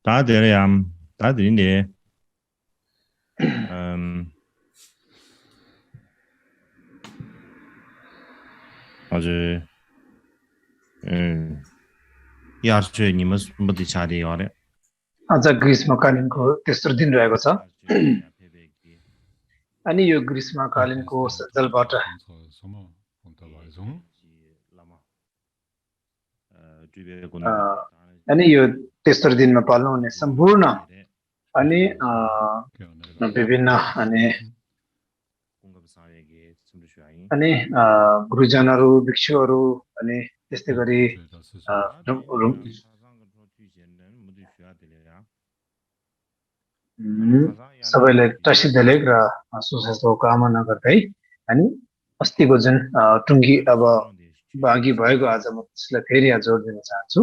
다들이야, 다들인데, 음, 아주, 음, यार निमस बत्ती छाड़ी और आज ग्रीष्मकालीनको तेस्रो दिन रहेको छ अनि यो ग्रीष्मकालीनको जलबाट unserer Sommerunterweisung. अ, अनि यो तेस्रो दिनमा पाल्नुहुने सम्पूर्ण अनि विभिन्न अनि अनि गुरुजनहरू भिक्षुहरू अनि त्यस्तै गरी सबैलाई प्रसिद्ध लेख र सुस्वास्थ्यको कामना गर्दै अनि अस्तिको जुन टुङ्गी अब बाँकी भएको आज म त्यसलाई फेरि यहाँ जोड दिन चाहन्छु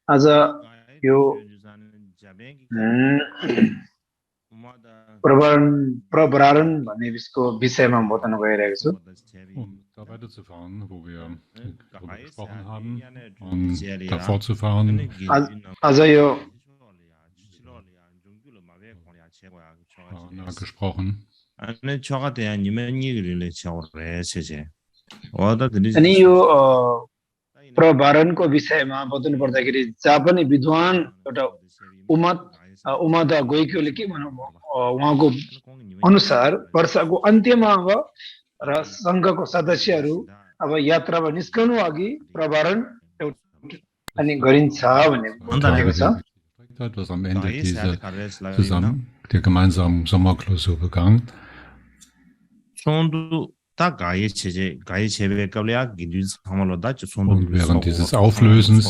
आज यो प्रवरण भन्ने यसको विषयमा म बताउन गइरहेको छु Da weiterzufahren, wo wir darüber gesprochen haben und da fortzufahren. आज यो gesprochen. अनि यो प्रवरणको विषयमा बताउनु पर्दाखेरि जहाँ पनि विद्वान एउटा उमद गोइक्योले के भन्नु उहाँको अनुसार वर्षको अन्त्यमा अब र संघको सदस्यहरू अब यात्रामा निस्कनु अघि प्रवरण अनि गरिन्छ भन्ने भनेको छ was am Ende der gemeinsamen Sommerklausur begangen. Und während dieses Auflösens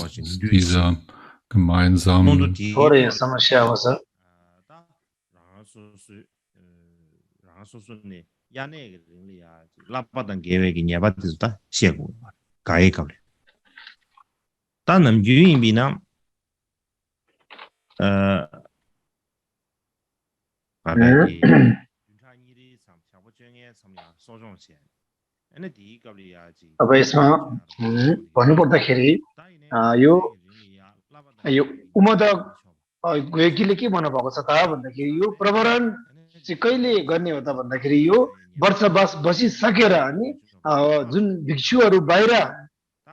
dieser gemeinsamen अब यसमा भन्नुपर्दाखेरि यो उमद गोइकीले के भन्नुभएको छ त भन्दाखेरि यो प्रवरण चाहिँ कहिले गर्ने हो त भन्दाखेरि यो वर्षवास बसिसकेर अनि जुन भिक्षुहरू बाहिर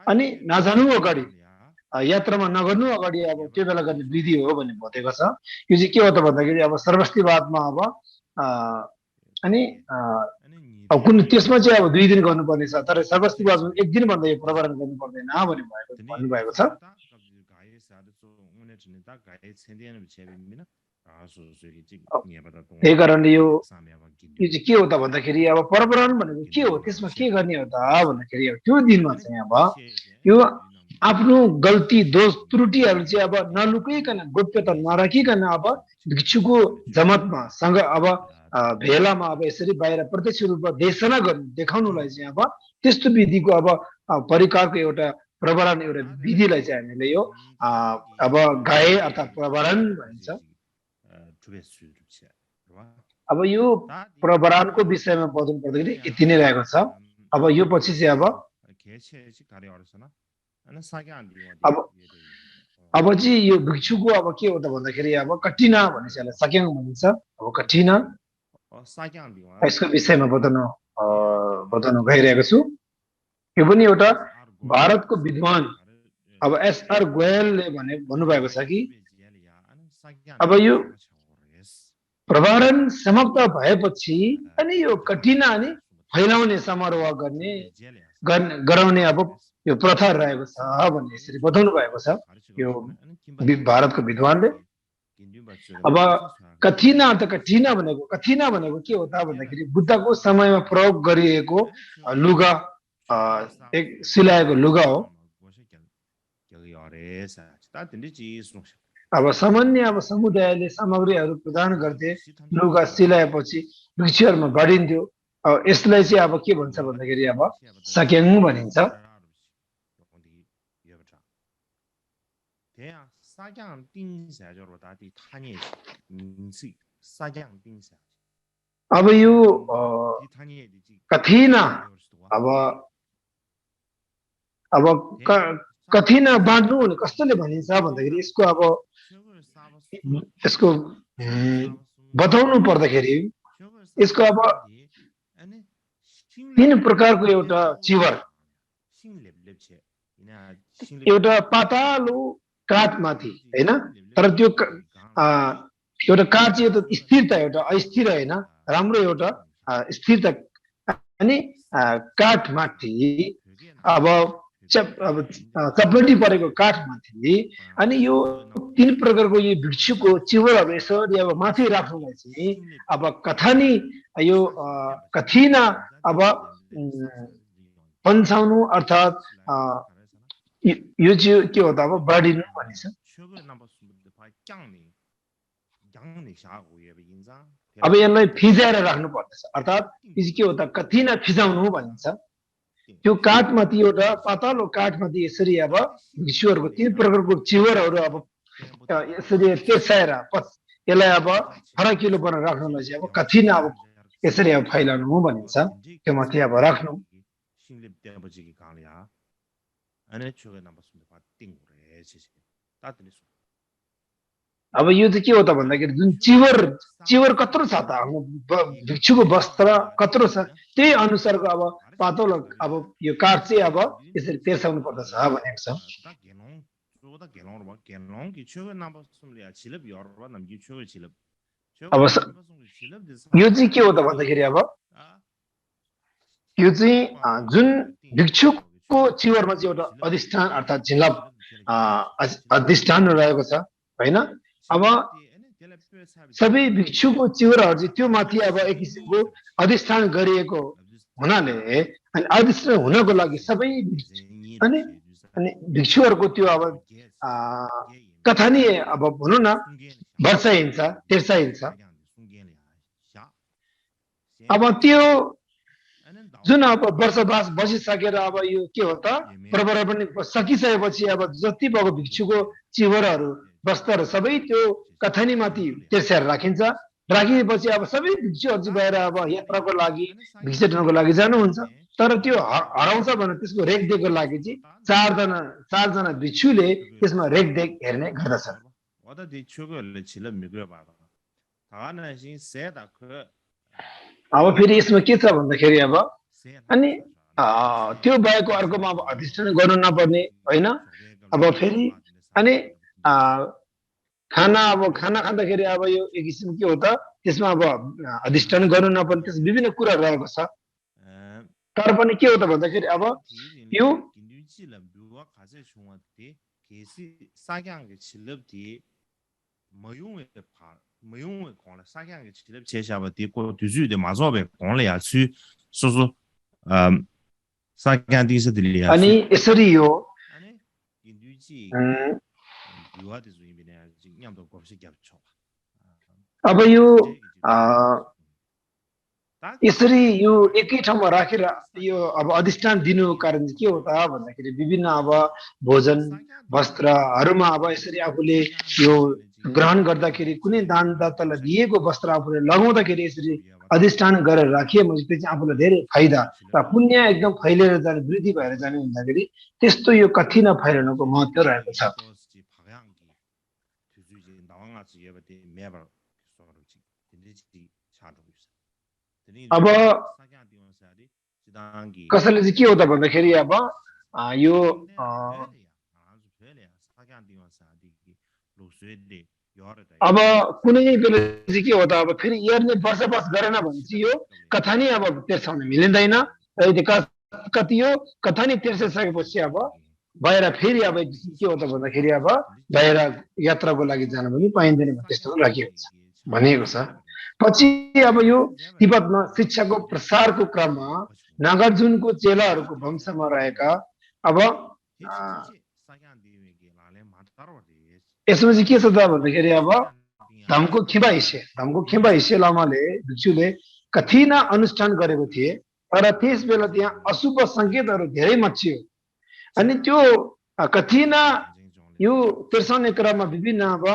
अनि नजानु अगाडि यात्रामा नगर्नु अगाडि अब त्यो बेला गर्ने विधि हो भन्ने भनेको छ यो चाहिँ के हो त भन्दाखेरि अब सर्वस्तिवादमा अब अनि अब कुन त्यसमा चाहिँ अब 2 दिन गर्नुपर्ने छ तर सर्वस्तिवादमा 1 दिन भन्दा यो प्रवरण गर्नु पर्दैन भन्नुभएको छ त्यही कारणले यो चाहिँ के हो त भन्दाखेरि अब प्रवरण भनेको के हो त्यसमा के गर्ने हो त भन्दाखेरि त्यो दिनमा चाहिँ अब यो आफ्नो गल्ती दोष त्रुटिहरू चाहिँ अब नलुकाइकन गोप्यता नराखिकन अब भिक्षुको जमतमा सँग अब भेलामा अब यसरी बाहिर प्रत्यक्ष रूपमा देशना गर्नु देखाउनुलाई चाहिँ अब त्यस्तो विधिको अब परिकारको एउटा प्रवरण एउटा विधिलाई चाहिँ हामीले यो अब गाए अर्थात् प्रवरण भनिन्छ अब यो प्रवरणको विषयमा बताउनु पर्दाखेरि यति नै रहेको छ अब यो पछि चाहिँ अब चाहिँ यो भिक्षुको अब के हो त भन्दाखेरि अब कठिना भन्ने चाहिँ सक्याङ भनिन्छ अब कठिना यसको विषयमा बताउन गइरहेको छु यो पनि एउटा भारतको विद्वान अब एसआर गोयलले भन्नुभएको छ कि अब यो प्रवरण समाप्त भएपछि अनि यो कठिना अनि फैलाउने समारोह गराउने अब यो प्रथा रहेको छ भन्ने यसरी बताउनु भएको छ यो भारतको विद्वानले अब कठिना भनेको के हो त भन्दाखेरि बुद्धको समयमा प्रयोग गरिएको लुगा एक सिलाएको लुगा हो अब सामान्य अब समुदायले सामग्रीहरू प्रदान गर्थे लुगा सिलाएपछि भिक्षुहरूमा बाँडिन्थ्यो यसलाई चाहिँ अब के भन्छ भन्दाखेरि अब सक्याङ भनिन्छ अब यो कठिना अब कथिना बाँड्नु भने कस्तोले भनिन्छ भन्दाखेरि यसको अब यसको बताउनु पर्दाखेरि यसको अब तीन प्रकारको एउटा चिवर एउटा पातालो काठमाथि हैन तर त्यो एउटा काठ चाहिँ एउटा स्थिरता एउटा अस्थिर हैन राम्रो एउटा स्थिरता अनि काठमाथि अब चपटी परेको काठमाथि अनि यो तीन प्रकारको यो भिक्षुको चिवरहरू यसरी अब माथि राख्नुलाई चाहिँ अब कथानी यो कथिना अब पन्छाउनु अर्थात यो चाहिँ के हो त अब बाडिनु भनिन्छ अब यसलाई फिजाएर राख्नु पर्दछ अर्थात यो के हो त कथिना फिजाउनु भनिन्छ त्यो काठमाथि एउटा पातलो काठमाथि यसरी अब भिक्षुहरूको तीन प्रकारको चिवरहरू अब यसरी तेर्साएर यसलाई अब फरकिलो बनाएर राख्नुलाई चाहिँ अब कथिना अब यसरी अब फैलाउनु भनिन्छ त्यो माथि अब राख्नु अब यो चाहिँ के हो त भन्दाखेरि जुन चिवर कत्रो छ त भिक्षुको वस्त्र कत्रो छ त्यही अनुसारको अब पातलो अब यो काठ चाहिँ अब यसरी तेर्साउनु पर्दछ भनेको छ अब यो चाहिँ के हो त भन्दाखेरि अब यो चाहिँ जुन भिक्षुको चिवरमा चाहिँ एउटा अधिष्ठान अर्थात झिङ्गा अधिष्ठान रहेको छ हैन अब सबै भिक्षुको चिवरहरू चाहिँ त्यो माथि अब एक किसिमको अधिष्ठान गरिएको हुनाले अनि अधिष्ठान हुनको लागि सबै अनि भिक्षुहरूको त्यो अब कथानी अब भनौँ न वर्षाइन्छ तेर्साइन्छ अब त्यो जुन अब वर्षवास बसिसकेर अब यो के हो त प्रवर पनि सकिसकेपछि अब जति भएको भिक्षुको चिवरहरू वस्त्रहरू सबै त्यो कथानीमाथि तेर्साएर राखिन्छ राखिएपछि अब सबै भिक्षुहरू चाहिँ बाहिर अब यात्राको लागि भिक्षाटनको लागि जानुहुन्छ तर त्यो हराउँछ भने त्यसको रेखदेखको लागि चाहिँ चारजना भिक्षुले त्यसमा रेखदेख हेर्ने गर्दछन् अब फेरि यसमा के छ भन्दाखेरि अब अनि त्यो बाहेक अर्कोमा अब अधिष्ठान गर्नु नपर्ने होइन अब फेरि अनि खाना खाँदाखेरि अब यो एक किसिम के हो त त्यसमा अब अधिष्ठान गर्नु नपर्ने त्यस विभिन्न कुरा रहेको छ तर पनि के हो त भन्दाखेरि अब यो अनि यसरी यो अब यो यसरी यो एकै ठाउँमा राखेर यो अब अधिष्ठान दिनुको कारण के हो त भन्दाखेरि विभिन्न अब भोजन वस्त्रहरूमा अब यसरी आफूले यो ग्रहण गर्दाखेरि कुनै दानदातालाई दिएको वस्त्र आफूले लगाउँदाखेरि यसरी अधिष्ठान गरेर राखिएपछि चाहिँ आफूलाई धेरै फाइदा र पुण्य एकदम फैलिएर जाने वृद्धि भएर जाने हुँदाखेरि त्यस्तो यो कथिना फैलाउनुको महत्त्व रहेको छ अब कसैले चाहिँ के हो त भन्दाखेरि अब यो अब कुनै बेला चाहिँ के हो त अब फेरि हेर्ने बसोबास गरेन भने चाहिँ यो कथानी अब तेर्साउन मिलिँदैन कति यो कथानी तेर्साइसकेपछि अब बाहिर फेरि अब के हो त भन्दाखेरि अब बाहिर यात्राको लागि जान पनि पाइँदैन त्यस्तो राखिएको छ भनिएको छ पछि अब यो तिब्बतमा शिक्षाको प्रसारको क्रममा नागार्जुनको चेलाहरूको वंशमा रहेका अब यसमा चाहिँ के छ त भन्दाखेरि अब धम्को खिम्बा हिस्से लामाले भिक्षुले कथिना अनुष्ठान गरेको थिए तर त्यस बेला त्यहाँ अशुभ सङ्केतहरू धेरै मचियो अनि त्यो कथिना यो तेर्साउने क्रममा विभिन्न अब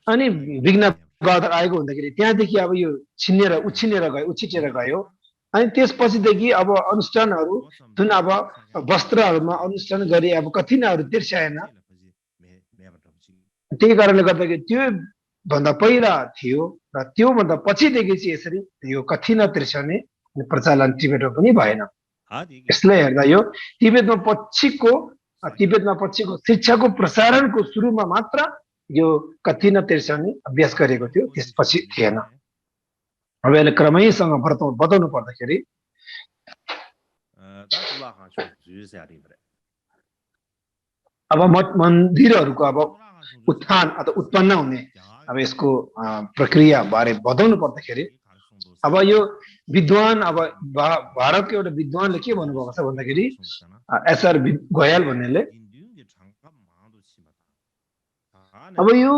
अनि विघ्न बाधा आएको हुँदाखेरि त्यहाँदेखि अब यो उछिटेर गयो अनि त्यसपछिदेखि अब अनुष्ठानहरू जुन अब वस्त्रहरूमा अनुष्ठान गरी अब कठिनहरू तिर्स्याएन त्यही कारणले गर्दाखेरि त्यो भन्दा पहिला थियो र त्यो भन्दा पछिदेखि चाहिँ यसरी यो कठिन तिर्स्याउने प्रचलन तिब्बतमा पनि भएन यसलाई हेर्दा यो तिब्बतमा पछिको शिक्षाको प्रसारणको सुरुमा मात्र यो कठिन तिर्स्याउने अभ्यास गरेको थियो त्यसपछि थिएन अब यसले क्रमैसँग बताउनु पर्दाखेरि अब मठ मन्दिरहरूको अब उत्थान अथवा उत्पन्न हुने अब यसको प्रक्रिया बारे बताउनु पर्दाखेरि अब यो विद्वान अब भारतको एउटा विद्वानले के भन्नुभएको छ भन्दाखेरि एसआर गोयल भन्नेले अब यो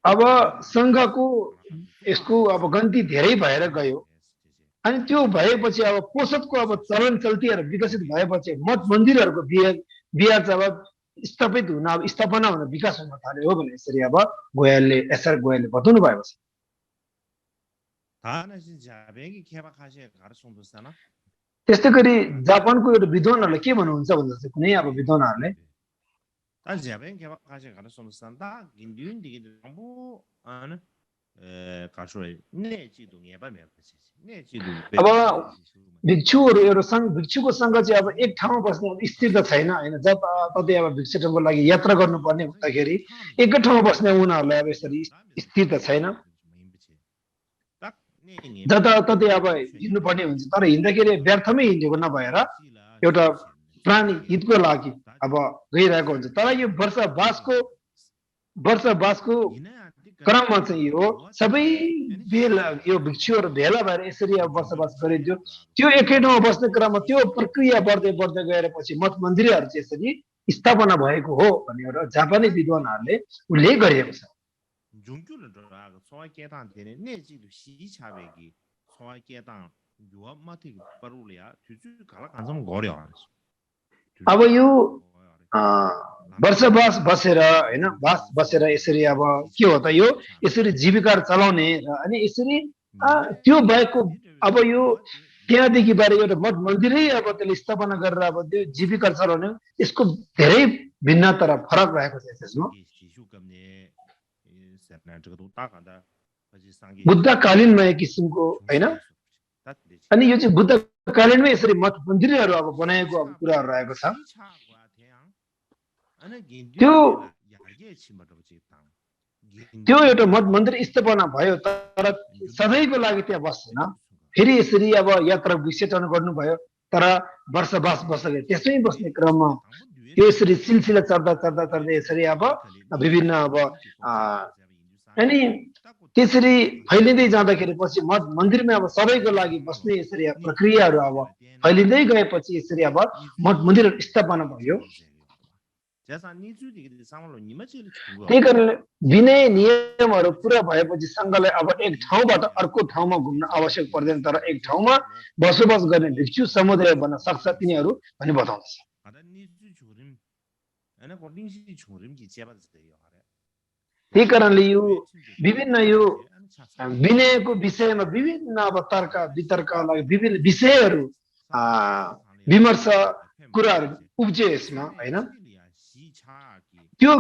अब संघको यसको अब गन्ती धेरै भएर गयो अनि त्यो भएपछि अब पोषकको अब चलन चल्तीहरू विकसित भएपछि मठ मन्दिरहरूको बिहार चाहिँ अब स्थापित हुन अब स्थापना हुन विकास हुन थाल्यो हो भने यसरी अब गोयलले एसआर गोयलले बताउनु भएको छ त्यस्तै गरी जापानको एउटा विद्वानहरूले के भन्नुहुन्छ भन्दा चाहिँ कुनै अब विद्वानहरूले अब भिक्षुहरू एउटा भिक्षुको सङ्घ चाहिँ अब एक ठाउँमा बस्ने अब स्थिरता छैन होइन जताततै अब भिक्षुको लागि यात्रा गर्नुपर्ने हुँदाखेरि एकै ठाउँमा बस्ने उनीहरूलाई अब यसरी स्थिरता छैन जताततै अब हिँड्नुपर्ने हुन्छ तर हिँड्दाखेरि व्यर्थमै हिँडेको नभएर एउटा प्राणी हितको लागि अब गइरहेको हुन्छ तर यो वर्षवासको क्रममा चाहिँ यो सबै भेला यो भिक्षुहरू भेला भएर यसरी अब बसोबास गरिन्थ्यो त्यो एकै ठाउँमा बस्ने क्रममा त्यो प्रक्रिया बढ्दै बढ्दै गएर पछि मठ मन्दिरहरू चाहिँ यसरी स्थापना भएको हो भन्ने एउटा जापानी विद्वानहरूले उल्लेख गरिएको छ अब यो वर्षवास बसेर होइन बसेर यसरी अब के हो त यो यसरी जीविका चलाउने र अनि यसरी त्यो बाहेकको अब यो त्यहाँदेखि बारे एउटा मठ मन्दिरै अब त्यसले स्थापना गरेर अब त्यो जीविका चलाउने यसको धेरै भिन्नता र फरक रहेको छ यसमा बुद्धकालीनमा एक किसिमको होइन अनि यो चाहिँ बुद्धकालीनमै यसरी मठ मन्दिरहरू अब बनाएको अब कुराहरू रहेको छ त्यो एउटा मठ मन्दिर स्थापना भयो तर सधैँको लागि त्यहाँ बस्दैन फेरि यसरी अब यात्रा विक्षेपण गर्नुभयो तर वर्षवास बसेर त्यसमै बस्ने क्रममा त्यो यसरी सिलसिला चढ्दा यसरी अब विभिन्न अब अनि त्यसरी फैलिँदै जाँदाखेरि पछि मठ मन्दिरमा अब सबैको लागि बस्ने यसरी प्रक्रियाहरू अब फैलिँदै गएपछि यसरी अब मठ मन्दिर स्थापना भयो त्यही कारणले विनय नियमहरू पुरा भएपछि सङ्घलाई अब एक ठाउँबाट अर्को ठाउँमा घुम्न आवश्यक पर्दैन तर एक ठाउँमा बसोबास गर्ने भिक्षु समुदाय बन्न सक्छ तिनीहरू भनी बताउँदछ त्यही कारणले यो विभिन्न यो विनयको विषयमा विभिन्न अब तर्क वितर्कलाई विभिन्न विषयहरू विमर्श कुराहरू उब्जे यसमा होइन त्यो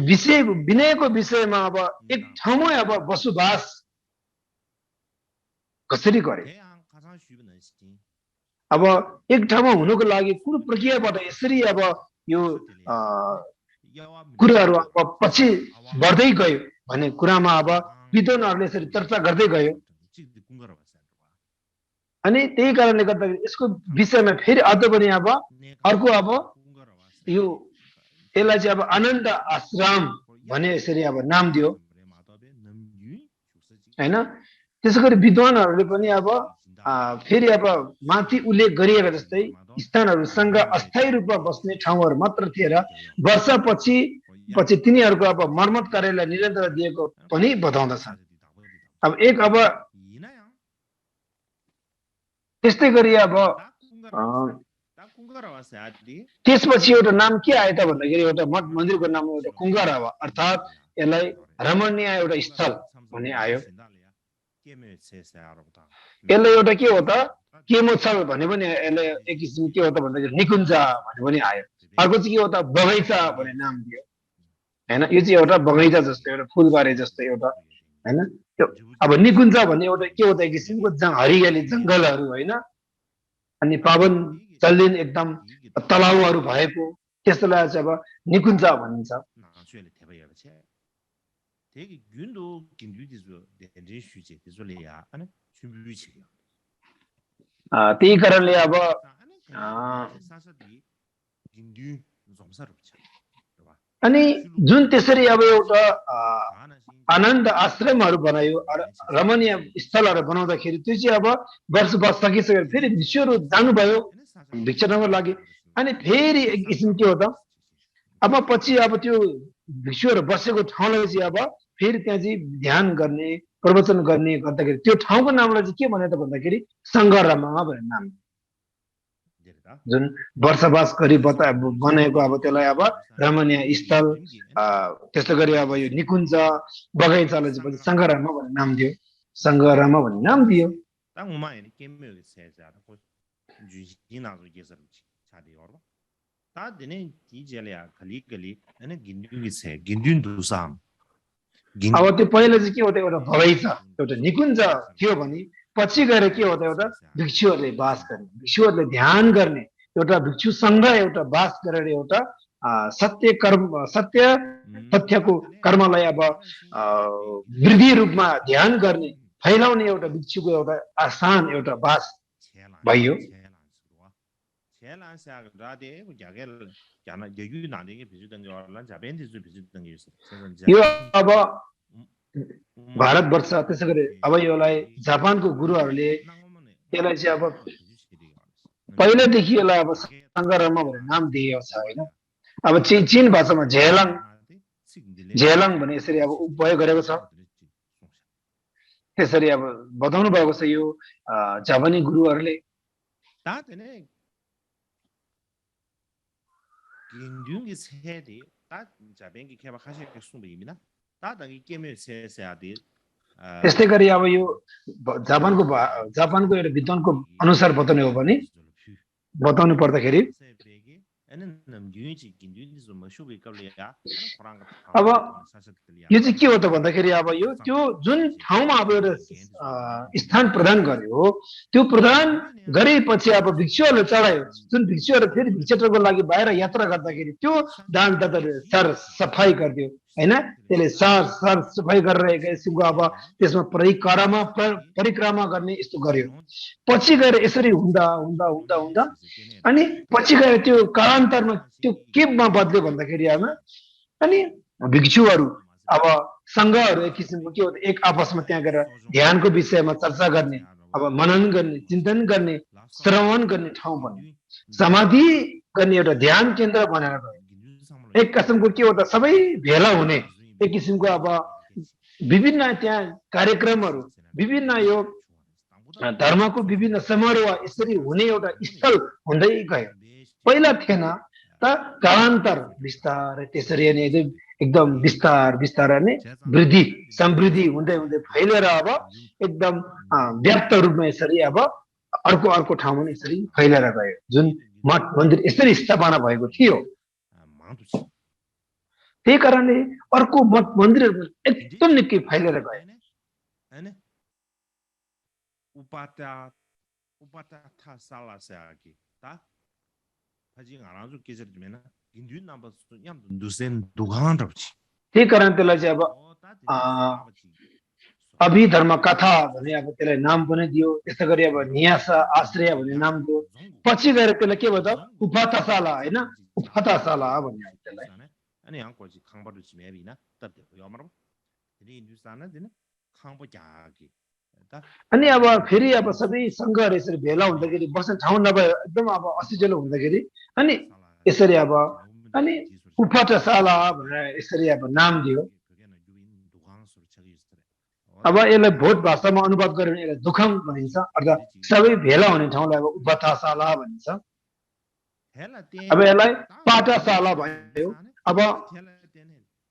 विषय विनयको विषयमा अब एक ठाउँमै अब बसोबास कसरी गरे अब एक ठाउँमा हुनुको लागि कुन प्रक्रियाबाट यसरी अब यो कुराहरू अब पछि बढ्दै गयो भन्ने कुरामा अब विद्वानहरूले यसरी चर्चा गर्दै गयो अनि त्यही कारणले गर्दाखेरि यसको विषयमा फेरि अझ पनि अब अर्को अब यो यसलाई चाहिँ अब आनन्द आश्रम भने यसरी अब नाम दियो होइन त्यसै गरी विद्वानहरूले पनि अब फेरि अब माथि उल्लेख गरिएको जस्तै स्थानहरूसँग अस्थायी रूपमा बस्ने ठाउँहरू मात्र थिए र वर्षपछि तिनीहरूको अब मर्मत कार्यलाई निरन्तर दिएको पनि बताउँदछ अब एक अब त्यस्तै गरी अब त्यसपछि एउटा नाम के आयो त भन्दाखेरि एउटा मठ मन्दिरको नाम एउटा कुङ्गरवा अर्थात् यसलाई रमणीय एउटा स्थल भन्ने आयो यसले एउटा के हो त केमोत्सव भने पनि यसले एक किसिम के हो त भन्दाखेरि निकुञ्ज भने पनि आयो अर्को चाहिँ के हो त बगैँचा भन्ने नाम दियो हैन यो चाहिँ एउटा बगैँचा जस्तो एउटा फुलबारी जस्तो एउटा हैन अब निकुञ्ज भन्ने एउटा के हो त एक किसिमको हरियाली जंगलहरू हैन अनि पावन चल्लिन एकदम तलाउहरू भएको त्यसलाई चाहिँ अब निकुञ्ज भनिन्छ त्यही कारणले अब अनि जुन त्यसरी अब एउटा आनन्द आश्रमहरू बनायो रमणीय स्थलहरू बनाउँदाखेरि त्यो चाहिँ अब वर्ष सकिसकेर फेरि भिक्षुहरू जानुभयो भिक्षा नगर लागि अनि फेरि एक किसिम के हो त अब पछि अब त्यो भिक्षुहरू बसेको ठाउँलाई चाहिँ अब फेरि त्यहाँ चाहिँ ध्यान गर्ने प्रवचन गर्ने गर्दाखेरि त्यो ठाउँको नामलाई चाहिँ के भने त भन्दाखेरि सङ्घरमा भन्ने नाम जुन वर्षवास गरी बनाएको अब त्यसलाई अब रमणीय स्थल त्यस्तो गरी अब यो निकुञ्ज बगैँचालाई चाहिँ सङ्घरमा भन्ने नाम दियो सङ्घरमा भन्ने नाम दियो अब त्यो पहिला चाहिँ के हो त एउटा बगैँचा एउटा निकुञ्ज थियो भने पछि गएर के हो त एउटा भिक्षुहरूले वास गर्ने भिक्षुहरूले ध्यान गर्ने एउटा भिक्षु सङ्घ एउटा वास गरेर एउटा तथ्यको कर्मलाई अब वृद्धि रूपमा ध्यान गर्ने फैलाउने एउटा भिक्षुको एउटा आसान एउटा वास भयो यो अब भारतवर्ष त्यसै गरी अब यसलाई जापानको गुरुहरूले यसलाई चाहिँ अब पहिलेदेखि यसलाई अब सङ्घरमा भन्ने नाम दिएको छ होइन अब चीन भाषामा झेलाङ भने यसरी अब उपयोग गरेको छ त्यसरी अब बताउनु भएको छ यो जापानी गुरुहरूले त्यस्तै गरी अब यो जापानको एउटा विद्वानको अनुसार बताउने हो भने बताउनु पर्दाखेरि अब यो चाहिँ के हो त भन्दाखेरि अब यो त्यो जुन ठाउँमा अब एउटा स्थान प्रदान गर्यो त्यो प्रदान गरेपछि अब भिक्षुहरूले चढायो जुन भिक्षुहरू फेरि भिक्षाटनको लागि बाहिर यात्रा गर्दाखेरि त्यो दानदाताले सर सफाई गरिदियो हैन त्यसले सर सफाई गरेर एक किसिमको अब त्यसमा परिक्रमा गर्ने यस्तो गर्यो पछि गएर यसरी हुँदा हुँदा हुँदा हुँदा अनि पछि गएर त्यो कालान्तरमा त्यो केमा बद्ल्यो भन्दाखेरि अनि भिक्षुहरू अब सङ्घहरू एक किसिमको के हो एक आपसमा त्यहाँ गएर ध्यानको विषयमा चर्चा गर्ने अब मनन गर्ने चिन्तन गर्ने श्रवण गर्ने ठाउँ बन्यो समाधि गर्ने एउटा ध्यान केन्द्र बनाएर गयो एक किसिमको के हो त सबै भेला हुने एक किसिमको अब विभिन्न त्यहाँ कार्यक्रमहरू विभिन्न यो धर्मको विभिन्न समारोह यसरी हुने एउटा स्थल हुँदै गयो पहिला थिएन त कालान्तर बिस्तारै त्यसरी नै एकदम बिस्तार नै समृद्धि हुँदै हुँदै फैलेर अब एकदम व्याप्त रूपमा यसरी अब अर्को ठाउँमा यसरी फैलेर गयो जुन मठ मन्दिर यसरी स्थापना भएको थियो त्यही कारणले अर्को मठ मन्दिरहरू एकदम निकै फैलेर गयो त्यही कारण त्यसलाई चाहिँ अब अभिधर्म कथा भन्ने अब त्यसलाई नाम पनि दियो त्यस्तै गरी अब न्यास आश्रय भन्ने नाम दियो पछि गएर त्यसलाई के भयो त उपाताशाला होइन उपाताशाला भन्ने त्यसलाई अनि अब फेरि अब सबै सङ्घहरू यसरी भेला हुँदाखेरि बस्ने ठाउँ नभए एकदम अब असिजिलो हुँदाखेरि अनि यसरी अब अनि उपाताशाला भनेर यसरी अब नाम दियो अब यसलाई भोट भाषामा अनुवाद गर्यो भने यसलाई दुखाङ भनिन्छ अर्थात् सबै भेला हुने ठाउँलाई अब उपाताशाला भनिन्छ अब यसलाई पाठशाला भयो अब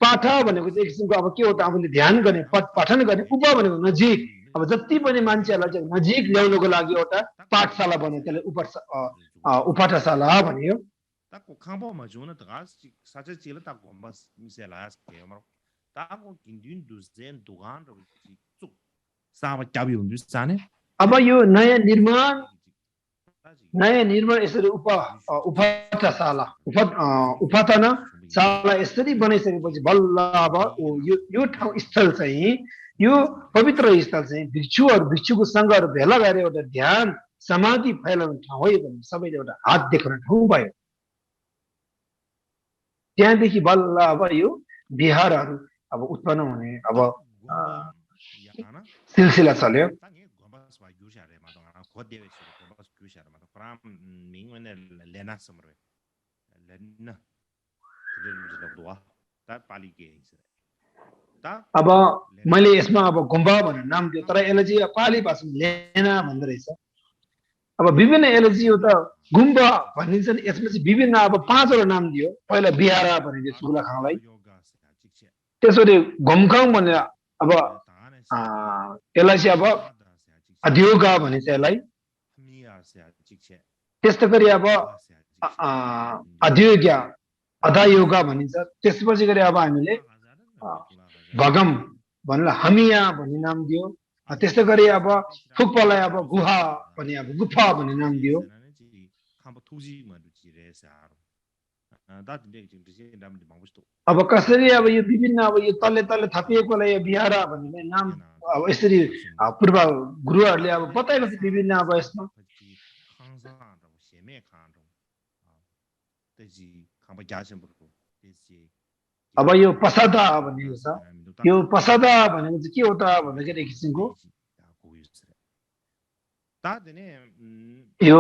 पाठ भनेको चाहिँ एक किसिमको अब के हो त आफूले ध्यान गर्ने पठन गर्ने उप भनेको नजिक अब जति पनि मान्छेहरूलाई चाहिँ नजिक ल्याउनको लागि एउटा पाठशाला बन्यो त्यसले उपाठशाला भनियो ta ko kampo ma juna ta sa che chile ta ko mas misela ke ma ta ko kindin du zen dugan ro chu sa ma chabi undu sane अब यो नयाँ निर्माण यसरी उपाठशाला उपाटन शाला यसरी बनाइसकेपछि बल्ल अब यो ठाउँ स्थल चाहिँ यो पवित्र स्थल चाहिँ भिक्षुहरू भिक्षुको सङ्घहरू भेला गरेर एउटा ध्यान समाधि फैलाउने ठाउँ हो भने सबैले एउटा हात देखाउने ठाउँ भयो त्यहाँदेखि बल्ल अब यो विहारहरू अब उत्पन्न हुने अब सिलसिला चल्यो अब मैले यसमा अब गुम्बा भनेर नाम दियो तर यसले चाहिँ पाली भाषामा लेना भन्दो रहेछ अब विभिन्न यसले चाहिँ एउटा गुम्बा भनिन्छ नि यसमा चाहिँ विभिन्न अब 5 वटा नाम दियो पहिला बिहारा भनिदियो चुलाखाङलाई त्यसरी घुमखाङ भनेर अब यसलाई चाहिँ अब अध्योगा भनिन्छ यसलाई त्यस्तै गरी अब अध्योगा अधायोगा भनिन्छ त्यसपछि गरी अब हामीले भगम भनेर हमिया भन्ने नाम दियो त्यस्तै गरी अब फुक्पालाई अब गुहा भन्ने अब गुफा भन्ने नाम दियो अब कसरी अब यो विभिन्न अब यो तल्ले तल्ले थपिएकोलाई यो बिहारा भन्ने नाम अब यसरी पूर्व गुरुहरूले अब बताएको छ विभिन्न अब यसमा अब यो पसादा भनेको छ यो पसादा भनेको चाहिँ के हो त भन्दाखेरि एक किसिमको यो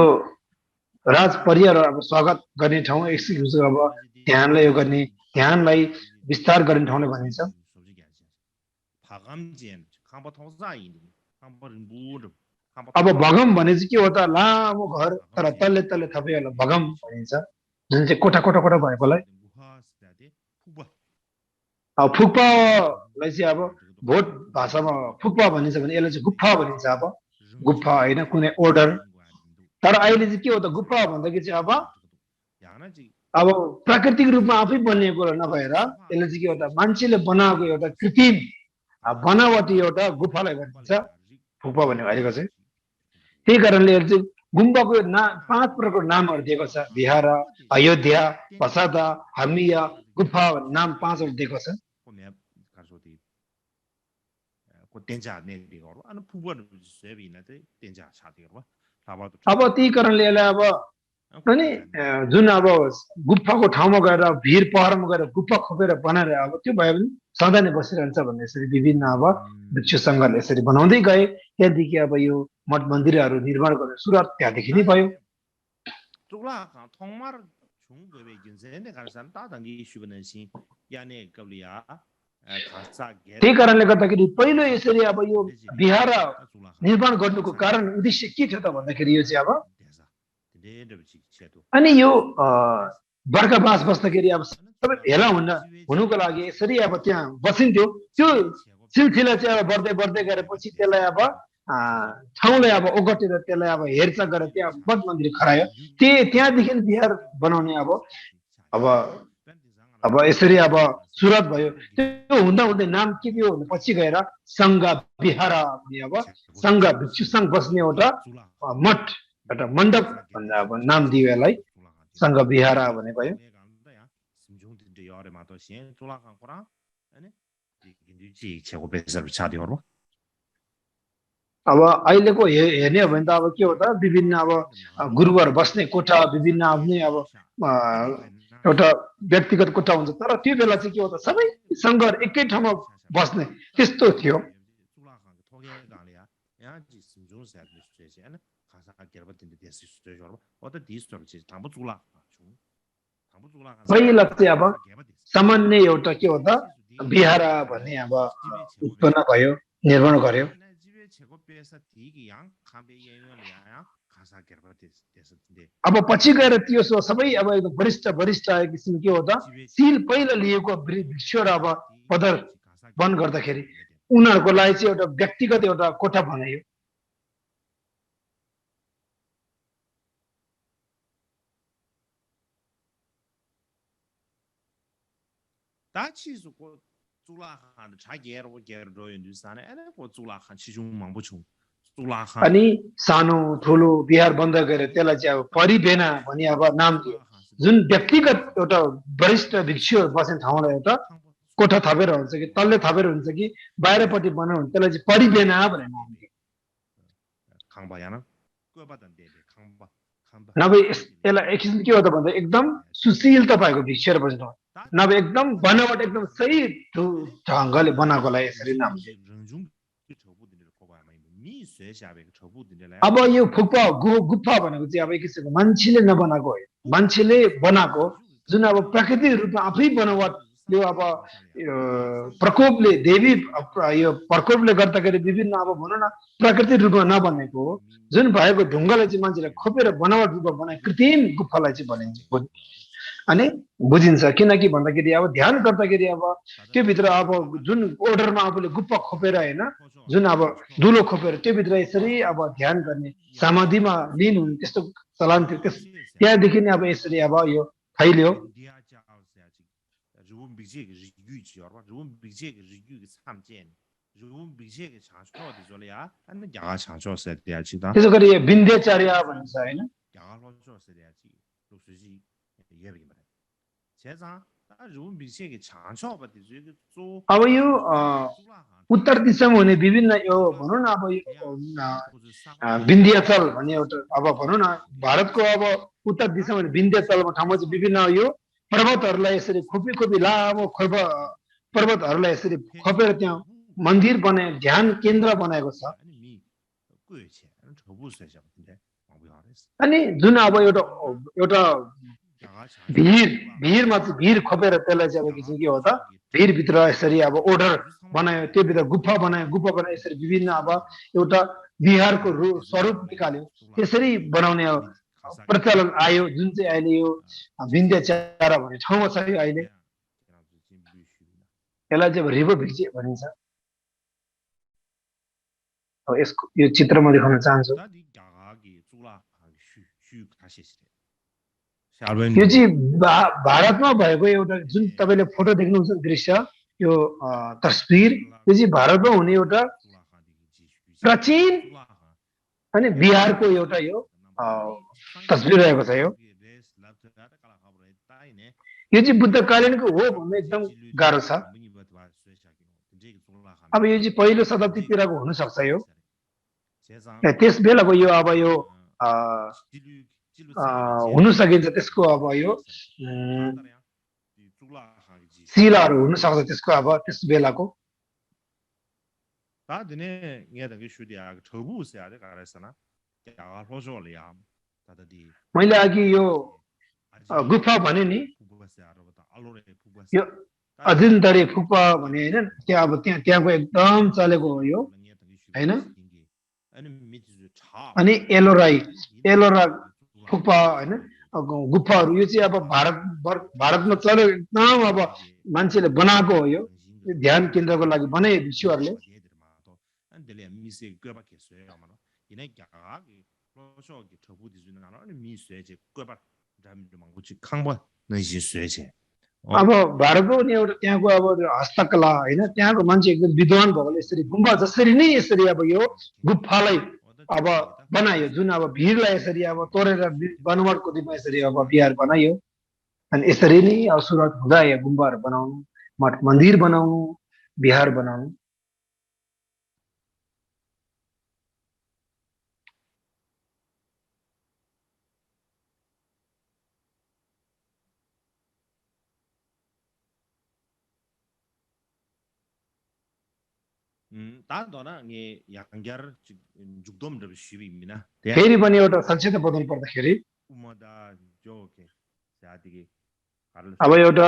राज परिवार अब स्वागत गर्ने ठाउँ एक किसिमको अब ध्यानलाई यो गर्ने ध्यानलाई विस्तार गर्ने ठाउँले भनिन्छ अब भगम भने चाहिँ के हो त लामो घर तर तल्ले तल्ले थपेको भगम भनिन्छ जुन चाहिँ कोठा कोठा कोठा भएकोलाई अब फुक्पालाई चाहिँ अब भोट भाषामा फुक्पा भनिन्छ भने यसलाई चाहिँ गुफा भनिन्छ अब गुफा होइन कुनै order तर अहिले चाहिँ के हो त गुफा भन्दाखेरि चाहिँ अब प्राकृतिक रूपमा आफै बनिएको नभएर यसले चाहिँ के हो त मान्छेले बनाएको एउटा कृत्रिम बनावटी एउटा गुफालाई भनिन्छ फुक्पा भनेको अहिलेको चाहिँ त्यही कारणले यसले चाहिँ गुम्बाको 5 प्रकारको नामहरू दिएको छ बिहारा अयोध्या पसादा हमिया गुफा भन्ने नाम 5 वटा दिएको छ अब त्यही कारणले यसलाई अब अनि जुन अब गुफाको ठाउँमा गएर भिर पहरमा गएर गुफा खोपेर बनाएर अब त्यो भयो भने सधैँ नै बसिरहन्छ भन्ने यसरी विभिन्न अब भिक्षु सङ्घले यसरी बनाउँदै गए त्यहाँदेखि अब यो मठ मन्दिरहरू निर्माण गर्ने सुरुवात त्यहाँदेखि नै भयो त्यही कारणले गर्दाखेरि पहिलो यसरी अब यो बिहार निर्माण गर्नुको कारण उद्देश्य के थियो त भन्दाखेरि यो चाहिँ अब अनि यो बर्खाबास बस्दाखेरि अब सबै भेला हुनुको लागि यसरी अब त्यहाँ बसिन्थ्यो त्यो सिलसिला चाहिँ अब बढ्दै बढ्दै गएर पछि त्यसलाई अब ठाउँलाई अब ओगटेर त्यसलाई अब हेरचाह गरेर त्यहाँ मठ मन्दिर खरायो त्यहाँदेखि बिहार बनाउने अब यसरी अब सुरुवात भयो त्यो हुँदा हुँदै नाम के थियो भने पछि गएर सङ्घ बिहारा भन्ने अब सङ्घ भिक्षु सङ्घ बस्ने एउटा मठ एउटा मण्डप भनेर अब नाम दियो यसलाई सङ्घ बिहारा भने भयो अब अहिलेको हेर्ने हो भने त अब के हो त विभिन्न अब गुरुहरू बस्ने कोठा विभिन्न आफ्नै अब एउटा व्यक्तिगत कोठा हुन्छ तर त्यो बेला चाहिँ के हो त सबै सङ्घहरू एकै ठाउँमा बस्ने त्यस्तो थियो पहिला चाहिँ अब सामान्य एउटा के हो त बिहारा भन्ने अब उत्पन्न भयो निर्माण गर्यो अब पछि गएर त्यो सबै अब एकदम वरिष्ठ किसिम के हो त सिल पहिला लिएको भिक्षु र अब पदर बन्द गर्दाखेरि उनीहरूको लागि चाहिँ एउटा व्यक्तिगत एउटा कोठा बनायो अनि सानो ठुलो बिहार बन्द गरेर त्यसलाई चाहिँ अब परिबेना भनी अब नाम दियो जुन व्यक्तिगत एउटा वरिष्ठ भिक्षुहरू बस्ने ठाउँलाई एउटा कोठा थपेर हुन्छ कि तल्ले थपेर हुन्छ कि बाहिरपट्टि बनाउनु त्यसलाई चाहिँ परिबेना भनेर नाम दियो नभए यसलाई एक किसिम के हो त भन्दा एकदम सुशीलता भएको भिक्षुहरू बस्ने ठाउँ नभए एकदम बनावट एकदम सही ढङ्गले बनाएकोलाई यसरी नाम दियो अब यो फुक्पा गुफा भनेको चाहिँ अब एक किसिमको मान्छेले नबनाएको हो मान्छेले बनाएको जुन अब प्राकृतिक रूपमा आफै बनावट यो अब प्रकोपले देवी यो प्रकोपले गर्दाखेरि विभिन्न अब भनौँ न प्राकृतिक रूपमा नबनेको जुन भएको ढुङ्गालाई चाहिँ मान्छेले खोपेर बनावट रूपमा बनाए कृत्रिम गुफालाई चाहिँ भनिन्छ अनि बुझिन्छ किनकि भन्दाखेरि अब ध्यान गर्दाखेरि अब त्यो भित्र अब जुन ओर्डरमा आफूले गुफा खोपेर हैन जुन अब दुलो खोपेर त्यो भित्र यसरी अब ध्यान गर्ने समाधिमा लिन हुने त्यस्तो चलन थियो त्यहाँदेखि नै अब यसरी अब यो फैल्यो त्यसो गरी विन्ध्याचार्य भन्छ हैन अब यो उत्तर दिशामा हुने विभिन्न यो भनौँ न अब विन्ध्याचल भन्ने एउटा अब भनौँ न भारतको अब उत्तर दिशामा हुने विन्ध्याचलमा ठाउँमा चाहिँ विभिन्न यो पर्वतहरूलाई यसरी खोपी खोपी लामो पर्वतहरूलाई यसरी खोपेर त्यहाँ मन्दिर बनाए ध्यान केन्द्र बनाएको छ अनि जुन अब एउटा भिरमा चाहिँ भिर खोपेर त्यसलाई चाहिँ अब के हो त भिरभित्र यसरी अब ओर्डर बनायो त्यो भित्र गुफा बनायो यसरी विभिन्न अब एउटा बिहारको स्वरूप निकाल्यो त्यसरी बनाउने प्रचलन आयो जुन चाहिँ अहिले यो विन्ध्याचार्य भन्ने ठाउँमा छ अहिले यसलाई चाहिँ रिभर भिक्षे भनिन्छ यसको यो चित्र म देखाउन चाहन्छु यो चाहिँ भारतमा भएको एउटा जुन तपाईले फोटो देख्नुहुन्छ दृश्य यो तस्बिर यो चाहिँ भारतमा हुने एउटा प्राचीन अनि बिहारको एउटा यो तस्बिर रहेको छ यो चाहिँ बुद्धकालीनको हो भन्ने एकदम गाह्रो छ अब यो चाहिँ पहिलो शताब्दीतिरको हुन सक्छ यो त्यस बेलाको यो अब यो हुन सकिन्छ त्यसको अब यो शिलाहरू हुन सक्छ त्यसको अब त्यस बेलाको मैले अघि यो गुफा भने नि यो अजिन्तरी फुक्पा भने हैन त्यहाँ अब त्यहाँको एकदम चलेको हो यो हैन अनि एलोरा फुक्पा हैन गुफाहरू यो चाहिँ अब भारतमा चल्यो एकदम अब मान्छेले बनाएको हो यो ध्यान केन्द्रको लागि बनाए भिक्षुहरूले अब भारतको नि एउटा त्यहाँको अब हस्तकला हैन त्यहाँको मान्छे एकदम विद्वान भएकोले यसरी गुम्बा जसरी नै यसरी अब यो गुफालाई अब बनायो जुन अब भिरलाई यसरी अब तोडेर बनवाटको दिनमा यसरी अब बिहार बनायो अनि यसरी नै अब सुरुवात हुँदा यो गुम्बाहरू बनाउनु मठ मन्दिर बनाउनु बिहार बनाउनु फेरि पनि एउटा संक्षिप्त बताउनु पर्दाखेरि अब एउटा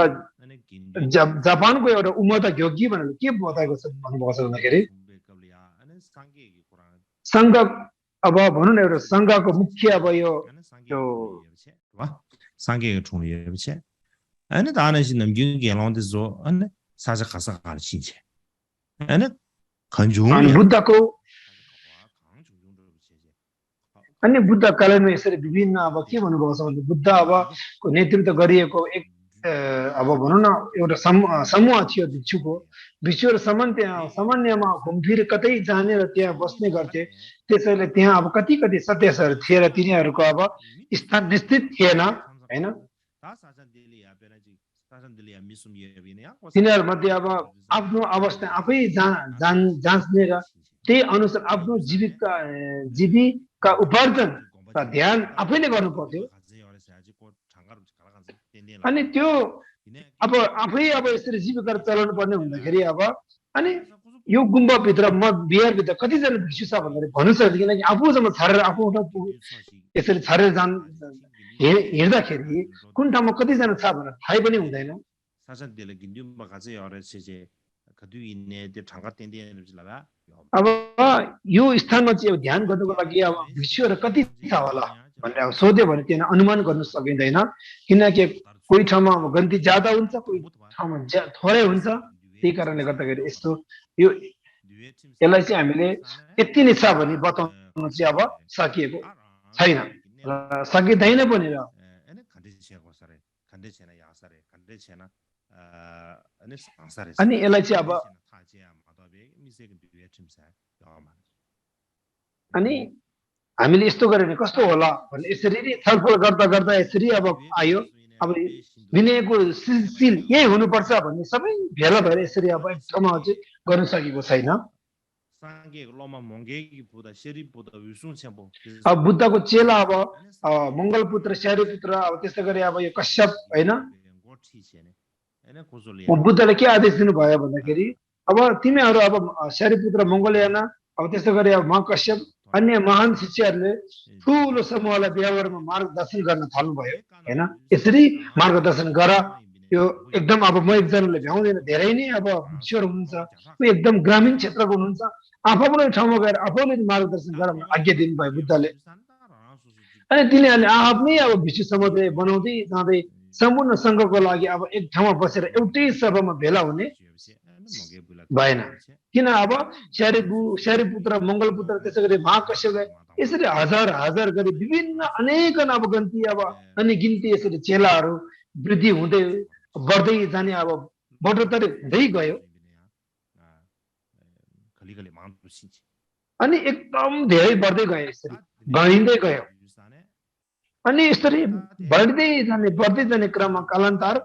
जापानको एउटा उमदा ग्योगी भनेर के बताएको छ भन्नुभएको छ भन्दाखेरि संघ अब भनौँ न एउटा संघको मुख्य अब यो 상계가 중요해요, 그렇지? 아니 다는 남긴 게랑데 조, 아니 사자 가서 가르치지. 아니 अनि बुद्धको अनि बुद्ध कालमा यसरी विभिन्न अब के भन्नुभएको छ भने बुद्ध अब को नेतृत्व गरिएको एक अब भनौँ न एउटा समूह थियो भिक्षुहरू सामान्यमा घुमफिर कतै जाने र त्यहाँ बस्ने गर्थे त्यसैले त्यहाँ अब कति सदस्यहरू थिए र तिनीहरूको अब स्थान निश्चित थिएन हैन तिनीहरू मध्ये अब आफ्नो अवस्था आफै जाँच्ने र त्यही अनुसार आफ्नो जीविका उपार्जन र ध्यान आफैले गर्नु पर्थ्यो अनि त्यो अब आफै अब यसरी जीविका चलाउनु पर्ने हुँदाखेरि अब अनि यो गुम्बाभित्र बिहारभित्र कतिजना भिक्षु छ भन्दाखेरि भन्नु सक्छ किनकि आफूसँग छाडेर आफू यसरी छाडेर हिँड्दाखेरि कुन ठाउँमा कतिजना छ भनेर थाहै पनि हुँदैन अब यो स्थानमा चाहिँ ध्यान गर्नुको लागि अब भिक्षुहरू कति छ होला भनेर अब सोध्यो भने त्यहाँ अनुमान गर्न सकिँदैन किनकि कोही ठाउँमा अब गन्ती ज्यादा हुन्छ कोही ठाउँमा थोरै हुन्छ त्यही कारणले गर्दाखेरि यस्तो यसलाई चाहिँ हामीले यति नै छ भने बताउन चाहिँ अब सकिएको छैन र सकिँदैन पनि र अनि यसलाई चाहिँ अब अनि हामीले यस्तो गऱ्यो भने कस्तो होला भने यसरी नै छलफल गर्दा गर्दा यसरी अब आयो अब विनयको सिल यही हुनुपर्छ भन्ने सबै भेला भएर यसरी अब एक ठाउँमा चाहिँ गर्न सकेको छैन अब बुद्धको चेला अब मङ्गलपुत्र श्यारीपुत्र अब त्यस्तै गरी अब यो कश्यप होइन बुद्धले के आदेश दिनुभयो भन्दाखेरि अब तिमीहरू अब श्यारीपुत्र मङ्गलयाना अब त्यस्तै गरी अब महाकश्यप अन्य महान शिष्यहरूले ठुलो समूहलाई व्यवहारमा मार्गदर्शन गर्न थाल्नुभयो हैन यसरी मार्गदर्शन गर यो एकदम अब म एकजनाले भ्याउँदैन धेरै नै अब भिक्षुहरू हुनुहुन्छ एकदम ग्रामीण क्षेत्रको हुनुहुन्छ आफ्नो ठाउँमा गएर आफूले मार्गदर्शन गर्न आज्ञा दिनुभयो बुद्धले अनि तिनीहरूले आफ्नै अब भिक्षु समुदाय बनाउँदै जाँदै सम्पूर्ण सङ्घको लागि अब एक ठाउँमा बसेर एउटै सभामा भेला हुने भएन किन अब श्यारीपुत्र मङ्गलपुत्र त्यसै गरी महाकश्यपलाई यसरी हजार गरी विभिन्न अनेकन अब गन्ती अब अनि गिन्ती यसरी चेलाहरू वृद्धि हुँदै बढ्दै जाने अब बढोत्तरी हुँदै गयो अनि एकदम धेरै बढ्दै गयो यसरी बढिँदै गयो अनि यसरी बढ्दै जाने क्रममा कालान्तर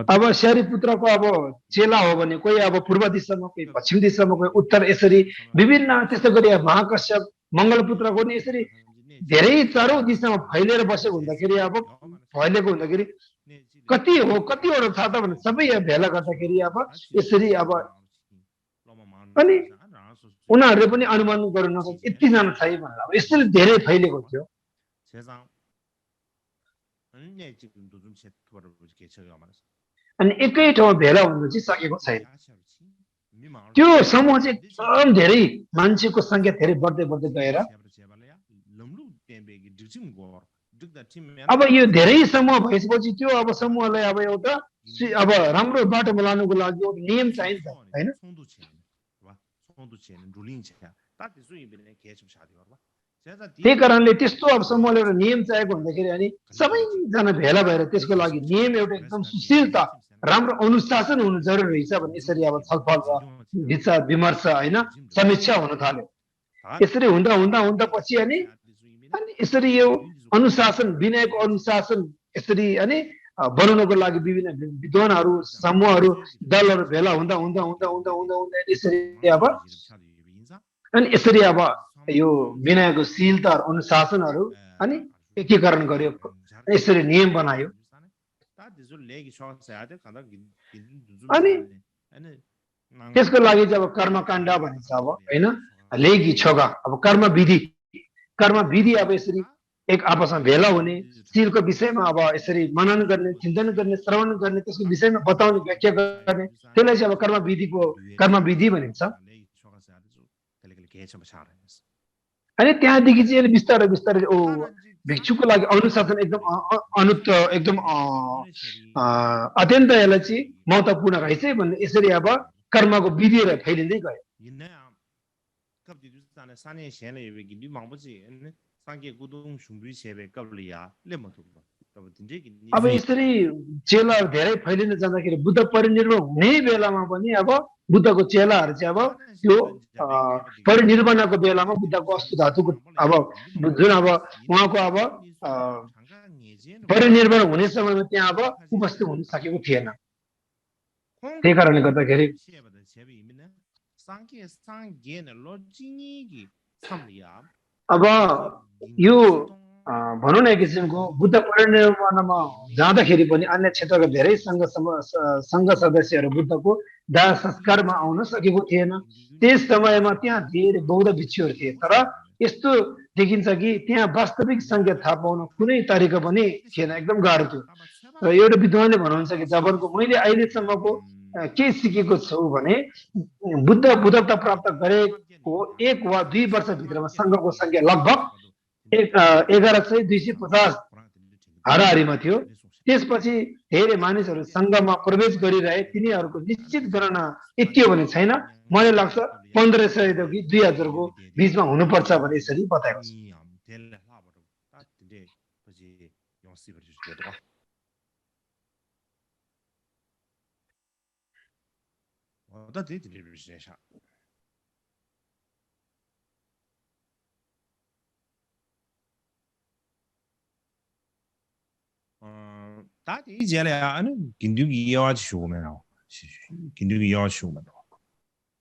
अब श्यारीपुत्रको अब चेला हो भने कोही अब पूर्व दिशामा कोही पश्चिम दिशामा कोही उत्तर यसरी विभिन्न त्यस्तै गरी महाकश्यप मङ्गलपुत्रको नि यसरी धेरै चारौँ दिशामा फैलिएर बसेको हुँदाखेरि अब फैलेको हुँदाखेरि कति हो कतिवटा थाहा त भने सबै भेला गर्दाखेरि अब यसरी अब अनि उनीहरूले पनि अनुमान गर्न नसक्छ यतिजना छ भनेर अब यसरी धेरै फैलेको थियो अनि एकै ठाउँमा भेला हुन चाहिँ सकेको छैन त्यो समूह चाहिँ एकदम धेरै मान्छेको संख्या धेरै बढ्दै गएर अब यो धेरै समूह भइसकेपछि त्यो अब समूहलाई अब एउटा अब राम्रो बाटोमा लानुको लागि एउटा नियम चाहिन्छ हैन त्यही कारणले त्यस्तो अब समूहले एउटा नियम चाहिएको हुँदाखेरि अनि सबैजना भेला भएर त्यसको लागि नियम एउटा एकदम सुशीलता राम्रो अनुशासन हुनु जरुरी रहेछ भन्ने यसरी अब छलफल र विचार विमर्श हैन समीक्षा हुन थाल्यो यसरी हुँदा पछि अनि यसरी यो अनुशासन विनयको अनुशासन यसरी अनि बनाउनको लागि विभिन्न विद्वानहरू समूहहरू दलहरू भेला हुँदा यसरी अब अनि यसरी अब यो विनयको शीलता अनुशासनहरू अनि एकीकरण गर्यो यसरी नियम बनायो अनि त्यसको लागि चाहिँ अब कर्मकाण्ड भनिन्छ अब हैन लेगी छोगा अब कर्म विधि अब यसरी एक आपसमा भेला हुने शीलको विषयमा अब यसरी मनन गर्ने चिन्तन गर्ने श्रवण गर्ने त्यसको विषयमा बताउने व्याख्या गर्ने त्यसलाई चाहिँ अब कर्मविधि भनिन्छ अनि त्यहाँदेखि चाहिँ बिस्तारै भिक्षुको लागि अनुशासन एकदम एकदम अत्यन्त यसलाई चाहिँ महत्त्वपूर्ण रहेछ भन्ने यसरी अब कर्मको विधिहरू फैलिँदै गयो अब यसरी चेलाहरू धेरै फैलिन जाँदाखेरि बुद्ध परिनिर्वाण हुने बेलामा पनि अब बुद्धको चेलाहरू चाहिँ अब त्यो परिनिर्वाणको बेलामा बुद्धको अस्तु धातुको अब जुन अब उहाँको अब परिनिर्वाण हुने समयमा त्यहाँ अब उपस्थित हुन सकेको थिएन त्यही कारणले गर्दाखेरि अब यो भनौँ न एक किसिमको बुद्ध परिनिर्वाणमा जाँदाखेरि पनि अन्य क्षेत्रका धेरै सङ्घ सदस्यहरू बुद्धको दाह संस्कारमा आउन सकेको थिएन त्यस समयमा त्यहाँ धेरै बौद्ध भिक्षुहरू थिए तर यस्तो देखिन्छ कि त्यहाँ वास्तविक सङ्ख्या थाहा पाउन कुनै तरिका पनि थिएन एकदम गाह्रो थियो र एउटा विद्वानले भन्नुहुन्छ कि जबनको मैले अहिलेसम्मको के सिकेको छु भने बुद्धत्व प्राप्त गरेको 1 वा 2 वर्षभित्रमा सङ्घको सङ्ख्या लगभग 11,250 हाराहारीमा थियो त्यसपछि धेरै मानिसहरू सङ्घमा प्रवेश गरिरहे तिनीहरूको निश्चित गणना यति हो भने छैन मलाई लाग्छ 1500 देखि 2000 को बीचमा हुनुपर्छ भने यसरी बताएको छ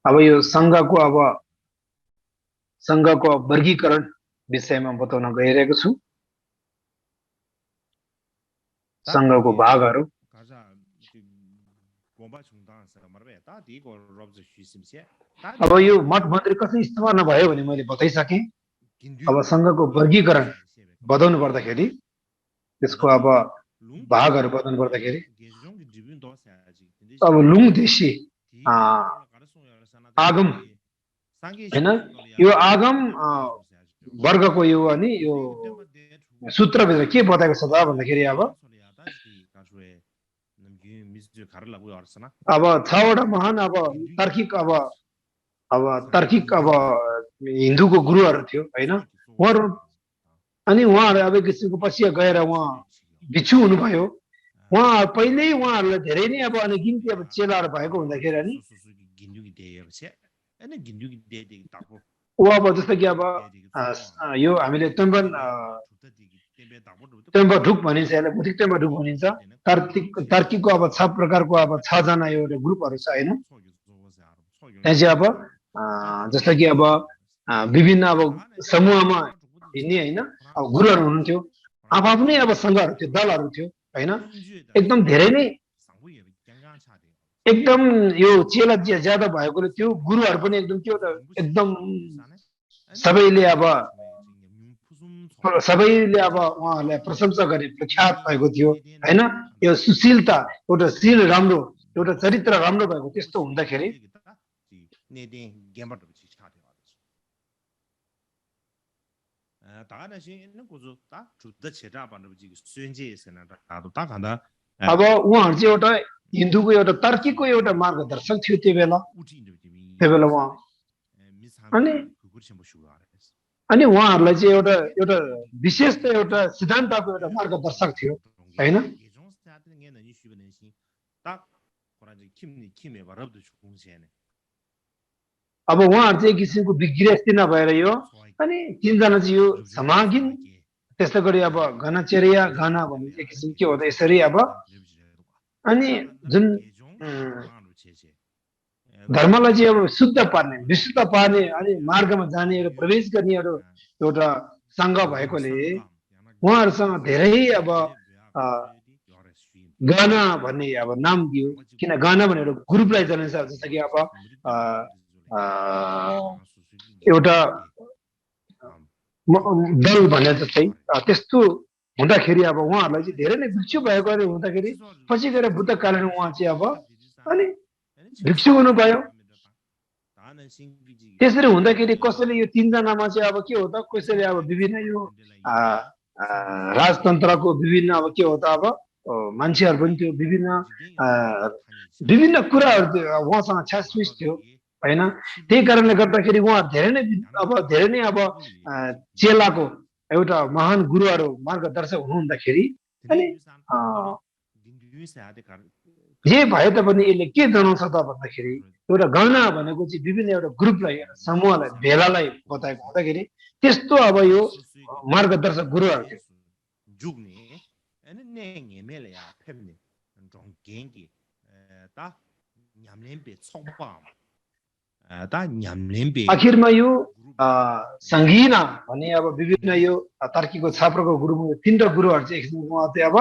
अब यो सङ्घको वर्गीकरण विषयमा बताउन गइरहेको छु सङ्घको भागहरू अब यो मठ मन्दिर कसरी स्थापना भयो भने मैले बताइसकेँ अब सङ्घको वर्गीकरण बताउनु पर्दाखेरि त्यसको अब भागहरू बताउनु पर्दाखेरि अब लुङ देशी आगम हैन यो आगम वर्गको यो अनि यो सूत्रभित्र के बताएको छ त भन्दाखेरि अब 6 वटा महान अब तार्किक हिन्दूको गुरुहरू थियो हैन उहाँहरू अनि उहाँहरू अब किसिमको पछि गएर उहाँ भिक्षु हुनुभयो उहाँ पहिल्यै उहाँहरूलाई धेरै नै अब अनि गिन्ती अब चेलाहरू भएको हुँदाखेरि अनि अब जस्तो कि अब यो हामीले टेम्बा ढुक भनिन्छ यसलाई बुद्धिक टेम्बा ढुक भनिन्छ तार्किकको अब 6 प्रकारको अब 6 जना एउटा ग्रुपहरू छ हैन त्यहाँ चाहिँ अब जस्तो कि अब विभिन्न अब समूहमा हिँड्ने हैन अब गुरुहरू हुनुहुन्थ्यो आफ्नै अब सङ्घहरू थियो दलहरू थियो हैन एकदम धेरै नै एकदम यो चेला ज्यादा भएकोले त्यो गुरुहरू पनि एकदम के हो त एकदम सबैले अब उहाँहरूलाई प्रशंसा गरे प्रख्यात भएको थियो हैन यो सुशीलता एउटा शील राम्रो एउटा चरित्र राम्रो भएको त्यस्तो हुँदाखेरि अब उहाँहरू चाहिँ एउटा हिन्दूको एउटा तर्कीको एउटा मार्गदर्शक थियो त्यो बेला उहाँ अनि उहाँहरूलाई चाहिँ एउटा विशेष एउटा सिद्धान्तको एउटा मार्गदर्शक थियो हैन अब उहाँहरू चाहिँ एक किसिमको विगृहस्थी नभएर यो अनि 3 जना चाहिँ यो समागिन त्यस्तै गरी अब घनचर्या गाना भन्ने एक किसिम के हो त यसरी अब अनि जुन धर्मलाई चाहिँ अब शुद्ध पार्ने विशुद्ध पार्ने अनि मार्गमा जाने एउटा प्रवेश गर्ने एउटा सङ्घ भएकोले उहाँहरूसँग धेरै अब गाना भन्ने अब नाम दियो किन गाना भन्ने एउटा ग्रुपलाई जान्छ जस्तो कि अब एउटा दल भने जस्तै त्यस्तो हुँदाखेरि अब उहाँहरूलाई चाहिँ धेरै नै भिक्षु भएको हुँदाखेरि पछि गएर बुद्ध कालमा उहाँ चाहिँ अब अनि भिक्षु हुनुभयो त्यसरी हुँदाखेरि कसैले यो 3 जनामा चाहिँ अब के हो त कसैले अब विभिन्न यो राजतन्त्रको विभिन्न अब के हो त अब मान्छेहरू पनि त्यो विभिन्न कुराहरू उहाँसँग छ्यासमिस थियो हैन त्यही कारणले गर्दाखेरि उहाँ धेरै नै अब चेलाको एउटा महान गुरुहरू मार्गदर्शक हुनुहुँदाखेरि अनि जे भए तापनि यसले के जनाउँछ त भन्दाखेरि एउटा गणना भनेको चाहिँ विभिन्न एउटा ग्रुपलाई समूहलाई भेलालाई बताएको हुँदाखेरि त्यस्तो अब यो मार्गदर्शक गुरुहरू थियो आखिरमा यो संगीना भने अब विभिन्न यो तर्कीको छाप्रको गुरुमा तीनटा गुरुहरू चाहिँ उहाँ चाहिँ अब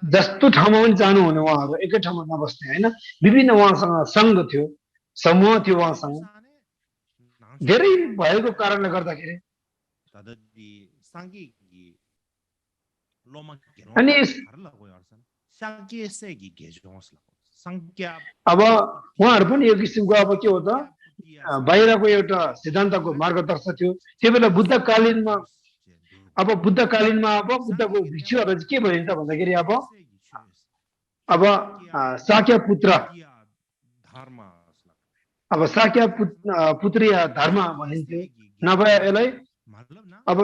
जस्तो ठाउँमा पनि जानुहुने उहाँहरू एकै ठाउँमा नबस्ने होइन विभिन्न उहाँसँग सङ्घ थियो समूह थियो उहाँसँग धेरै भएको कारणले गर्दाखेरि अनि अब उहाँहरू पनि यो किसिमको अब के हो त बाहिरको एउटा सिद्धान्तको मार्गदर्शक थियो त्यो बेला बुद्धकालीनमा अब बुद्धको भिक्षुहरू के भनिन्छ भन्दाखेरि अब शाक्य पुत्र अब शाक्य पुत्रीय धर्म भनिन्थ्यो नभए यसलाई अब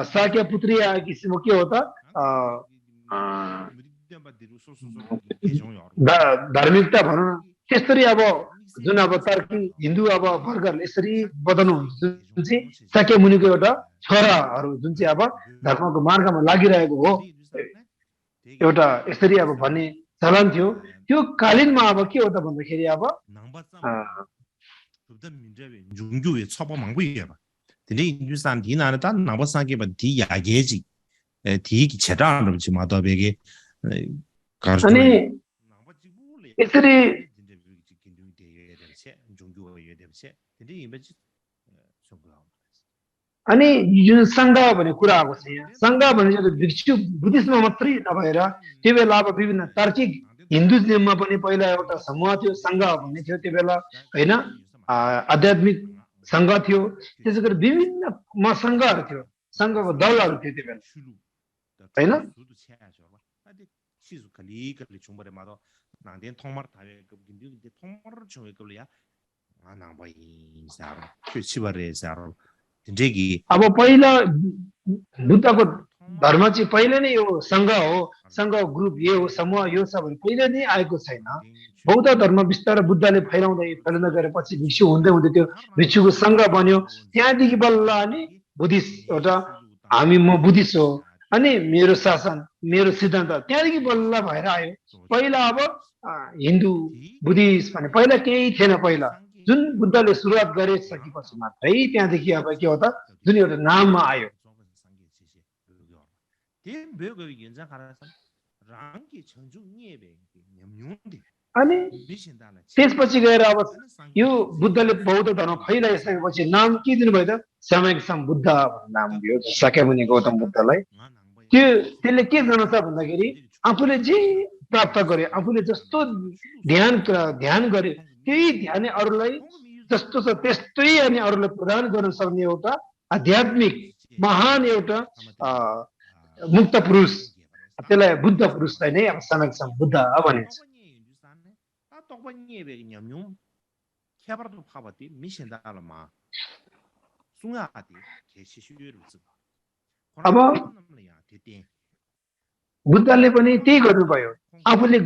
शाक्य पुत्रीय किसिमको के हो त धार्मिकता भनौँ न त्यसरी अब जुन अब तर्की हिन्दू अब वर्गहरूले यसरी बताउनुहुन्छ जुन चाहिँ शाक्य मुनिको एउटा छोराहरू जुन चाहिँ अब धर्मको मार्गमा लागिरहेको हो एउटा यसरी अब भन्ने चलन थियो त्यो कालीनमा अब के हो त भन्दाखेरि अब अनि यसरी अनि जुन सङ्घ भन्ने कुरा आएको छ यहाँ सङ्घ भने भिक्षु बुद्धिस्टमा मात्रै नभएर त्यो बेला अब विभिन्न तार्किक हिन्दुज्ममा पनि पहिला एउटा समूह थियो सङ्घ भन्ने थियो त्यो बेला होइन आध्यात्मिक सङ्घ थियो त्यसै गरी विभिन्न सङ्घहरू थियो सङ्घको दलहरू थियो त्यो बेला होइन अब पहिला बुद्धको धर्म चाहिँ पहिले नै यो सङ्घ हो सङ्घ ग्रुप यो हो समूह यो छ भने पहिले नै आएको छैन बौद्ध धर्म बिस्तारै बुद्धले फैलाउँदै गएपछि भिक्षु हुँदै त्यो भिक्षुको सङ्घ बन्यो त्यहाँदेखि बल्ल अनि बुद्धिस्ट एउटा म बुद्धिस्ट हो अनि मेरो शासन मेरो सिद्धान्त त्यहाँदेखि बल्ल भएर आयो पहिला अब हिन्दू बुद्धिस्ट भने पहिला केही थिएन पहिला जुन बुद्धले सुरुवात गरिसकेपछि मात्रै त्यहाँदेखि अब के हो त जुन एउटा नाममा आयो अनि त्यसपछि गएर अब यो बुद्धले बौद्ध धर्म फैलाइसकेपछि नाम के दिनुभयो त सामयिक बुद्ध नाम दियो शाक्यमुनि गौतम बुद्धलाई त्यसले के जनाउँछ भन्दाखेरि आफूले जे प्राप्त गरे आफूले जस्तो ध्यान गरे त्यही ध्यान अरूलाई जस्तो छ त्यस्तै अनि अरूलाई प्रदान गर्न सक्ने एउटा आध्यात्मिक महान एउटा मुक्त पुरुष त्यसलाई बुद्ध पुरुषलाई नै अब सामयिक बुद्ध भनिन्छ अब बुद्धले पनि त्यही गर्नुभयो आफूले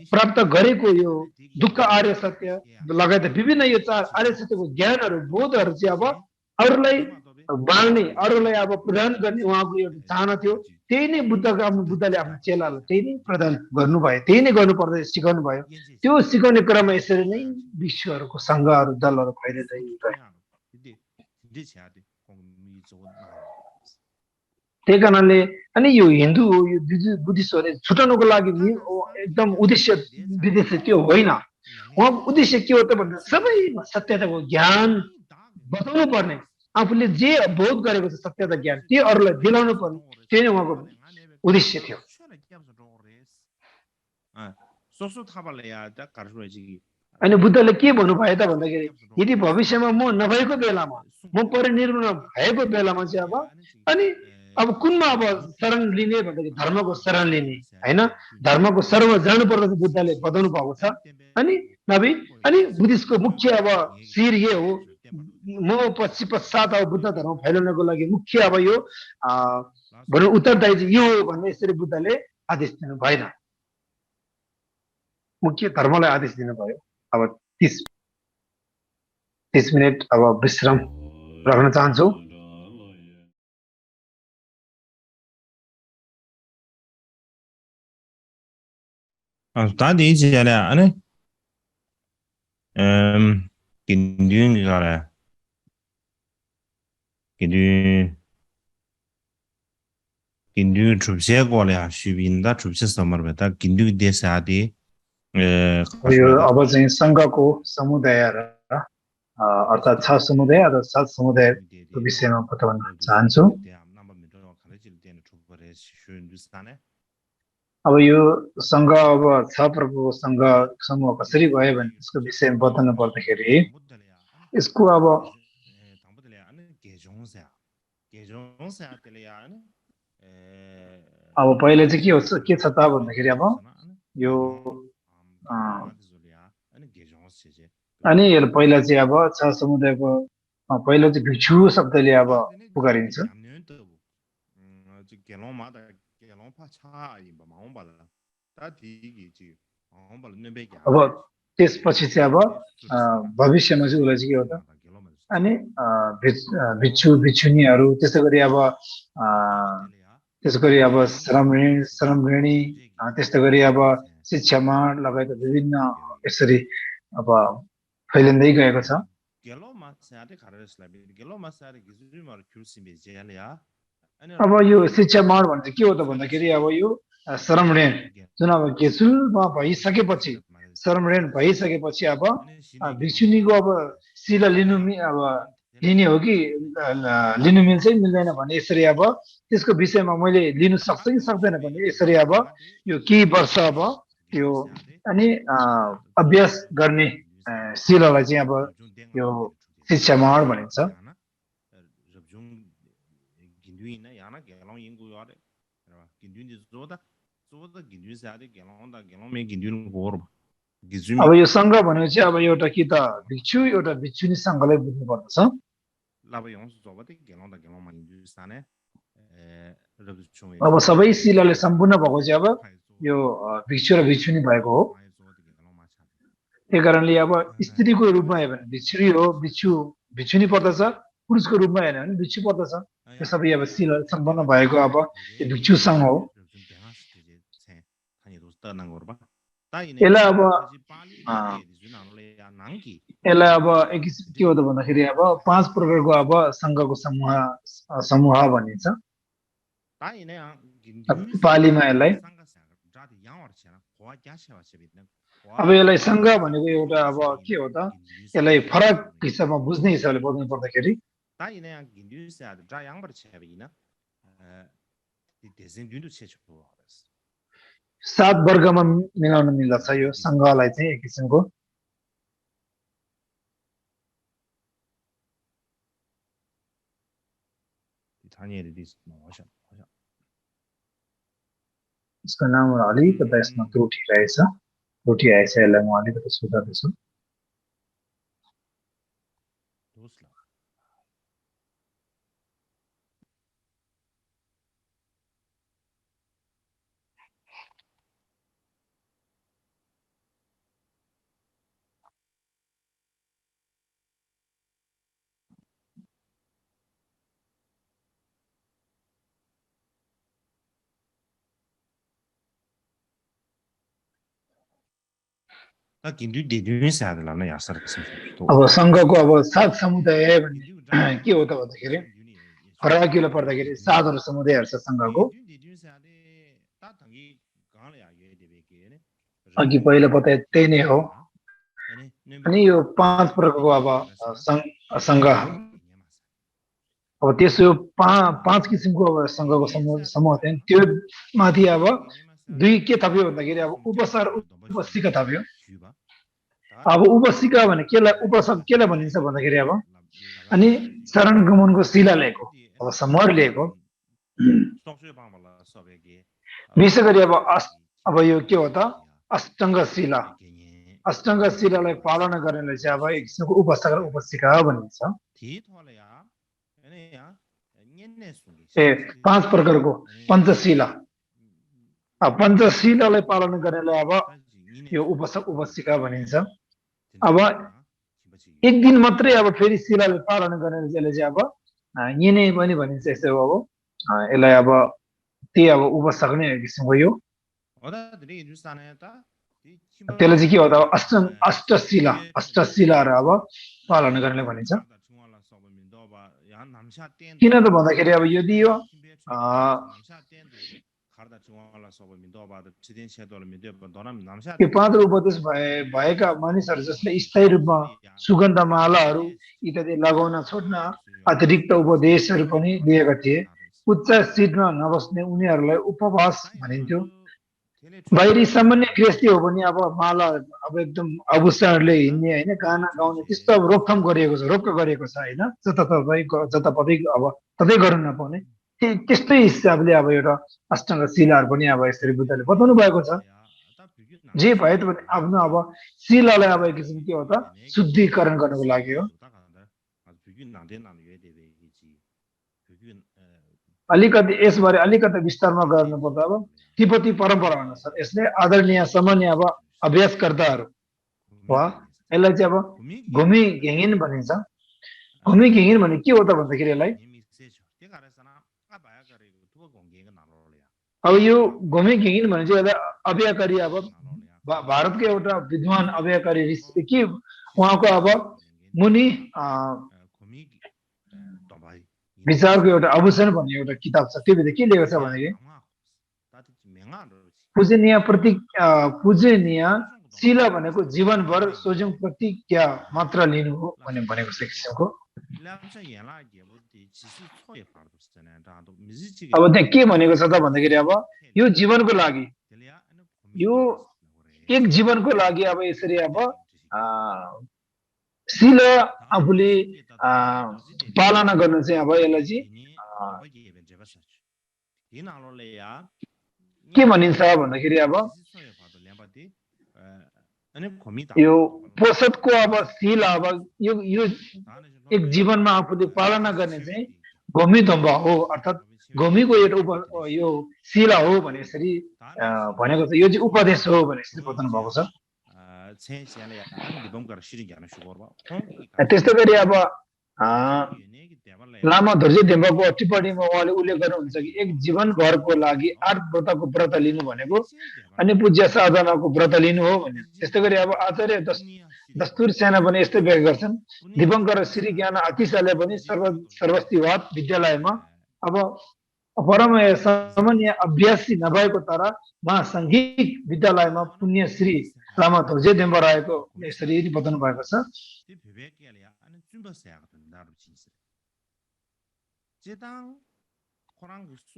प्राप्त गरेको यो दुःख आर्य सत्य लगायत विभिन्न यो चार आर्य सत्यको ज्ञानहरू बोधहरू चाहिँ अब अरूलाई बाँड्ने अरूलाई अब प्रदान गर्ने उहाँको एउटा चाहना थियो त्यही नै बुद्धले आफ्नो चेलालाई त्यही नै प्रदान गर्नुभयो त्यही नै गर्नुपर्दा सिकाउनु भयो त्यो सिकाउने क्रममा यसरी नै भिक्षुहरूको सङ्घहरू दलहरू फैलिँदै गयो त्यही कारणले अनि यो हिन्दू यो बुद्धिस्टहरूले छुटाउनुको लागि एकदम उद्देश्य विदेश त्यो होइन उहाँको उद्देश्य के हो त भन्दा सबैमा सत्यताको ज्ञान बताउनु पर्ने आफूले जे बोध गरेको छ सत्यता ज्ञान त्यो अरूलाई दिलाउनु पर्ने त्यही नै उहाँको उद्देश्य थियो अनि बुद्धले के भन्नुभयो त भन्दाखेरि यदि भविष्यमा म नभएको बेलामा म परिनिर्वाण भएको बेलामा चाहिँ अब अनि अब कुनमा अब शरण लिने भन्दाखेरि धर्मको शरण लिने हैन धर्मको सर्व जानुपर्दछ बुद्धले बताउनु भएको छ अनि नबी अनि बुद्धिस्टको मुख्य अब शिर के हो म पछि पश्चात अब बुद्ध धर्म फैलाउनको लागि मुख्य अब यो भनौँ उत्तरदायी चाहिँ यो हो भन्ने यसरी बुद्धले आदेश दिनु भएन मुख्य धर्मलाई आदेश दिनुभयो अब 30 मिनट अब विश्राम राख्न चाहन्छु ta di ji ya la ane kin dun ga la kin du chup se go la shu bin da chup se samar ba ta kin du de sa de यो अब चाहिँ संघको समुदाय र अर्थात 6 समुदाय र 7 समुदायको विषयमा बताउन चाहन्छु अब यो संघ अब 6 प्रकारको संघ समूह कसरी भयो भने यसको विषयमा बताउनु पर्दाखेरि यसको अब पहिले चाहिँ के छ त भन्दाखेरि अब यो अनि पहिला चाहिँ अब 6 समुदायको पहिलो चाहिँ भिक्षु शब्दले अब पुकारिन्छ अब त्यसपछि चाहिँ अब भविष्यमा चाहिँ उसलाई चाहिँ के हो त अनि भिक्षु भिक्षुनीहरू त्यसै गरी अब श्रमऋणी त्यस्तै गरी अब शिक्षामाण लगायत विभिन्न यसरी अब फैलिँदै गएको छ अब यो शिक्षामाण भने के हो त भन्दाखेरि अब यो श्रमऋण जुन अब गेसुलमा भइसकेपछि श्रमऋण भइसकेपछि अब भिक्षुनीको अब शिला लिनु अब लिने हो कि लिनु मिल्छ कि मिल्दैन भन्ने यसरी अब त्यसको विषयमा मैले लिनु सक्छ कि सक्दैन भन्ने यसरी अब यो केही वर्ष अब यो अनि अभ्यास गर्ने शिलालाई चाहिँ अब यो शिक्षामाण भनिन्छ अब यो संघ भनेको चाहिँ अब एउटा कि त भिक्षु एउटा भिक्षुनी संघलाई बुझ्नु पर्दछ अब सबै शिलाले सम्पूर्ण भएको चाहिँ अब यो भिक्षु र भिक्षुनी भएको हो त्यही कारणले अब स्त्रीको रूपमा हेर्यो भने भिक्षुनी हो भिक्षुनी पर्दछ पुरुषको रूपमा हेर्यो भने भिक्षु पर्दछ यो सबै अब शिला सम्पन्न भएको अब यो भिक्षु संघ हो यसलाई अब एक के हो त भन्दाखेरि अब 5 प्रकारको अब संघको समूह भनिन्छ पालीमा यसलाई अब यसलाई संघ भनेको एउटा अब के हो त यसलाई फरक हिसाबमा बुझ्ने हिसाबले बताउनु पर्दाखेरि 7 वर्गमा मिलाउन मिल्दछ यो संघलाई चाहिँ एक किसिमको यसको नामहरू अलिकति यसमा त्रुटि रहेछ त्रुटि आएछ यसलाई म अलिकति सुधार्दैछु अब संघको अब 7 समुदाय भन्ने के हो त भन्दाखेरि फराकिलो पर्दाखेरि 7 समुदायहरू छ संघको अघि पहिला बताए त्यही नै हो अनि यो 5 प्रकारको अब संघ अब त्यसो 5 किसिमको अब संघको समूह थियो त्यो माथि अब 2 के थप्यो भन्दाखेरि अब उपसार उपसिका थप्यो अब उपसिका भने केलाई भनिन्छ भन्दाखेरि अब अनि शरण गमनको शिला लिएको अब समूह लिएको विशेष गरी अब यो के हो त अष्टाङ्ग शिला अष्टाङ्ग शिलालाई पालना गर्नेले चाहिँ अब एक किसिमको उपासक र उपासिका भनिन्छ पाँच प्रकारको पञ्चशिला पञ्चशिलालाई पालना गर्नेलाई अब यो उपासक उपासिका भनिन्छ अब एक दिन मात्रै अब फेरि शिलाले पालना गर्नेले चाहिँ अब यिनै पनि भनिन्छ यसो अब यसलाई अब त्यही अब उपासक नै एक किसिमको यो त्यसले चाहिँ के हो त अष्टशिला र अब पालना गर्ने भनिन्छ किन त भन्दाखेरि अब यदि यो पाँच उपदेश भएका मानिसहरू जसले स्थायी रूपमा सुगन्ध मालाहरू इत्यादि लगाउन छोड्न अतिरिक्त उपदेशहरू पनि लिएका थिए उच्च सिटमा नबस्ने उनीहरूलाई उपवास भनिन्थ्यो बाहिरी सामान्य गृहस्थी हो भने अब माला अब एकदम आभूषणले हिँड्ने होइन गाना गाउने त्यस्तो अब रोकथाम गरिएको छ रोक्क गरिएको छ होइन जताततै अब ततै गर्नु नपाउने त्यस्तै हिसाबले अब एउटा अष्टाङ्ग शिलाहरू पनि अब यसरी बुद्धले बताउनु भएको छ जे भए पनि आफ्नो अब शिलालाई अब एक किसिम के हो त शुद्धिकरण गर्नको लागि हो अलिकति यसबारे अलिकति विस्तारमा गर्नुपर्दा अब तिब्बती परम्परा अनुसार यसले आदरणीय सामान्य अब अभ्यासकर्ताहरू वा यसलाई चाहिँ अब घुमी घेङ्गिन भनिन्छ घुमी घेङ्गिन भने के हो त भन्दाखेरि यसलाई अब यो घुमी घेङ्गिन भने चाहिँ यसलाई अभ्याकारी अब भारतको एउटा विद्वान अभ्याकारी ऋषि के उहाँको अब मुनि विचारको एउटा आभूषण भन्ने एउटा किताब छ त्यो भित्र के लेखेको छ भनेदेखि पूजनीय शिला भनेको जीवनभर सोझौं प्रतिज्ञा मात्र लिनु हो भनेको छ किसिमको अब त्यहाँ के भनेको छ त भन्दाखेरि अब यो जीवनको लागि यो एक जीवनको लागि अब यसरी अब शिला आफूले पालना गर्नु चाहिँ अब यसलाई चाहिँ के भनिन्छ भन्दाखेरि अब यो पोषदको अब शिला अब यो एक जीवनमा आफूले पालना गर्ने चाहिँ घोमी धम्बा हो अर्थात् घोमीको एउटा यो शिला हो भने यसरी भनेको छ यो चाहिँ उपदेश हो भने यसरी बताउनु भएको छ त्यस्तै गरी अब लामा धुर्जे डेम्बाको टिप्पणीमा उहाँले उल्लेख गर्नुहुन्छ कि एक जीवनभरको लागि 8 व्रतको व्रत लिनु भनेको अनि पूज्य साधनाको व्रत लिनु हो भने त्यस्तै गरी अब आचार्य दस्तुर सेना पनि यस्तै व्याख्या गर्छन् दिवंकर श्री ज्ञान अतिशाले पनि सर्वस्तिवाद विद्यालयमा अब परम सामान्य अभ्यासी नभएको तर महासङ्घिक विद्यालयमा पुण्य श्री लामा धुर्जे डेम्बा रहेको यसरी बताउनु भएको छ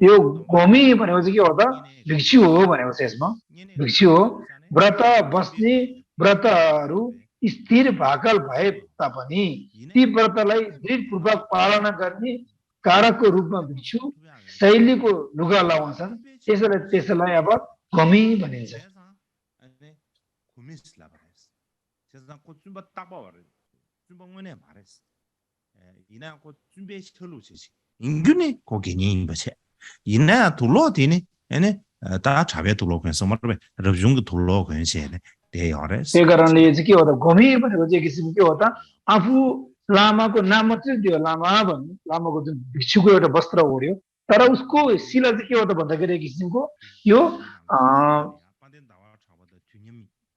यो घोमी भनेको चाहिँ के हो त भिक्षु हो भनेको छ यसमा भिक्षु हो व्रत बस्ने व्रतहरू स्थिर भाकल भए तापनि ती व्रतलाई दृढपूर्वक पालना गर्ने कारकको रूपमा भिक्षु शैलीको लुगा लगाउँछन् त्यसलाई अब घोमी भनिन्छ 인균이 고개니 뭐지 이나 둘로디니 에네 다 잡에 둘로 그래서 말বে रबजुंग 둘로 그래서네 대여래 त्यही कारणले चाहिँ के हो त घोमी भनेको चाहिँ किसिम के हो त आफू लामाको नाम मात्रै दियो लामा भन्ने लामाको जुन भिक्षुको एउटा वस्त्र ओढ्यो तर उसको शिला चाहिँ के हो त भन्दाखेरि किसिमको यो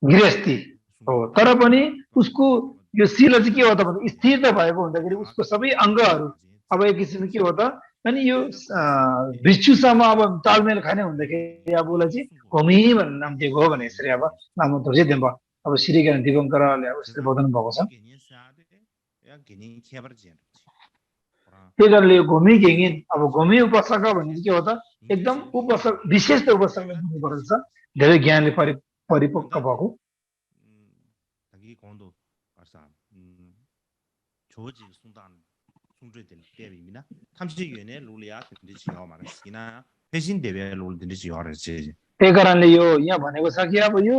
गृहस्थी हो तर पनि उसको यो शिला चाहिँ के हो त भन्दा स्थिरता भएको हुँदाखेरि उसको सबै अङ्गहरू अब एक किसिमको के हो त अनि यो भिक्षुसँग अब तालमेल खाने हुँदाखेरि अब उसलाई चाहिँ घोमी भन्ने नाम दिएको हो भने यसरी अब लामो धुर्जे डेम्बा अब श्री ज्ञान दिवंकरले अब यसरी बताउनु भएको छ त्यही कारणले घोमी घेङ्गिन अब घोमी उपासक भन्ने के हो त एकदम उपासक विशेष उपासकले बुझ्नुपर्छ छ धेरै ज्ञानले परिपक्व भएको 총주들 대비미나 탐지위원회 룰이야 된지 요마는 시나 회신 대회 룰 된지 요라지 त्यही कारणले यो यहाँ भनेको छ कि अब यो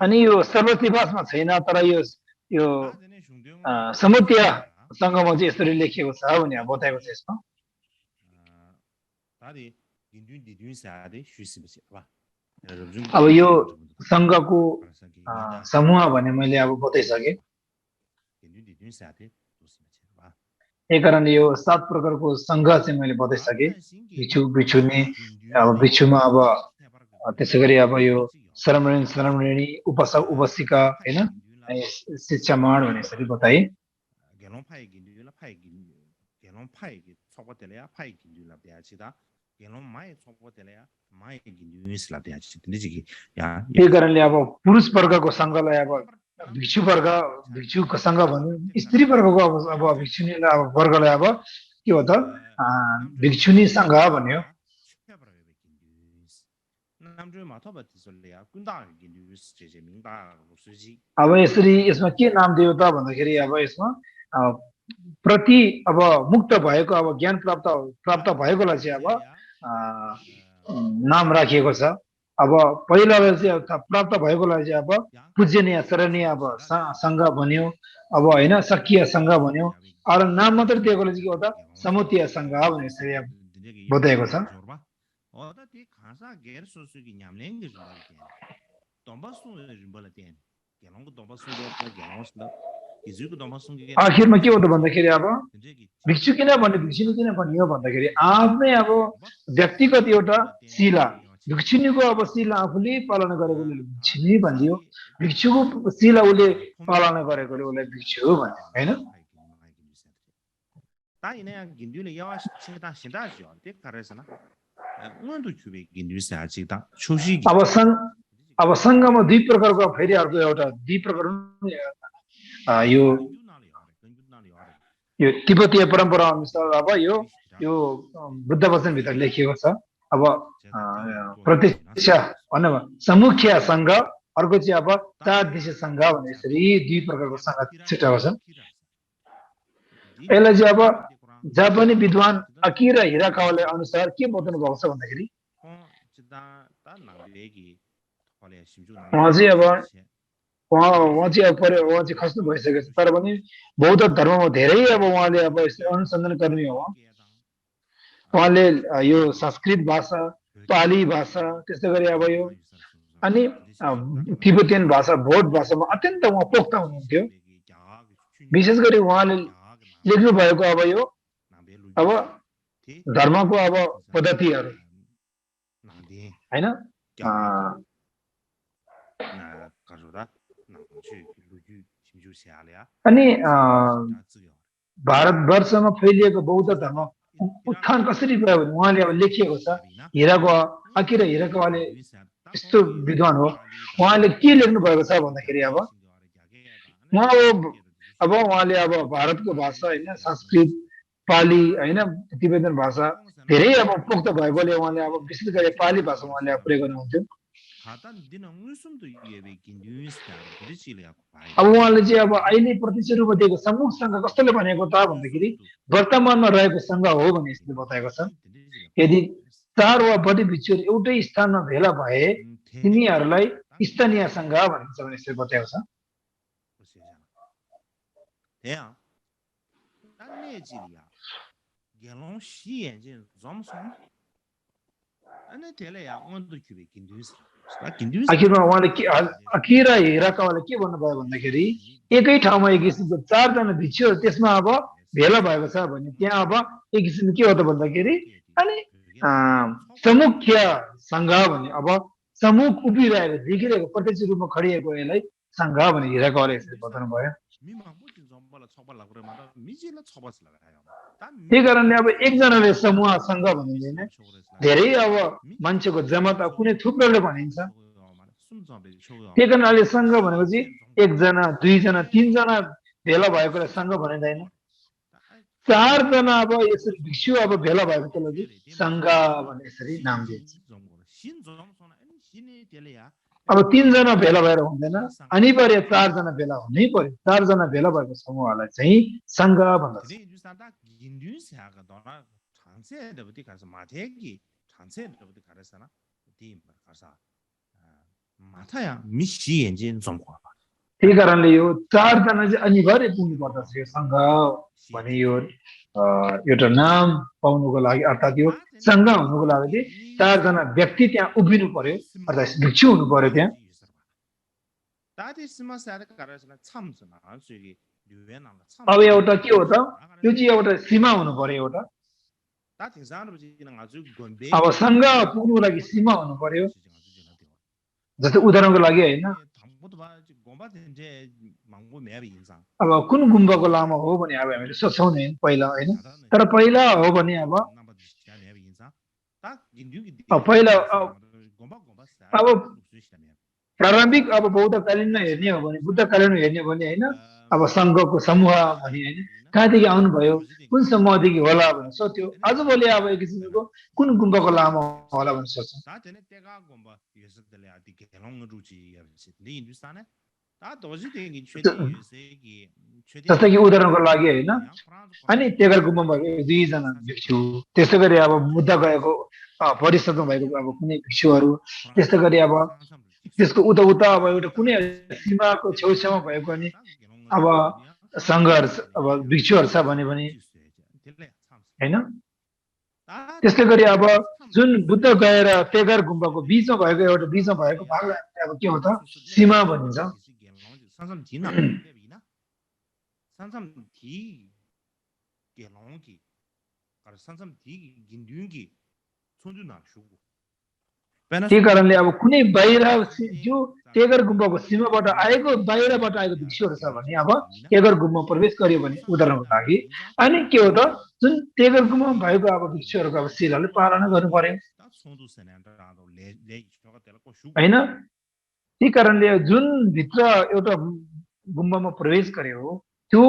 अनि यो सर्वतिवासमा छैन तर यो समुद्र सङ्घमा चाहिँ यसरी लेखिएको छ भने बताएको छ यसमा अब यो सङ्घको समूह भने मैले अब बताइसकेँ त्यही कारणले यो 7 प्रकारको सङ्घ चाहिँ मैले बताइसकेँ भिक्षु भिक्षुनी अब भिक्षुमा अब त्यसै गरी अब यो शरणमृणी उपासक उपासिका हैन शिक्षामाण भने यसरी बताए त्यही कारणले अब पुरुष वर्गको सङ्घलाई अब भिक्षु भिक्षुको सङ्घ भन्नु स्त्री वर्गको अब भिक्षुनीलाई अब वर्गलाई अब के हो त भिक्षुनी सङ्घ भन्यो अब यसरी यसमा के नाम दियो त भन्दाखेरि अब यसमा प्रति अब मुक्त भएको अब ज्ञान प्राप्त भएकोलाई चाहिँ अब नाम राखिएको छ अब पहिलालाई चाहिँ प्राप्त भएकोलाई चाहिँ अब पूजनीय शरणीय अब सङ्घ भन्यो अब होइन सकिय सङ्घ भन्यो अरू नाम मात्र दिएकोले चाहिँ के हो त समुतीय सङ्घ भने यसरी बताएको छ आखिरमा के हो त भन्दाखेरि अब भिक्षु किन भन्ने भिक्षुनी किन भनियो भन्दाखेरि आफ्नै अब व्यक्तिगत एउटा शिला भिक्षुनीको अब शिला आफूले पालना गरेकोले भिक्षुनी भनिदियो भिक्षुको शिला उसले पालना गरेकोले उसलाई भिक्षु भन्यो होइन अब सङ्घमा दुई प्रकारको फेरि अर्को एउटा दुई प्रकार यो तिब्बतीय परम्परा अनुसार अब यो बुद्ध वचनभित्र लेखिएको छ अब प्रत्यक्ष भन्नु समुख्य सङ्घ अर्को चाहिँ अब तादृश्य सङ्घ भने यसरी दुई प्रकारको सङ्घ छुट्याएको छ यसलाई चाहिँ अब जापानी विद्वान अकिरा हिराकावाले अनुसार के बताउनु भएको छ भन्दाखेरि उहाँ चाहिँ खस्नु भइसकेको छ तर पनि बौद्ध धर्ममा धेरै अब उहाँले अब अनुसन्धान गर्ने हो उहाँले यो संस्कृत भाषा पाली भाषा त्यस्तै गरी अब यो अनि तिब्बतियन भाषा बौद्ध भाषामा अत्यन्त उहाँ पोख्त हुनुहुन्थ्यो विशेष गरी उहाँले लेख्नु भएको अब यो अब धर्मको अब पद्धतिहरू हैन अनि भारतवर्षमा फैलिएको बौद्ध धर्म उत्थान कसरी भयो भने उहाँले अब लेखिएको छ अकिरा हिराकावाले यस्तो विद्वान हो उहाँले के लेख्नु भएको छ भन्दाखेरि अब उहाँले अब भारतको भाषा होइन संस्कृत पाली होइन तिब्बतन भाषा धेरै अब पोख्त भएकोले उहाँले अब विशेष गरी पाली भाषा उहाँले प्रयोग गर्नुहुन्थ्यो अब उहाँले चाहिँ अब अहिले प्रत्यक्ष रूपमा दिएको समूह सङ्घ कस्तोले भनेको त भन्दाखेरि वर्तमानमा रहेको सङ्घ हो भने यसले बताएको छ यदि 4 वा बढी भिक्षुहरू एउटै स्थानमा भेला भए तिनीहरूलाई स्थानीय सङ्घ भनिन्छ भने यसले बताएको छ आखिरमा उहाँले अकिरा हिराकावाले के भन्नुभयो भन्दाखेरि एकै ठाउँमा एक किसिमको 4 जना भिक्षुहरू त्यसमा अब भेला भएको छ भने त्यहाँ अब एक किसिमको के हो त भन्दाखेरि अनि समुख्य सङ्घ भने अब समूह उभिरहेको देखिरहेको प्रत्यक्ष रूपमा खडिएको यसलाई सङ्घ भने हिराकावाले यसरी बताउनु भयो त्यही कारणले अब एकजनाले समूह सङ्घ भनिँदैन धेरै अब मान्छेको जमात कुनै थुप्रोले भनिन्छ त्यही कारणले सङ्घ भनेको चाहिँ 1 जना 2 जना 3 जना भेला भएकोलाई सङ्घ भनिँदैन 4 जना अब यसरी भिक्षु अब भेला भएको त्यसलाई चाहिँ सङ्घ भने यसरी नाम दिन्छ अब 3 जना भेला भएर हुँदैन अनिवार्य 4 जना भेला हुनै पर्यो 4 जना भेला भएको समूहलाई चाहिँ संघ भन्दछ त्यही कारणले यो 4 जना चाहिँ अनिवार्य पुग्नु पर्दछ यो संघ भने यो एउटा नाम पाउनुको लागि अर्थात् यो संघ हुनुको लागि 4 जना व्यक्ति त्यहाँ उभिनु पर्यो अर्थात् भिक्षु हुनु पर्यो त्यहाँ अब एउटा के हो त यो चाहिँ एउटा सीमा हुनु पर्यो एउटा अब संघ पुग्नुको लागि सीमा हुनु पर्यो जस्तै उदाहरणको लागि हैन अब कुन गुम्बाको लामो हो भने अब हामीले सोच्छौँ नि पहिला हैन तर पहिला हो भने अब पहिला अब प्रारम्भिक अब बौद्धकालीनमा हेर्ने हो भने बुद्धकालीनमा हेर्ने भने हैन अब संघको समूह भने हैन कहाँदेखि आउनुभयो कुन समूहदेखि होला भनेर सोध्यो आजभोलि अब एक किसिमको कुन गुम्बाको लामो होला भनेर सोच्छौँ जस्तै कि उदाहरणको लागि हैन अनि तेगर गुम्बा भएको 2 जना भिक्षु त्यसै गरी अब बुद्ध गएको परिषदमा भएको अब कुनै भिक्षुहरू त्यस्तै गरी अब त्यसको उता उता अब एउटा कुनै सीमाको छेउछाउमा भएको नि अब संघर्ष अब भिक्षुहरू छ भने पनि हैन त्यसै गरी अब जुन बुद्ध गएर तेगर गुम्बाको बीचमा भएको एउटा बीचमा भएको भागलाई अब के हो त सीमा भनिन्छ त्यही कारणले अब कुनै बाहिर जो तेगर गुम्बाको सीमाबाट आएको बाहिरबाट आएको भिक्षुहरू छ भने अब तेगर गुम्बा प्रवेश गर्यो भने उदाहरणको लागि अनि के हो त जुन तेगर गुम्बा भएको अब भिक्षुहरूको अब शिलाले पालना गर्नु पर्यो हैन त्यही कारणले जुन भित्र एउटा गुम्बामा प्रवेश गर्यो त्यो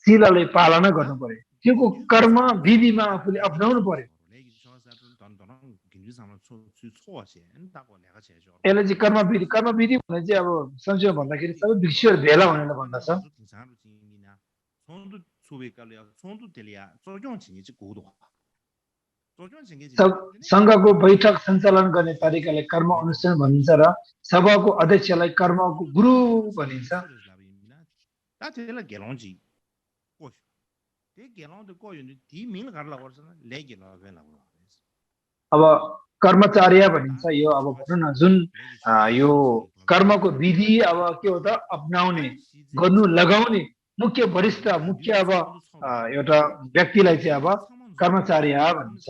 शिलाले पालना गर्नु पर्यो त्यो कर्म विधिमा आफूले अपनाउनु पर्यो यसलाई चाहिँ कर्मविधि भने चाहिँ अब संक्षेपमा भन्दाखेरि सबै भिक्षुहरू भेला हुनेलाई भन्दछ संघको बैठक सञ्चालन गर्ने तरिकालाई कर्म अनुष्ठान भनिन्छ र सभाको अध्यक्षलाई कर्मको गुरु भनिन्छ अब कर्मचार्य भनिन्छ यो अब भनौँ न जुन यो कर्मको विधि अब के हो त अपनाउने गर्नु लगाउने मुख्य वरिष्ठ मुख्य अब एउटा व्यक्तिलाई चाहिँ अब कर्मचार्य भनिन्छ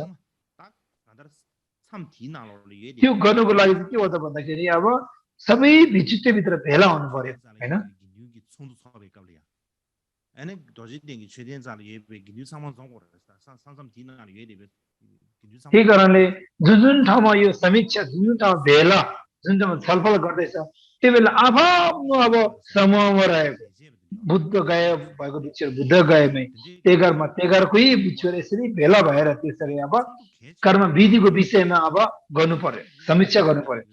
त्यो गर्नुको लागि के हो त भन्दाखेरि अब सबै भिक्षुत्वभित्र भेला हुनु पर्यो हैन त्यही कारणले जुन जुन ठाउँमा यो समीक्षा जुन जुन ठाउँमा भेला जुन ठाउँमा छलफल गर्दैछ त्यो बेला आफ्नो अब समूहमा रहेको बुद्ध गए भएको भिक्षुहरू बुद्ध गएमै तेगरमा तेगरकै भिक्षुहरू यसरी भेला भएर त्यसरी अब कर्म विधिको विषयमा अब गर्नु पर्यो समीक्षा गर्नु पर्यो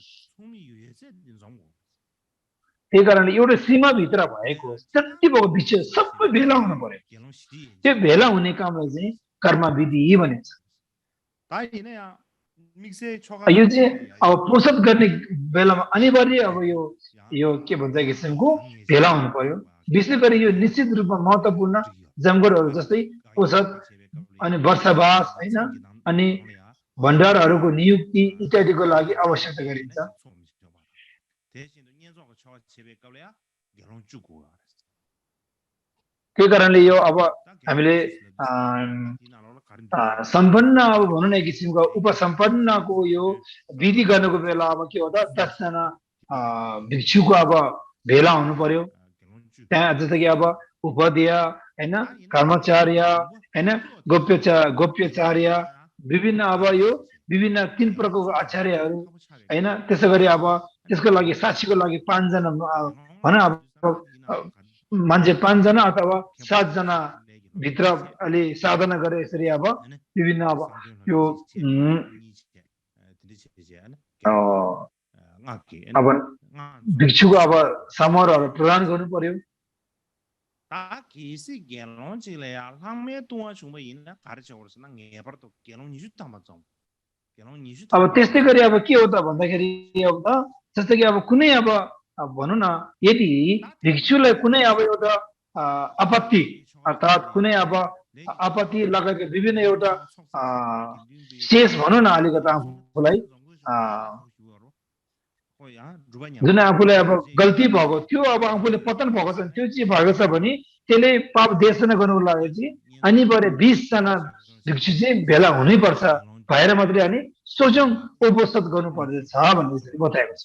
त्यही कारणले एउटा सीमाभित्र भएको जति भएको भिक्षु सबै भेला हुनु पर्यो त्यो भेला हुने कामलाई चाहिँ कर्म विधि भनिन्छ यो चाहिँ अब पोषण गर्ने बेलामा अनिवार्य अब यो के भन्छ किसिमको भेला हुनु पर्यो विशेष गरी यो निश्चित रूपमा महत्त्वपूर्ण जमघटहरू जस्तै पोषण अनि वर्षावास हैन अनि भण्डारहरूको नियुक्ति इत्यादिको लागि आवश्यकता गरिन्छ त्यही कारणले यो अब हामीले सम्पन्न अब भनौँ न एक किसिमको उपसम्पन्नको यो विधि गर्नुको बेला अब के हो त 10 जना भिक्षुको अब भेला हुनु पर्यो त्यहाँ जस्तै कि अब उपाध्याय हैन कर्मचार्य हैन गोप्यचार्य विभिन्न अब यो विभिन्न 3 प्रकारको आचार्यहरू हैन त्यसै गरी अब त्यसको लागि साक्षीको लागि 5 जना भन अब मान्छे 5 जना अथवा 7 जना भित्र अलि साधना गरे यसरी अब विभिन्न अब यो अब भिक्षुको अब समूहहरू प्रदान गर्नु पर्यो 다 기시 개론지래야 항매 동안 주면 있나 가르쳐 오르스나 예버도 개론 니주다 맞죠 개론 니주다 अब त्यस्तै गरी अब के हो त भन्दाखेरि अब त जस्तो कि अब कुनै अब भनौँ न यदि भिक्षुलाई कुनै अब एउटा आपत्ति अर्थात् कुनै अब आपत्ति लगाएको विभिन्न एउटा शेष भनौँ न अलिकति आफूलाई जुन आफूलाई अब गल्ती भएको थियो अब आफूले पतन भएको छ त्यो चाहिँ भएको छ भने त्यसले पाप देशना गर्नुको लागि चाहिँ अनिवार्य 20 जना भिक्षु चाहिँ भेला हुनैपर्छ भएर मात्रै अनि सोचौं उपस्थित गर्नु पर्दछ भन्ने चाहिँ बताएको छ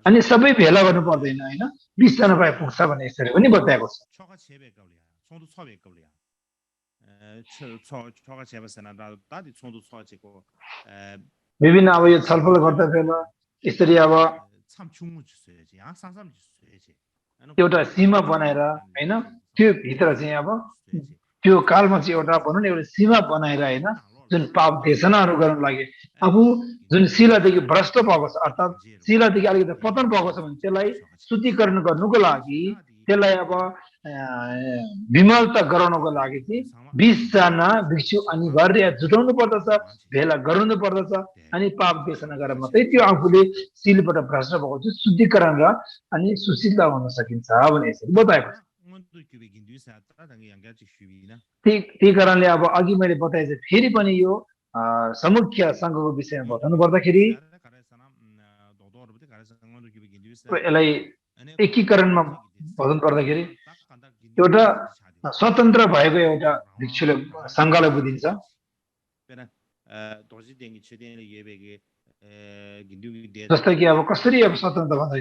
अनि सबै भेला गर्नु पर्दैन हैन 20 जना भए पुग्छ भन्ने यसरी पनि बताएको छ विभिन्न अब यो छलफल गर्दा बेला यसरी अब एउटा सीमा बनाएर हैन त्यो भित्र चाहिँ अब त्यो कालमा चाहिँ एउटा भनौँ न एउटा सीमा बनाएर हैन जुन पाप देशनाहरू गर्नु लागि अब जुन शिलादेखि भ्रष्ट भएको छ अर्थात् शिलादेखि अलिकति पतन भएको छ भने त्यसलाई शुद्धिकरण गर्नुको लागि त्यसलाई अब विमलता गराउनको लागि चाहिँ 20 जना भिक्षु अनिवार्य जुटाउनु पर्दछ भेला गराउनु पर्दछ अनि पाप देशना गरेर मात्रै त्यो आफूले शिलबाट भ्रष्ट भएको चाहिँ शुद्धिकरण र अनि सुशीलता हुन सकिन्छ भने यसरी बताएको छ त्यही कारणले अब अघि मैले बताए चाहिँ फेरि पनि यो समुख्य सङ्घको विषयमा बताउनु पर्दाखेरि यसलाई एकीकरणमा भन्नु पर्दाखेरि एउटा स्वतन्त्र भएको एउटा भिक्षुले सङ्घलाई बुझिन्छ जस्तै कि अब कसरी अब स्वतन्त्र भन्दा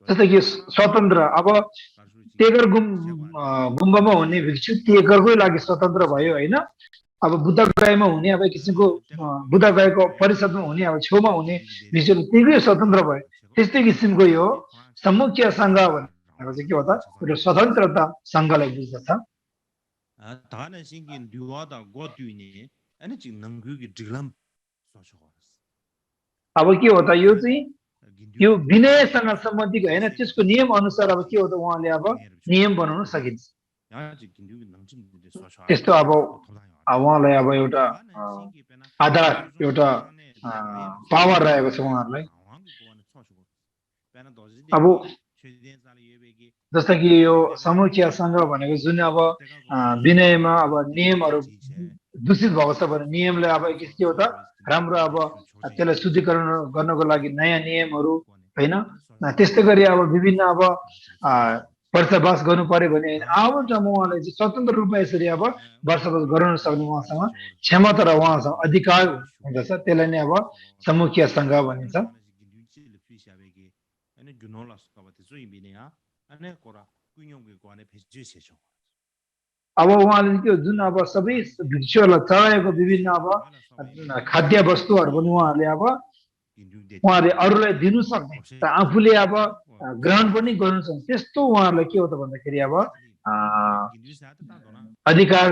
जस्तै कि स्वतन्त्र अब तेगर गुम्बामा हुने भिक्षु तेगरकै लागि स्वतन्त्र भयो हैन अब बुद्धगयामा हुने अब किसिमको बुद्धगयाको परिषदमा हुने अब छेउमा हुने भिक्षु तेगै स्वतन्त्र भयो त्यस्तै किसिमको यो समुख्य सङ्घ भनेको चाहिँ के हो त एउटा स्वतन्त्रता सङ्घलाई बुझ्दछ अब के हो त यो चाहिँ यो विनयसँग सम्बन्धित हैन त्यसको नियम अनुसार अब के हो त उहाँले अब नियम बनाउन सकिन्छ त्यस्तो अब उहाँलाई अब एउटा आधार एउटा पावर रहेको छ उहाँहरूलाई अब जस्तो कि यो समुख्य सङ्घ भनेको जुन अब विनयमा अब नियमहरू दूषित भएको छ भने नियमलाई अब के हो त राम्रो अब त्यसलाई शुद्धिकरण गर्नको लागि नयाँ नियमहरू हैन त्यस्तै गरी अब विभिन्न अब वर्षावास गर्नु पर्यो भने अब उहाँले चाहिँ स्वतन्त्र रूपमा यसरी अब वर्षावास गराउन सक्ने उहाँसँग क्षमता र उहाँसँग अधिकार हुँदछ त्यसलाई नै अब समुख्य सङ्घ भनिन्छ अब उहाँले के जुन अब सबै भिक्षुहरूलाई चढाएको विभिन्न अब खाद्य वस्तुहरू पनि उहाँहरूले अरूलाई दिनु सक्ने र आफूले अब ग्रहण पनि गर्नु सक्ने त्यस्तो उहाँहरूलाई के हो त भन्दाखेरि अब अधिकार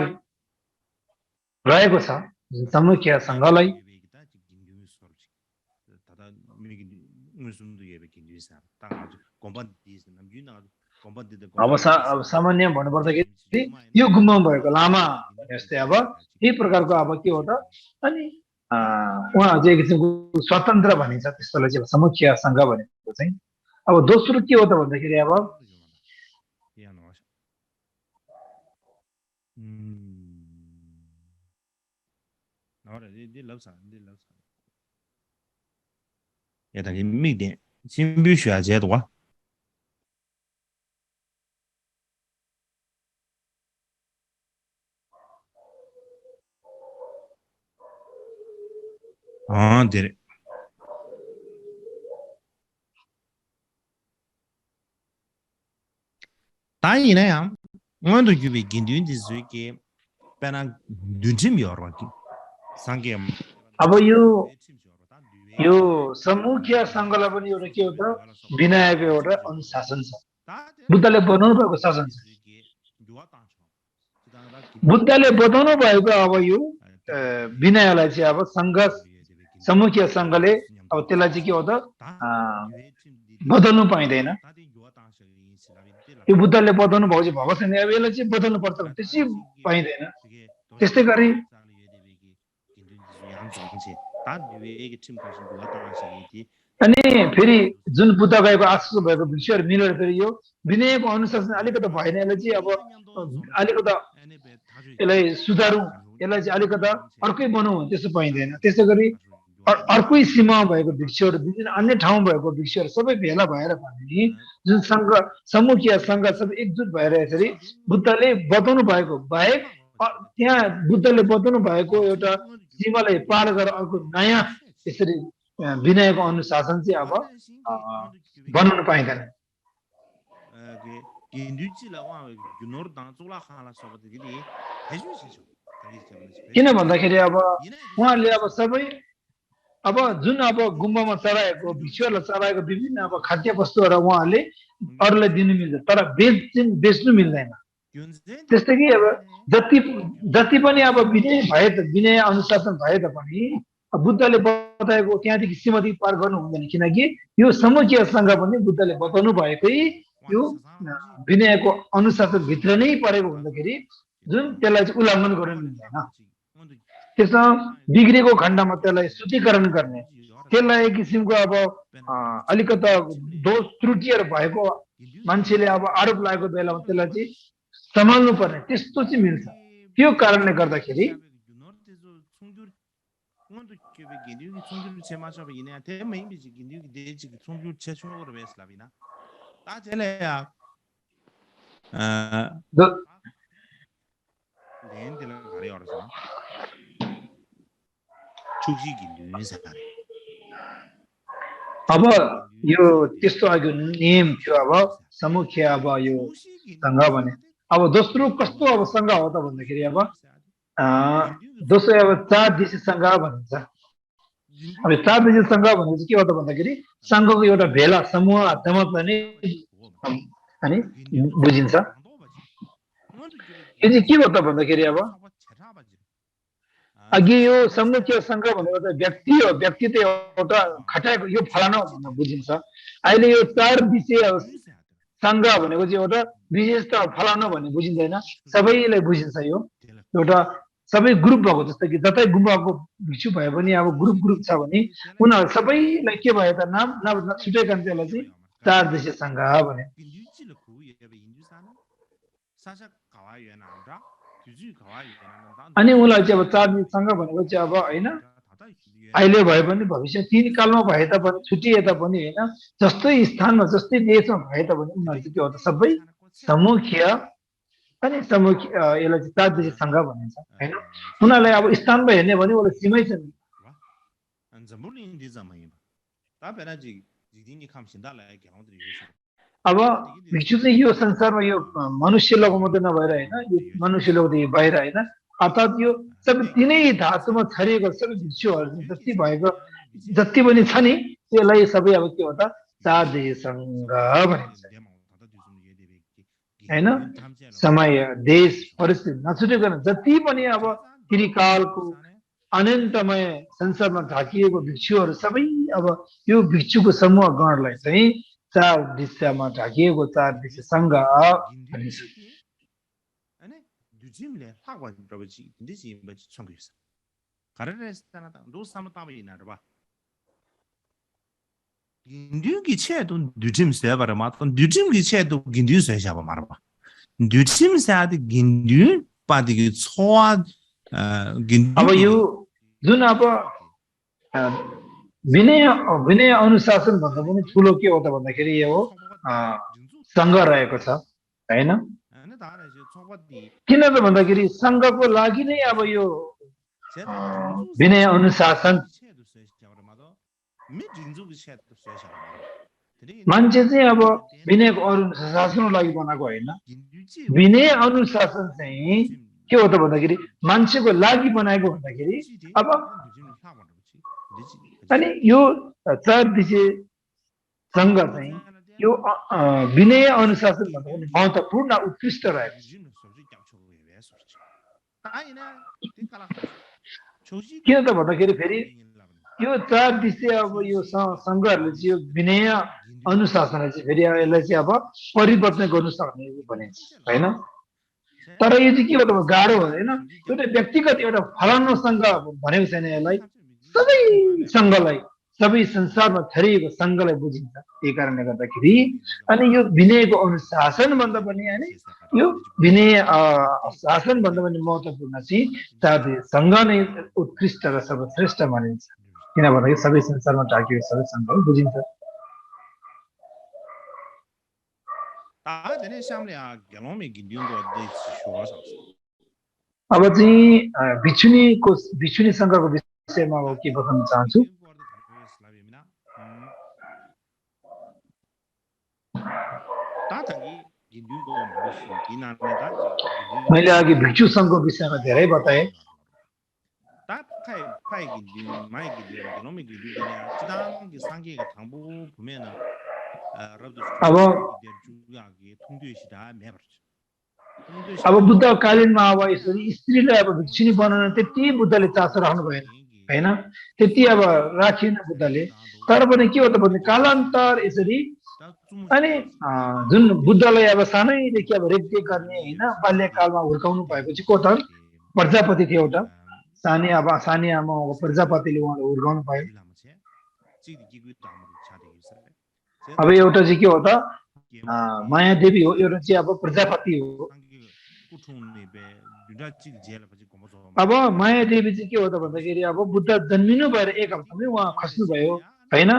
रहेको छ समुख्य सङ्घलाई अब सामान्य भन्नुपर्दाखेरि यो गुम्बामा भएको लामा जस्तै अब यही प्रकारको अब के हो त अनि उहाँ चाहिँ किसिमको स्वतन्त्र भनिन्छ त्यस्तोलाई चाहिँ समुख्य सङ्घ भनेको चाहिँ अब दोस्रो के हो त भन्दाखेरि अब dire. Dai ne am, quando tu vedi che di sui che per dunjim yorwaki. Sangem. अब यो समुख्य सङ्घलाई पनि एउटा के हो त विनयको एउटा अनुशासन छ बुद्धले बनाउनु भएको शासन छ बुद्धले बताउनु भएको अब यो विनयलाई चाहिँ अब सङ्घ समुखीय सङ्घले अब त्यसलाई चाहिँ के हो त बदल्नु पाइँदैन यो बुद्धले बदल्नु भएको चाहिँ भएको छैन अब यसलाई चाहिँ बदल्नु पर्छ त्यसै पाइँदैन त्यस्तै गरी अनि फेरि जुन बुद्ध गएको आश्रय भएको भिक्षुहरू मिलेर फेरि यो विनयको अनुशासन अलिकति भएन यसलाई चाहिँ अब अलिकति यसलाई सुधारौँ यसलाई चाहिँ अलिकति अर्कै बनाउँ त्यसो पाइँदैन त्यसै गरी अर्कै सीमा भएको भिक्षुहरू विभिन्न अन्य ठाउँ भएको भिक्षुहरू सबै भेला भएर पनि जुन सङ्घ समुखीय सङ्घ सबै एकजुट भएर यसरी बुद्धले बताउनु भएको बाहेक त्यहाँ बुद्धले बताउनु भएको एउटा सीमालाई पार गरेर अर्को नयाँ यसरी विनयको अनुशासन चाहिँ अब बनाउन पाइँदैन किन भन्दाखेरि अब उहाँहरूले अब सबै अब जुन अब गुम्बामा चढाएको भिक्षुहरूलाई चढाएको विभिन्न अब खाद्य वस्तुहरू उहाँहरूले अरूलाई दिनु मिल्छ तर बेच्नु मिल्दैन त्यस्तै कि अब जति पनि अब विनय अनुशासन भए तापनि बुद्धले बताएको त्यहाँदेखि सीमादेखि पार गर्नु हुँदैन किनकि यो समुखीय सङ्घ पनि बुद्धले बताउनु भएकै यो विनयको अनुशासन भित्र नै परेको हुँदाखेरि जुन त्यसलाई चाहिँ उल्लङ्घन गर्नु मिल्दैन त्यसमा बिग्रेको खण्डमा त्यसलाई शुद्धिकरण गर्ने त्यसलाई एक किसिमको अब अलिकति दोष त्रुटिहरू भएको मान्छेले अब आरोप लागेको बेलामा त्यसलाई चाहिँ सम्हाल्नु पर्ने त्यस्तो चाहिँ मिल्छ त्यो कारणले गर्दाखेरि अब यो त्यस्तो अघि नियम थियो अब समुखीय अब यो सङ्घ भने अब दोस्रो कस्तो अब सङ्घ हो त भन्दाखेरि अब दोस्रो अब 4 दिशा सङ्घ भनिन्छ अब 4 दिशा सङ्घ भनेको चाहिँ के हो त भन्दाखेरि सङ्घको एउटा भेला समूह जमातलाई नै अनि बुझिन्छ यो चाहिँ के हो त भन्दाखेरि अब अघि यो समुखीय सङ्घ भनेको त व्यक्ति हो व्यक्ति त एउटा खटाएको यो फलाना भनेर बुझिन्छ अहिले यो 4 दिशा सङ्घ भनेको चाहिँ एउटा विशेषता फलाना भन्ने बुझिँदैन सबैलाई बुझिन्छ यो एउटा सबै ग्रुप भएको जस्तो कि जतै गुम्बाको भिक्षु भए पनि अब ग्रुप छ भने उनीहरू सबैलाई के भयो त नाम छुटेका त्यसलाई चाहिँ 4 दिशा सङ्घ भने अनि उनीलाई चाहिँ अब 4 दिशा सङ्घ भनेको चाहिँ अब होइन अहिले भए पनि भविष्य 3 कालमा भए तापनि छुटिए तापनि होइन जस्तै स्थानमा जस्तै देशमा भए तापनि उनीहरू चाहिँ के हो त सबै समुखीय अनि समुखीय यसलाई चाहिँ 4 दिशा सङ्घ भनिन्छ होइन उनीहरूलाई अब स्थानमा हेर्ने भने उसलाई सीमै छ नि अब भिक्षु चाहिँ यो संसारमा यो मनुष्य लोक मात्रै नभएर होइन यो मनुष्य लोकदेखि बाहिर होइन अर्थात् यो सबै तिनै धातुमा छरिएको सबै भिक्षुहरू जति भएको जति पनि छ नि त्यसलाई सबै अब के हो त 4 दिशा सङ्घ भनिन्छ होइन समय देश परिस्थिति नछुटिकन जति पनि अब त्रिकालको अनन्तमय संसारमा ढाकिएको भिक्षुहरू सबै अब यो भिक्षुको समूह गणलाई चाहिँ 4 दिशामा ढाकिएको 4 दिशा सङ्घ भनिन्छ अब यो जुन अब विनय अनुशासन भन्दा पनि ठुलो के हो त भन्दाखेरि यो हो सङ्घ रहेको छ होइन किन त भन्दाखेरि सङ्घको लागि नै अब यो विनय अनुशासन मान्छे चाहिँ अब विनयको अनुशासनको लागि बनाएको होइन विनय अनुशासन चाहिँ के हो त भन्दाखेरि मान्छेको लागि बनाएको भन्दाखेरि अब अनि यो 4 दिशा सङ्घ चाहिँ यो विनय अनुशासन भन्दा पनि महत्त्वपूर्ण उत्कृष्ट रहेको छ किन त भन्दाखेरि फेरि यो चार दिशे अब यो सङ्घहरूले चाहिँ यो विनय अनुशासनलाई चाहिँ फेरि यसलाई चाहिँ अब परिवर्तन गर्नु सक्ने भनिन्छ होइन तर यो चाहिँ के हो त गाह्रो होइन एउटा व्यक्तिगत एउटा फलानु सङ्घ भनेको छैन यसलाई सबै सङ्घलाई सबै संसारमा छरिएको सङ्घलाई बुझिन्छ त्यही कारणले गर्दाखेरि अनि यो विनयको अनुशासन भन्दा पनि होइन यो विनय शासन भन्दा पनि महत्त्वपूर्ण चाहिँ चाहे सङ्घ नै उत्कृष्ट र सर्वश्रेष्ठ मानिन्छ किन भन्दाखेरि सबै संसारमा ढाकिएको सबै सङ्घहरू बुझिन्छ अब चाहिँ भिक्षुनी सङ्घको विषयमा अब के बताउन चाहन्छु मैले अघि भिक्षु सङ्घको विषयमा धेरै बताएँ अब बुद्धकालीनमा अब यसरी स्त्रीलाई अब भिक्षुनी बनाउन त्यति बुद्धले चासो राख्नु भएन होइन त्यति अब राखिएन बुद्धले तर पनि के हो त भने कालान्तर यसरी अनि जुन बुद्धलाई अब सानैदेखि अब रेखदेख गर्ने होइन बाल्यकालमा हुर्काउनु भएको चाहिँ को त प्रजापति थियो एउटा सानी आमा प्रजापतिले उहाँलाई हुर्काउनु पायो अब एउटा चाहिँ के हो त मायादेवी हो एउटा चाहिँ अब प्रजापति हो अब मायादेवी चाहिँ के हो त भन्दाखेरि अब बुद्ध जन्मिनु भएर एक हप्तामै उहाँ खस्नुभयो होइन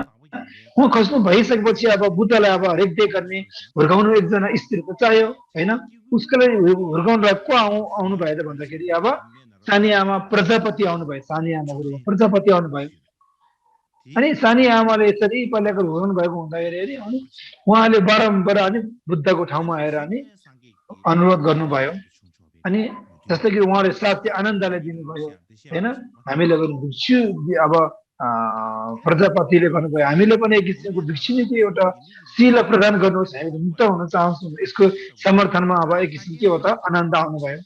उहाँ खस्नु भइसकेपछि अब बुद्धलाई अब रेखदेख गर्ने हुर्काउनु एकजना स्त्री त चाहियो होइन उसको लागि हुर्काउनुलाई को आउनु भयो त भन्दाखेरि अब सानी आमा प्रजापति आउनुभयो सानी आमाको रूपमा प्रजापति आउनुभयो अनि सानी आमाले यसरी पहिलाको हुर्काउनु भएको हुँदाखेरि अनि उहाँले बारम्बार अनि बुद्धको ठाउँमा आएर अनि अनुरोध गर्नुभयो अनि जस्तै कि उहाँले साथी आनन्दलाई दिनुभयो होइन हामीले भिक्षु अब प्रजापतिले भन्नुभयो हामीले पनि एक किसिमको भिक्षुनीको एउटा शील प्रदान गर्नुहोस् हामी मुक्त हुन चाहन्छौँ यसको समर्थनमा अब एक किसिम के हो त आनन्द आउनुभयो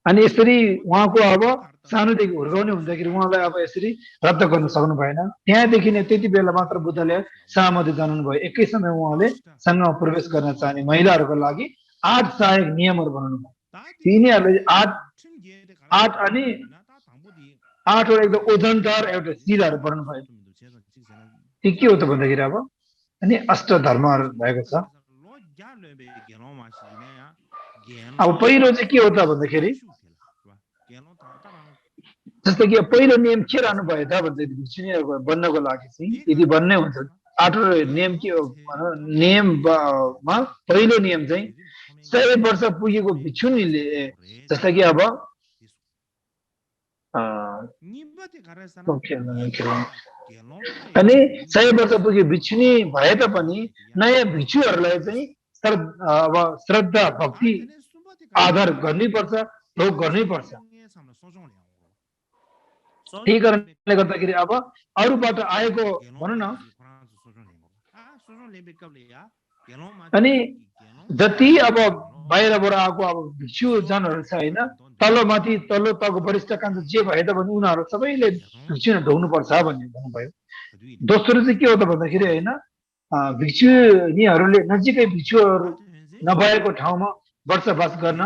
अनि यसरी उहाँको अब सानोदेखि हुर्काउने हुँदाखेरि उहाँलाई अब यसरी रद्द गर्न सक्नु भएन त्यहाँदेखि नै त्यति बेला मात्र बुद्धले सहमति जनाउनु भयो एकै समय उहाँले सङ्घमा प्रवेश गर्न चाहने महिलाहरूको लागि 8 सहायक नियमहरू बनाउनु भयो तिनीहरूले 8 अनि 8 वटा एकदम ओजनदार एउटा शिलाहरू बनाउनु भयो त्यो के हो त भन्दाखेरि अब अनि अष्टधर्महरू भएको छ अब पहिलो चाहिँ के हो त भन्दाखेरि जस्तो कि पहिलो नियम के रहनु भयो त भन्दाखेरि भिक्षुनीहरूको बन्नको लागि चाहिँ यदि बन्नै हुन्छ 8 नियम के हो नियममा पहिलो नियम चाहिँ 100 वर्ष पुगेको भिक्षुनीले जस्तो कि अब अनि 100 वर्ष पुगे भिक्षुनी भए तापनि नयाँ भिक्षुहरूलाई चाहिँ अब श्रद्धा भक्ति आदर गर्नै पर्छ भोग गर्नै पर्छ त्यही कारणले गर्दाखेरि अब अरूबाट आएको भनौँ न अनि जति अब बाहिरबाट आएको अब भिक्षु जनहरू छ होइन तल्लोमाथि तल्लो तलको वरिष्ठ कान्छो जे भए तापनि उनीहरू सबैले भिक्षुनी ढोग्नु पर्छ भन्ने भन्नुभयो दोस्रो चाहिँ के हो त भन्दाखेरि होइन भिक्षुनीहरूले नजिकै भिक्षुहरू नभएको ठाउँमा वर्षवास गर्न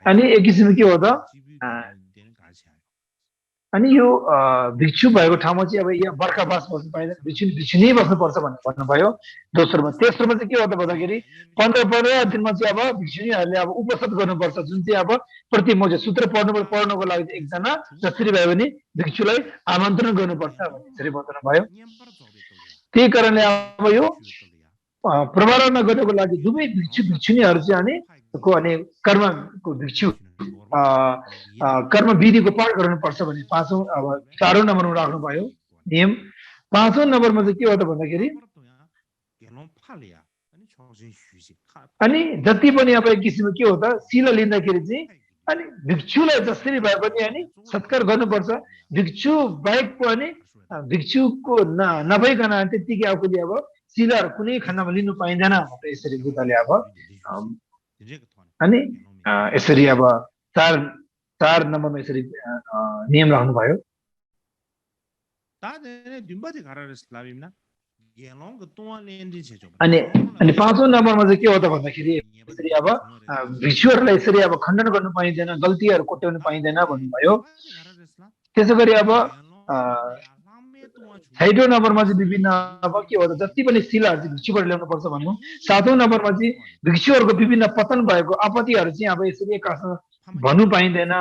अनि एक किसिम के हो त अनि यो भिक्षु भएको ठाउँमा चाहिँ अब यहाँ बर्खावास बस्नु पाइँदैन भिक्षुनी बस्नुपर्छ भनेर भन्नुभयो दोस्रोमा तेस्रोमा चाहिँ के हो त भन्दाखेरि 15 दिनमा चाहिँ अब भिक्षुनीहरूले अब उपवास गर्नुपर्छ जुन चाहिँ अब प्रति मौजा सूत्र पढ्नको लागि एकजना जसरी भयो भने भिक्षुलाई आमन्त्रण गर्नुपर्छ भनेर बताउनु भयो त्यही कारणले अब यो प्रवारणा गर्नको लागि दुवै भिक्षुनीहरू चाहिँ अनि कर्मको भिक्षु कर्म विधिको पाठ गर्नुपर्छ भने 4औं नम्बरमा राख्नु भयो नियम 5औं नम्बरमा चाहिँ के हो त भन्दाखेरि अनि जति पनि अब एक किसिमको के हो त शील लिँदाखेरि चाहिँ अनि भिक्षुलाई जसरी भए पनि अनि सत्कार गर्नुपर्छ भिक्षु बाहेक पनि भिक्षुको नभइकन त्यतिकै आफूले अब शीलहरू कुनै खण्डमा लिनु पाइँदैन भनेर यसरी बुद्धले अब अनि यसरी अब चार नम्बरमा यसरी नियम राख्नुभयो अनि पाँचौं नम्बरमा चाहिँ के हो त भन्दाखेरि यसरी अब भिक्षुहरूलाई यसरी अब खण्डन गर्नु पाइँदैन गल्तीहरू कोट्याउनु पाइँदैन भन्नुभयो त्यसै गरी अब 6औं नम्बरमा चाहिँ विभिन्न अब के हो त जति पनि शिलाहरू चाहिँ भिक्षुबाट ल्याउनु पर्छ भन्नु 7औं नम्बरमा चाहिँ भिक्षुहरूको विभिन्न पतन भएको आपत्तिहरू चाहिँ अब यसरी एकअर्कासँग भन्नु पाइँदैन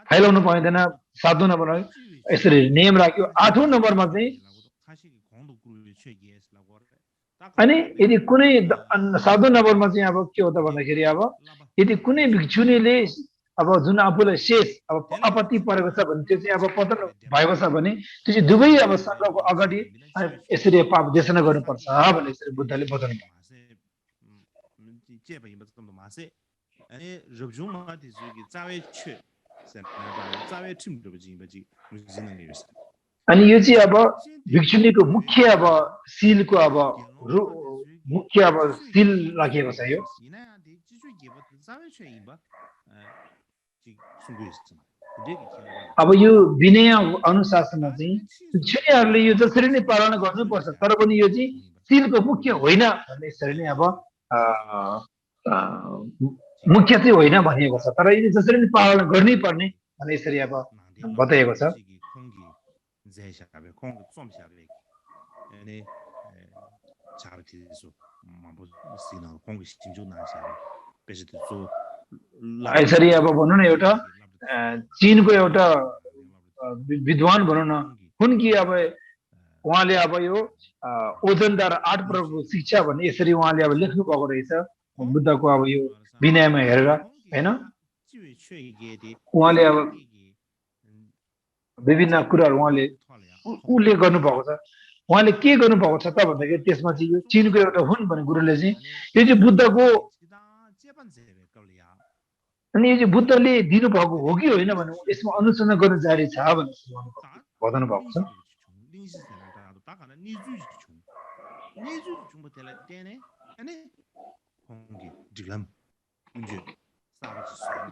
फैलाउनु पाइँदैन 7औं नम्बरमा यसरी नियम राख्यो 8औं नम्बरमा चाहिँ अनि यदि कुनै 7औं नम्बरमा चाहिँ अब के हो त भन्दाखेरि अब यदि कुनै भिक्षुनीले अब जुन आफूलाई शेष अब आपत्ति परेको छ भने त्यो चाहिँ अब पतन भएको छ भने त्यो चाहिँ दुवै अब सङ्घको अगाडि यसरी पाप देशना गर्नुपर्छ भनेर यसरी बुद्धले बताउनु अनि यो चाहिँ अब भिक्षुनीको मुख्य अब सीलको अब मुख्य अब सील राखिएको छ यो अब यो विनय अनुशासनमा चाहिँ भिक्षुनीहरूले यो जसरी नै पालन गर्नुपर्छ तर पनि यो चाहिँ सीलको मुख्य होइन भन्ने यसरी नै अब मुख्य चाहिँ होइन भनिएको छ तर यो जसरी नै पालन गर्नै पर्ने भन्ने यसरी अब बताइएको छ यसरी अब भनौँ न एउटा चीनको एउटा विद्वान भनौँ न हुन् कि अब उहाँले अब यो ओजनदार 8 प्रकारको शिक्षा भन्ने यसरी उहाँले अब लेख्नु भएको रहेछ बुद्धको अब यो विनयमा हेरेर हैन उहाँले अब विभिन्न कुराहरू उहाँले उल्लेख गर्नुभएको छ उहाँले के गर्नुभएको छ त भन्दाखेरि त्यसमा चाहिँ यो चीनको एउटा हुन् भने गुरुले चाहिँ यो चाहिँ बुद्धको अनि यो चाहिँ बुद्धले दिनुभएको हो कि होइन भने यसमा अनुसन्धान गर्न जारी छ भनेर बताउनु भएको छ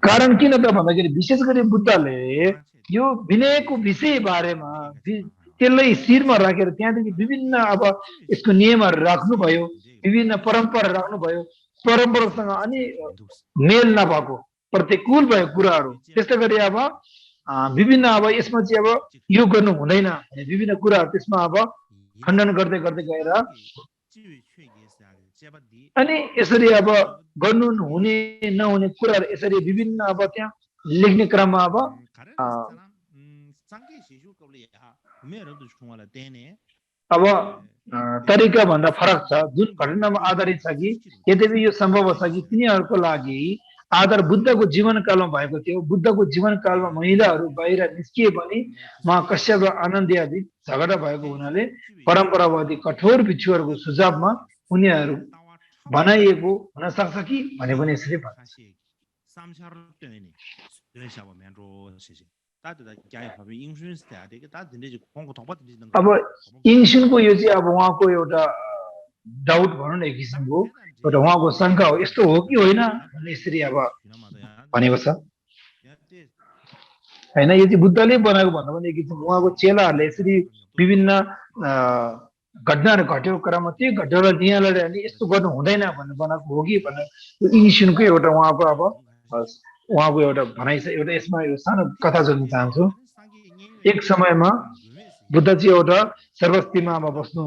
कारण किन त भन्दाखेरि विशेष गरी बुद्धले यो विनयको विषय बारेमा त्यसलाई शिरमा राखेर त्यहाँदेखि विभिन्न अब यसको नियमहरू राख्नुभयो विभिन्न परम्परा राख्नुभयो परम्परासँग अनि मेल नभएको प्रतिकूल भएको कुराहरू त्यस्तै गरी अब विभिन्न अब यसमा चाहिँ अब यो गर्नु हुँदैन भने विभिन्न कुराहरू त्यसमा अब खण्डन गर्दै गर्दै गएर अनि यसरी अब गर्नु हुने नहुने कुराहरू यसरी विभिन्न अब त्यहाँ लेख्ने क्रममा अब तरिका भन्दा फरक छ जुन घटनामा आधारित छ कि यद्यपि यो सम्भव छ कि तिनीहरूको लागि आधार बुद्धको जीवनकालमा भएको थियो बुद्धको जीवनकालमा महिलाहरू बाहिर निस्किए पनि कश्यप र आनन्द आदि झगडा भएको हुनाले परम्परावादी कठोर भिक्षुहरूको सुझावमा उनीहरू बनाइएको हुन सक्छ कि भने पनि यसरी भन्छ अब इङ्सुनको यो चाहिँ अब उहाँको एउटा डाउट भनौँ न एक किसिमको एउटा उहाँको शङ्का हो यस्तो हो कि होइन भन्ने यसरी अब भनेको छ होइन यो चाहिँ बुद्धले बनाएको भन्दा पनि एक किसिमको उहाँको चेलाहरूले यसरी विभिन्न घटनाहरू घटेको क्रममा त्यो घटनालाई यहाँलाई अनि यस्तो गर्नु हुँदैन भनेर बनाएको हो कि भनेर इङ्सुनको एउटा उहाँको अब उहाँको एउटा भनाइ छ एउटा यसमा यो सानो कथा जोड्न चाहन्छु एक समयमा बुद्धजी एउटा सर्वस्तीमा बस्नु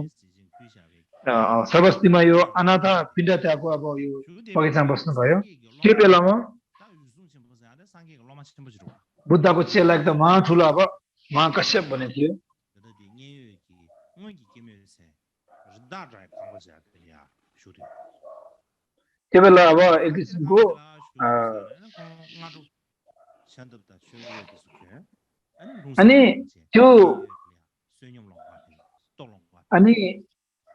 सर्वस्तीमा यो अनाथ पिण्ड त्यागको अब यो बगैँचामा बस्नुभयो त्यो बेलामा बुद्धको चेला एकदम ठुलो अब महाकश्यप भन्ने थियो त्यो बेला अब एक किसिमको अनि त्यो अनि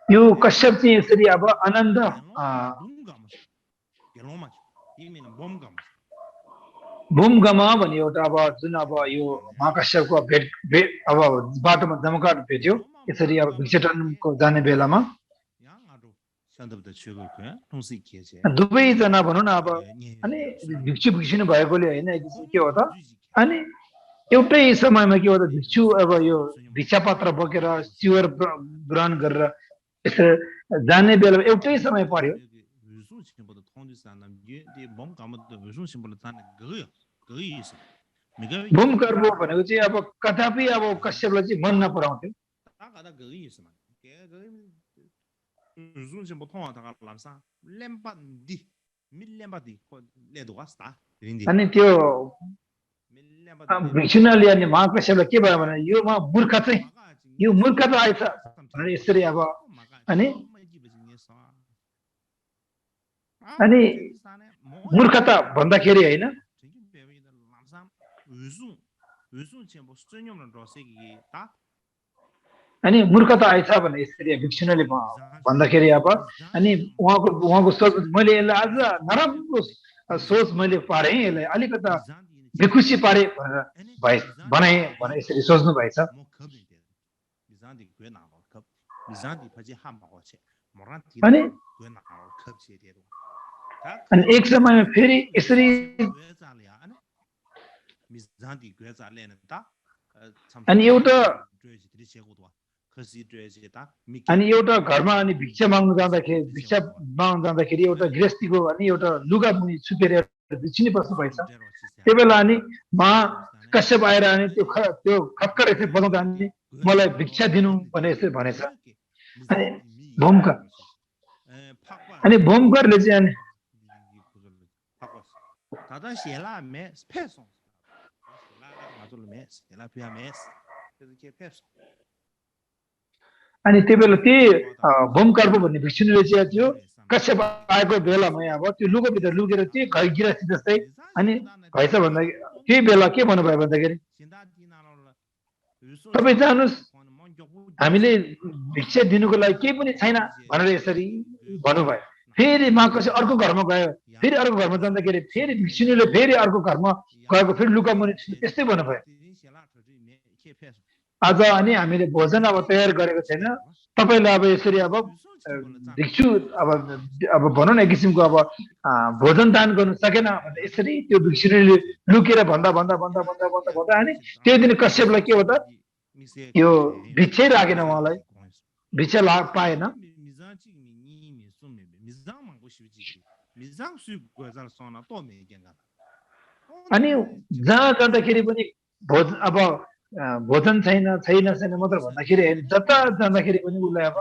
यो कश्यप चाहिँ यसरी अब आनन्द भूमगमा भन्ने एउटा अब जुन अब यो महाकश्यपको भेट अब बाटोमा जमघट भेट्यो यसरी अब भिक्षाटनको जाने बेलामा दुवैजना भनौँ न अब अनि भिक्षु भिक्षुनी भएकोले होइन के हो त अनि एउटै समयमा के हो त भिक्षु अब यो भिक्षा पत्र बोकेर चिवर ग्रहण गरेर यसरी जाने बेला एउटै समय पर्यो भूमकर्म भनेको चाहिँ अब कदापि अब कश्यपलाई चाहिँ मन नपराउँथ्यो अनि त्यो भिक्षुनाले अनि महाकश्यपलाई के भयो भने यो मूर्ख चाहिँ यो मूर्ख त आएछ भनेर यसरी अब अनि अनि मूर्खता भन्दाखेरि होइन अनि मूर्खता आएछ भने यसरी भिक्षुनाले भन्दाखेरि अब अनि उहाँको सोच मैले यसलाई आज नराम्रो सोच मैले पारेँ यसलाई अलिकता बेखुसी पारे भनेर बनाए भनेर यसरी सोच्नु भएछ अनि एक समयमा फेरि यसरी अनि एउटा घरमा अनि भिक्षा माग्नु जाँदाखेरि एउटा गृहस्थीको अनि एउटा लुगा मुनि छुपेर भिक्षुनी बस्नु भएछ त्यो बेला अनि कश्यप आएर अनि त्यो खक्कर यसरी बजाउँदा अनि मलाई भिक्षा दिनु भने यसरी भनेछ अनि भूमकरले चाहिँ अनि अनि त्यो बेला त्यही भूमकर्म भन्ने भिक्षुनीले चाहिँ त्यो कश्यप आएको बेलामा अब त्यो लुगाभित्र लुकेर त्यही गृहस्थी जस्तै अनि भएछ भन्दाखेरि त्यही बेला के भन्नुभयो भन्दाखेरि तपाईँ जानुहोस् हामीले भिक्षा दिनुको लागि केही पनि छैन भनेर यसरी भन्नुभयो फेरि महाकश्यप अर्को घरमा गयो फेरि अर्को घरमा जाँदाखेरि फेरि भिक्षुनीले फेरि अर्को घरमा गएको फेरि लुगा मुनि त्यस्तै भन्नुभयो आज अनि हामीले भोजन अब तयार गरेको छैन तपाईलाई अब यसरी अब भिक्षु अब भनौँ न एक किसिमको अब भोजन दान गर्नु सकेन भने यसरी त्यो भिक्षुनीले लुकेर भन्दा अनि त्यो दिन कश्यपलाई के हो त यो भिक्षै लागेन उहाँलाई भिक्षा पाएन अनि जहाँ जाँदाखेरि पनि अब भोजन छैन मात्र भन्दाखेरि जता जाँदाखेरि पनि उसलाई अब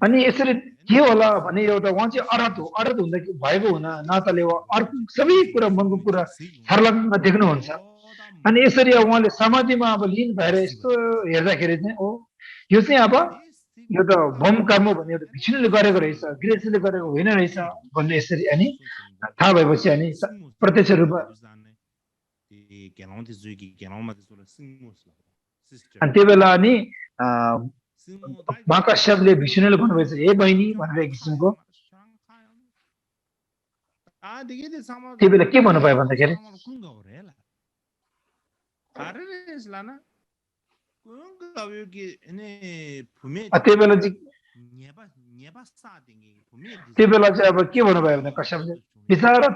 अनि यसरी के होला भने एउटा उहाँ चाहिँ अरहत भएको हुन नाताले अर्को सबै कुरा मनको कुरा छर्लङ्ग देख्नुहुन्छ अनि यसरी उहाँले समाधिमा अब लिन भएर यस्तो हेर्दाखेरि चाहिँ यो चाहिँ अब यो त भूमकर्म भन्ने एउटा भिक्षुनीले गरेको रहेछ गृहस्थीले गरेको होइन रहेछ भन्ने यसरी अनि थाहा भएपछि अनि प्रत्यक्ष रूपमा अनि त्यो बेला अनि महाकश्यपले भिक्षुनीले भन्नुभएछ हे बहिनी भनेर एक किसिमको त्यो बेला के भन्नुभयो भन्दाखेरि त्यो बेला चाहिँ अब के भन्नुभयो भने कश्यपले बिचारा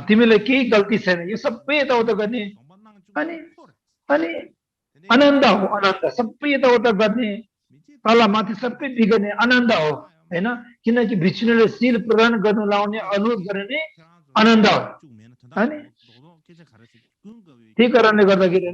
तिमीलाई केही गल्ती छैन यो सबै यताउता गर्ने अनि आनन्द हो आनन्द सबै यताउता गर्ने तल माथि सबै बिग्ने आनन्द हो होइन किनकि भिक्षुनीले शील प्रदान गर्नु लाउने अनुरोध गर्ने आनन्द हो अनि त्यही कारणले गर्दाखेरि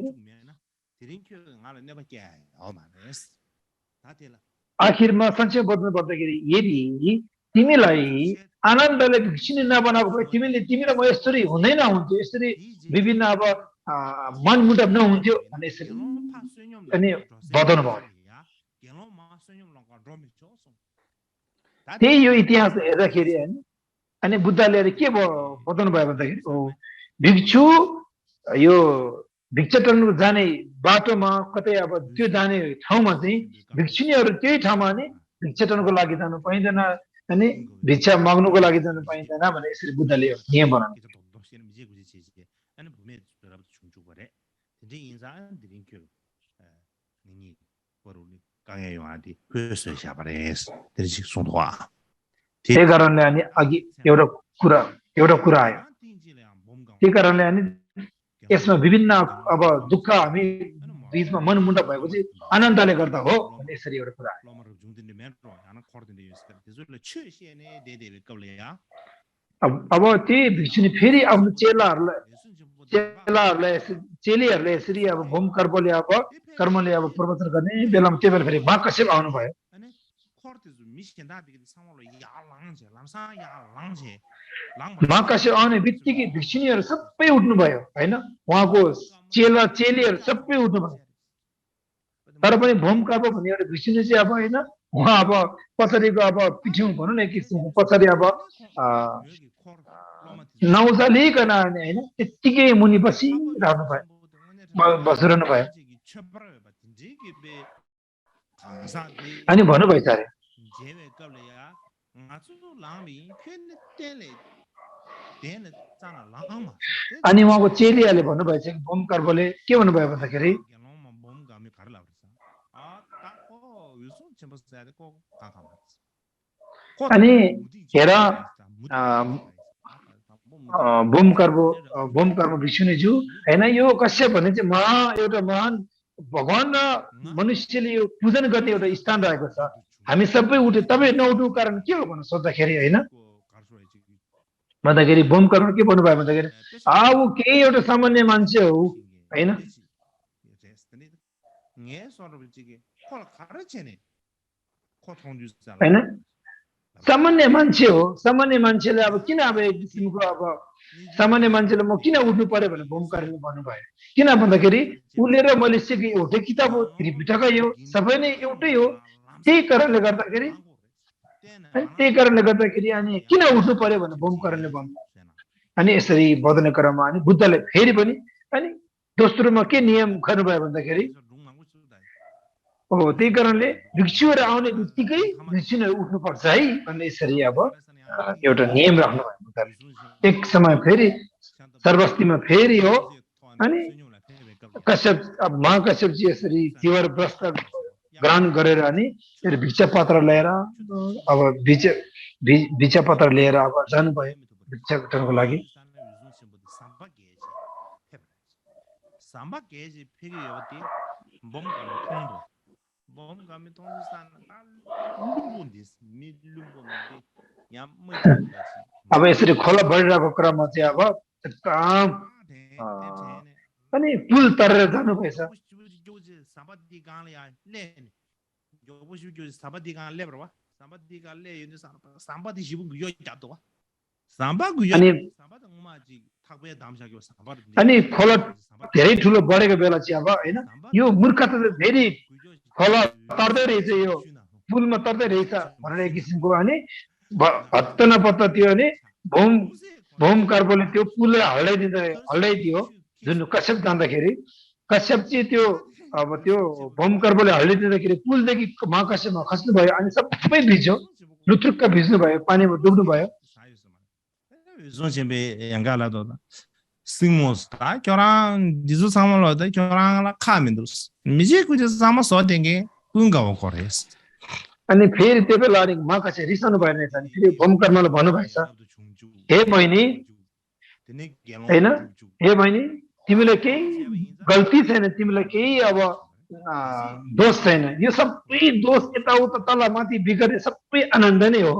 आखिरमा संक्षेप बदल्नु पर्दाखेरि यदि तिमीलाई आनन्दले भिक्षुनी नबनाएको भए तिमीलाई म यसरी हुँदैन हुन्थ्यो यसरी विभिन्न अब मनमुटाव नहुन्थ्यो भने यसरी अनि बताउनु भयो त्यही यो इतिहास हेर्दाखेरि अनि बुद्धले के बताउनु भयो भन्दाखेरि भिक्षु यो भिक्षाटन जाने बाटोमा कतै अब त्यो जाने ठाउँमा चाहिँ भिक्षुनीहरू त्यही ठाउँमा नि भिक्षाटनको लागि जानु पाइँदैन अनि भिक्षा माग्नुको लागि जानु पाइँदैन भने यसरी बुद्धले नियम बनाउनु अनि भूमि तरफ छुंचु करे जे इंसान दिरिन क्यो नि बरुली 강에 요한디 그래서 샤바레스 들지 손도와 त्यही कारणले अनि अघि एउटा कुरा आयो त्यही कारणले अनि यसमा विभिन्न अब दुःख हामी बीचमा मनमुण्ड भएपछि आनन्दले गर्दा हो भन्ने यसरी एउटा कुरा आयो अब त्यही भिक्षुनी फेरि आफ्नो चेलीहरूलाई यसरी अब भूम कर्मले अब प्रवचन गर्ने बेलामा त्यो बेला फेरि महाकश्यप आउनु भयो महाकश्यप आउने बित्तिकै भिक्षुनीहरू सबै उठ्नु भयो होइन उहाँको चेलीहरू सबै उठ्नु भयो तर पनि भूम कर्म भन्ने एउटा भिक्षुनी चाहिँ अब होइन उहाँ अब पछाडिको अब पिठ्यौँ भनौँ न एक किसिमको पछाडि अब नौचालिकन होइन त्यत्तिकै मुनि बसिरहनु भयो बसिरहनु भयो अनि भन्नुभएछ अरे अनि उहाँको चेलीहरूले भन्नुभएछ कि भूम कर्मले के भन्नुभयो भन्दाखेरि अनि हेर भूम कर्म भिक्षुनीज्यू होइन यो कश्यप भन्ने चाहिँ एउटा महान भगवान र मनुष्यले यो पूजन गर्ने एउटा स्थान रहेको छ हामी सबै उठे तपाईँ नउठ्नु कारण के हो भनेर सोद्धाखेरि होइन भन्दाखेरि भूम कर्म के भन्नुभयो भन्दाखेरि ऊ केही एउटा सामान्य मान्छे हो होइन होइन सामान्य मान्छे हो सामान्य मान्छेले अब किन अब एक किसिमको अब सामान्य मान्छेले म किन उठ्नु पर्यो भनेर भूम कर्म भन्नुभयो किन भन्दाखेरि उसले र मैले सिकेँ एउटै किताब हो त्रिपिटकै हो सबै नै एउटै हो त्यही कारणले गर्दाखेरि अनि किन उठ्नु पर्यो भनेर भूम कर्मले भन्नु अनि यसरी बदल्ने क्रममा अनि बुद्धले फेरि पनि अनि दोस्रोमा के नियम गर्नुभयो भन्दाखेरि त्यही कारणले भिक्षुहरू आउने बित्तिकै भिक्षुहरू उठ्नुपर्छ है भन्ने यसरी अब एउटा नियम राख्नुभयो एक समय फेरि सर्वस्तीमा फेरि हो अनि कश्यप अब महाकश्यपजी यसरी तीव्र व्रत ग्रहण गरेर अनि भिक्षा पत्र लिएर अब भिक्षा पत्र लिएर अब जानुभयो भिक्षा गर्नको लागि अब यसरी खोला बढिरहेको क्रममा चाहिँ अब एकदम अनि पुल तरेर जानुभएछ अनि खोला धेरै ठुलो बढेको बेला चाहिँ अब होइन यो मूर्खता धेरै खोला तर्दै रहेछ यो पुलमा तर्दै रहेछ भनेर एक किसिमको अनि हत्त नपत्त त्यो अनि भूम कर्मले त्यो पुललाई हल्लाइदियो जुन कश्यप जाँदाखेरि कश्यप चाहिँ त्यो अब त्यो भूम कर्मले हल्लाइदिँदाखेरि पुलदेखि महाकश्यपमा खस्नु भयो अनि सबै भिज्यो लुथुक्क भिज्नु भयो पानीमा डुब्नु भयो Singmos ta kyoran dizu samalo da kyoran la khamindus mije kuje sama so denge kunga wo kores अनि फेरि त्यो बेला अनि महाकश्यप रिसाउनु भएन अनि फेरि भूम कर्मले भन्नुभएछ हे बहिनी हैन हे बहिनी तिमीलाई केही गल्ती छैन तिमीलाई केही अब दोष छैन यो सबै दोष यताउता तल माथि बिगरे सबै आनन्द नै हो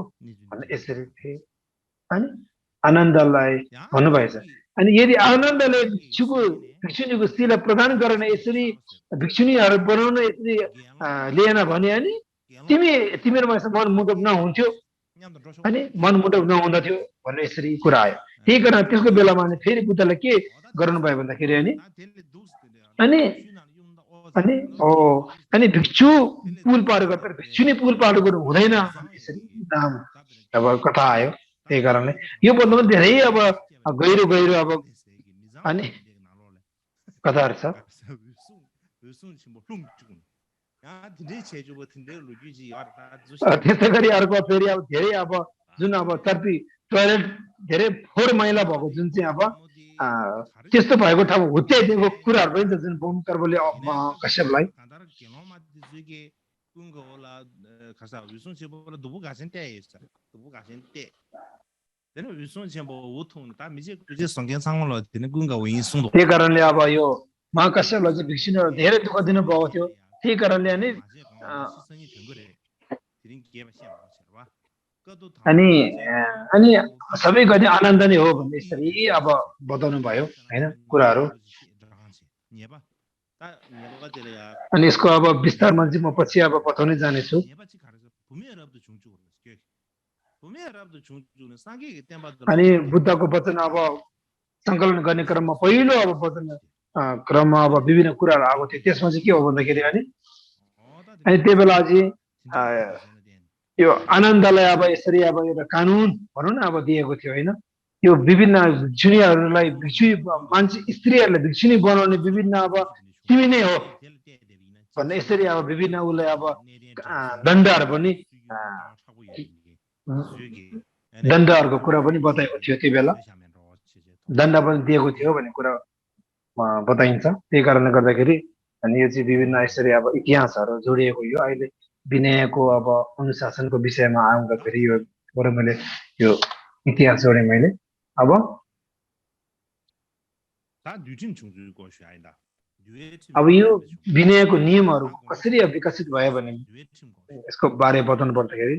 भने यसरी अनि आनन्दलाई भन्नुभएछ अनि यदि आनन्दले भिक्षुनीको स्त्रीलाई प्रदान गरेन यसरी भिक्षुनीहरू बनाउन यसरी लिएन भने अनि तिमीहरूमा मन मुटुक नहुन्थ्यो अनि मन मुटुक नहुँदथ्यो भनेर यसरी कुरा आयो त्यही कारण त्यसको बेलामा अनि फेरि बुद्धले के गर्नुभयो भन्दाखेरि अनि भिक्षु पुल पार गर्दा भिक्षुनी पुल पार गर्नु हुँदैन यसरी नाम अब कथा आयो त्यही कारणले यो भन्दा धेरै अब गहिरो अब अनि कथाहरू छ त्यस्तै गरी अर्को फेरि अब धेरै अब जुन अब टोयलेट धेरै फोहोर मैला भएको जुन चाहिँ अब त्यस्तो भएको ठाउँ हुत्याइदिएको कुराहरू पनि त जुन भूमिकर्मले कश्यपलाई त्यही कारणले अब यो महाकश्यपलाई चाहिँ भिक्षुनीहरू धेरै दुःख दिनुभएको थियो त्यही कारणले नि अनि सबै गर्ने आनन्द नै हो भन्ने यसरी अब बताउनु भयो हैन कुराहरू अनि यसको अब विस्तारमा चाहिँ म पछि अब बताउनै जानेछु अनि बुद्धको वचन अब संकलन गर्ने क्रममा पहिलो अब वचन क्रममा अब विभिन्न कुराहरू आएको थियो त्यसमा चाहिँ के हो भन्दाखेरि अनि त्यही बेला चाहिँ यो आनन्दलाई अब यसरी अब एउटा कानुन भनौँ न अब दिएको थियो होइन यो विभिन्न भिक्षुनीहरूलाई भिक्षु मान्छे स्त्रीहरूलाई भिक्षुनी बनाउने विभिन्न अब तिमी नै हो भन्ने यसरी अब विभिन्न उसलाई अब दण्डहरू पनि दण्डहरूको कुरा पनि बताएको थियो त्यो बेला दण्ड पनि दिएको थियो भन्ने कुरा बताइन्छ त्यही कारणले गर्दाखेरि अनि यो चाहिँ विभिन्न यसरी अब इतिहासहरू जोडिएको यो अहिले विनयको अब अनुशासनको विषयमा आउँदाखेरि यो मैले यो इतिहास जोडेँ मैले अब यो विनयको नियमहरू कसरी विकसित भयो भने यसको बारे बताउनु पर्दाखेरि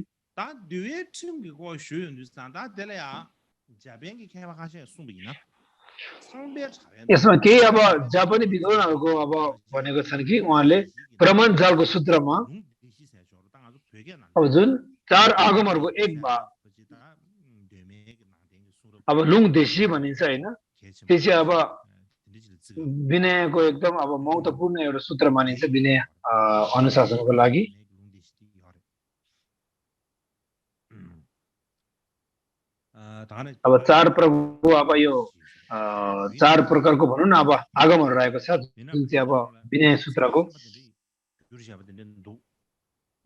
यसमा केही अब जापानी विद्वानहरूको अब भनेको छन् कि उहाँले ब्रह्मण जालको सूत्रमा अब जुन 4 आगमहरूको एक भाग अब लुङ देशी भनिन्छ हैन त्यो चाहिँ अब विनयको एकदम अब महत्त्वपूर्ण एउटा सूत्र मानिन्छ विनय अनुशासनको लागि अब 4 प्रभु अब यो 4 प्रकारको भनौँ न अब आगमहरू रहेको छ जुन चाहिँ अब विनय सूत्रको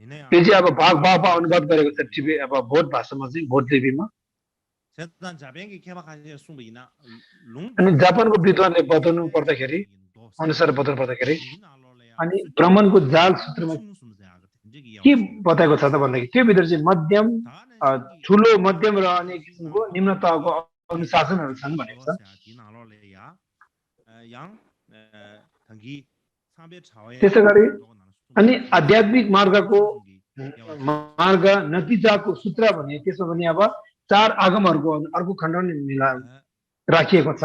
त्यो चाहिँ अब भाग भागमा अनुवाद गरेको छ टिबे अब भोट भाषामा चाहिँ भोट लिपिमा अनि जापानको विद्वानले बताउनु पर्दाखेरि अनुसार बताउनु पर्दाखेरि अनि ब्राह्मणको जाल सूत्रमा के बताएको छ त भन्दाखेरि त्यो भित्र चाहिँ मध्यम ठुलो मध्यम र अनेक किसिमको निम्न तहको अनुशासनहरू छन् भनेको छ त्यसै गरी अनि आध्यात्मिक मार्ग नतिजाको सूत्र भने त्यसमा पनि अब 4 आगमहरूको अर्को खण्डमा मिला राखिएको छ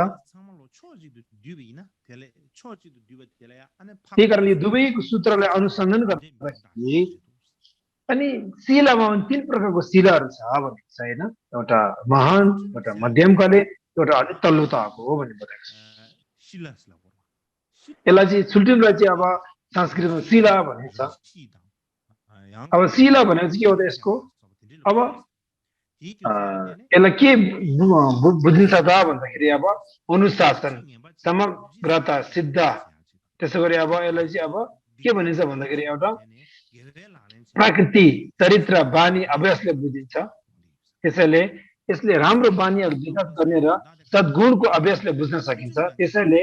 त्यही कारणले दुवैको सूत्रलाई अनुसन्धान गर्दाखेरि अनि शिलामा 3 प्रकारको शिलाहरू छ भनेको छ हैन एउटा महान एउटा मध्यमकाले एउटा अलिक तल्लो तहको हो भन्ने बताएको छ यसलाई चाहिँ छुल्टिनुलाई चाहिँ अब संस्कृतमा शिला भनिन्छ अब शिला भनेको चाहिँ के हो त यसको अब यसलाई के बुझिन्छ त भन्दाखेरि अब अनुशासन समग्रता सिद्ध त्यसै गरी अब यसलाई चाहिँ अब के भनिन्छ भन्दाखेरि एउटा प्रकृति चरित्र बानी अभ्यासले बुझिन्छ त्यसैले यसले राम्रो बानीहरू विकास गर्ने र सद्गुणको अभ्यासले बुझ्न सकिन्छ त्यसैले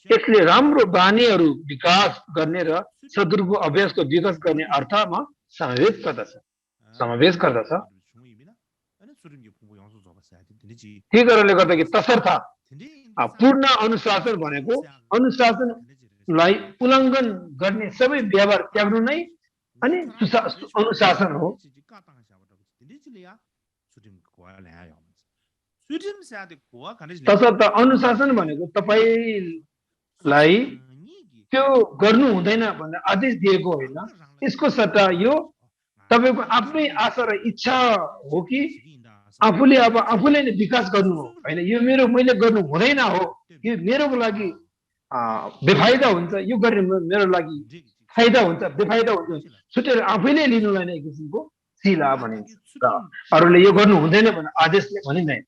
यसले राम्रो बानीहरू विकास गर्ने र सद्गुणको अभ्यासको विकास गर्ने अर्थमा समावेश गर्दछ त्यही कारणले गर्दाखेरि तसर्थ पूर्ण अनुशासन भनेको अनुशासनलाई उल्लङ्घन गर्ने सबै व्यवहार त्याग्नु नै अनि अनुशासन हो तसर्थ अनुशासन भनेको तपाईलाई त्यो गर्नु हुँदैन भन्ने आदेश दिएको होइन यसको सट्टा यो तपाईको आफ्नै आशा र इच्छा हो कि आफूले नै विकास गर्नु हो हैन यो मैले गर्नु हुँदैन हो यो मेरोको लागि बेफाइदा हुन्छ यो गर्ने मेरो लागि फाइदा हुन्छ बेफाइदा हुन्छ छुटेर आफैले लिनुलाई नै एक किसिमको शिला भनिन्छ र अरूले यो गर्नु हुँदैन भन्ने आदेशले भनिँदैन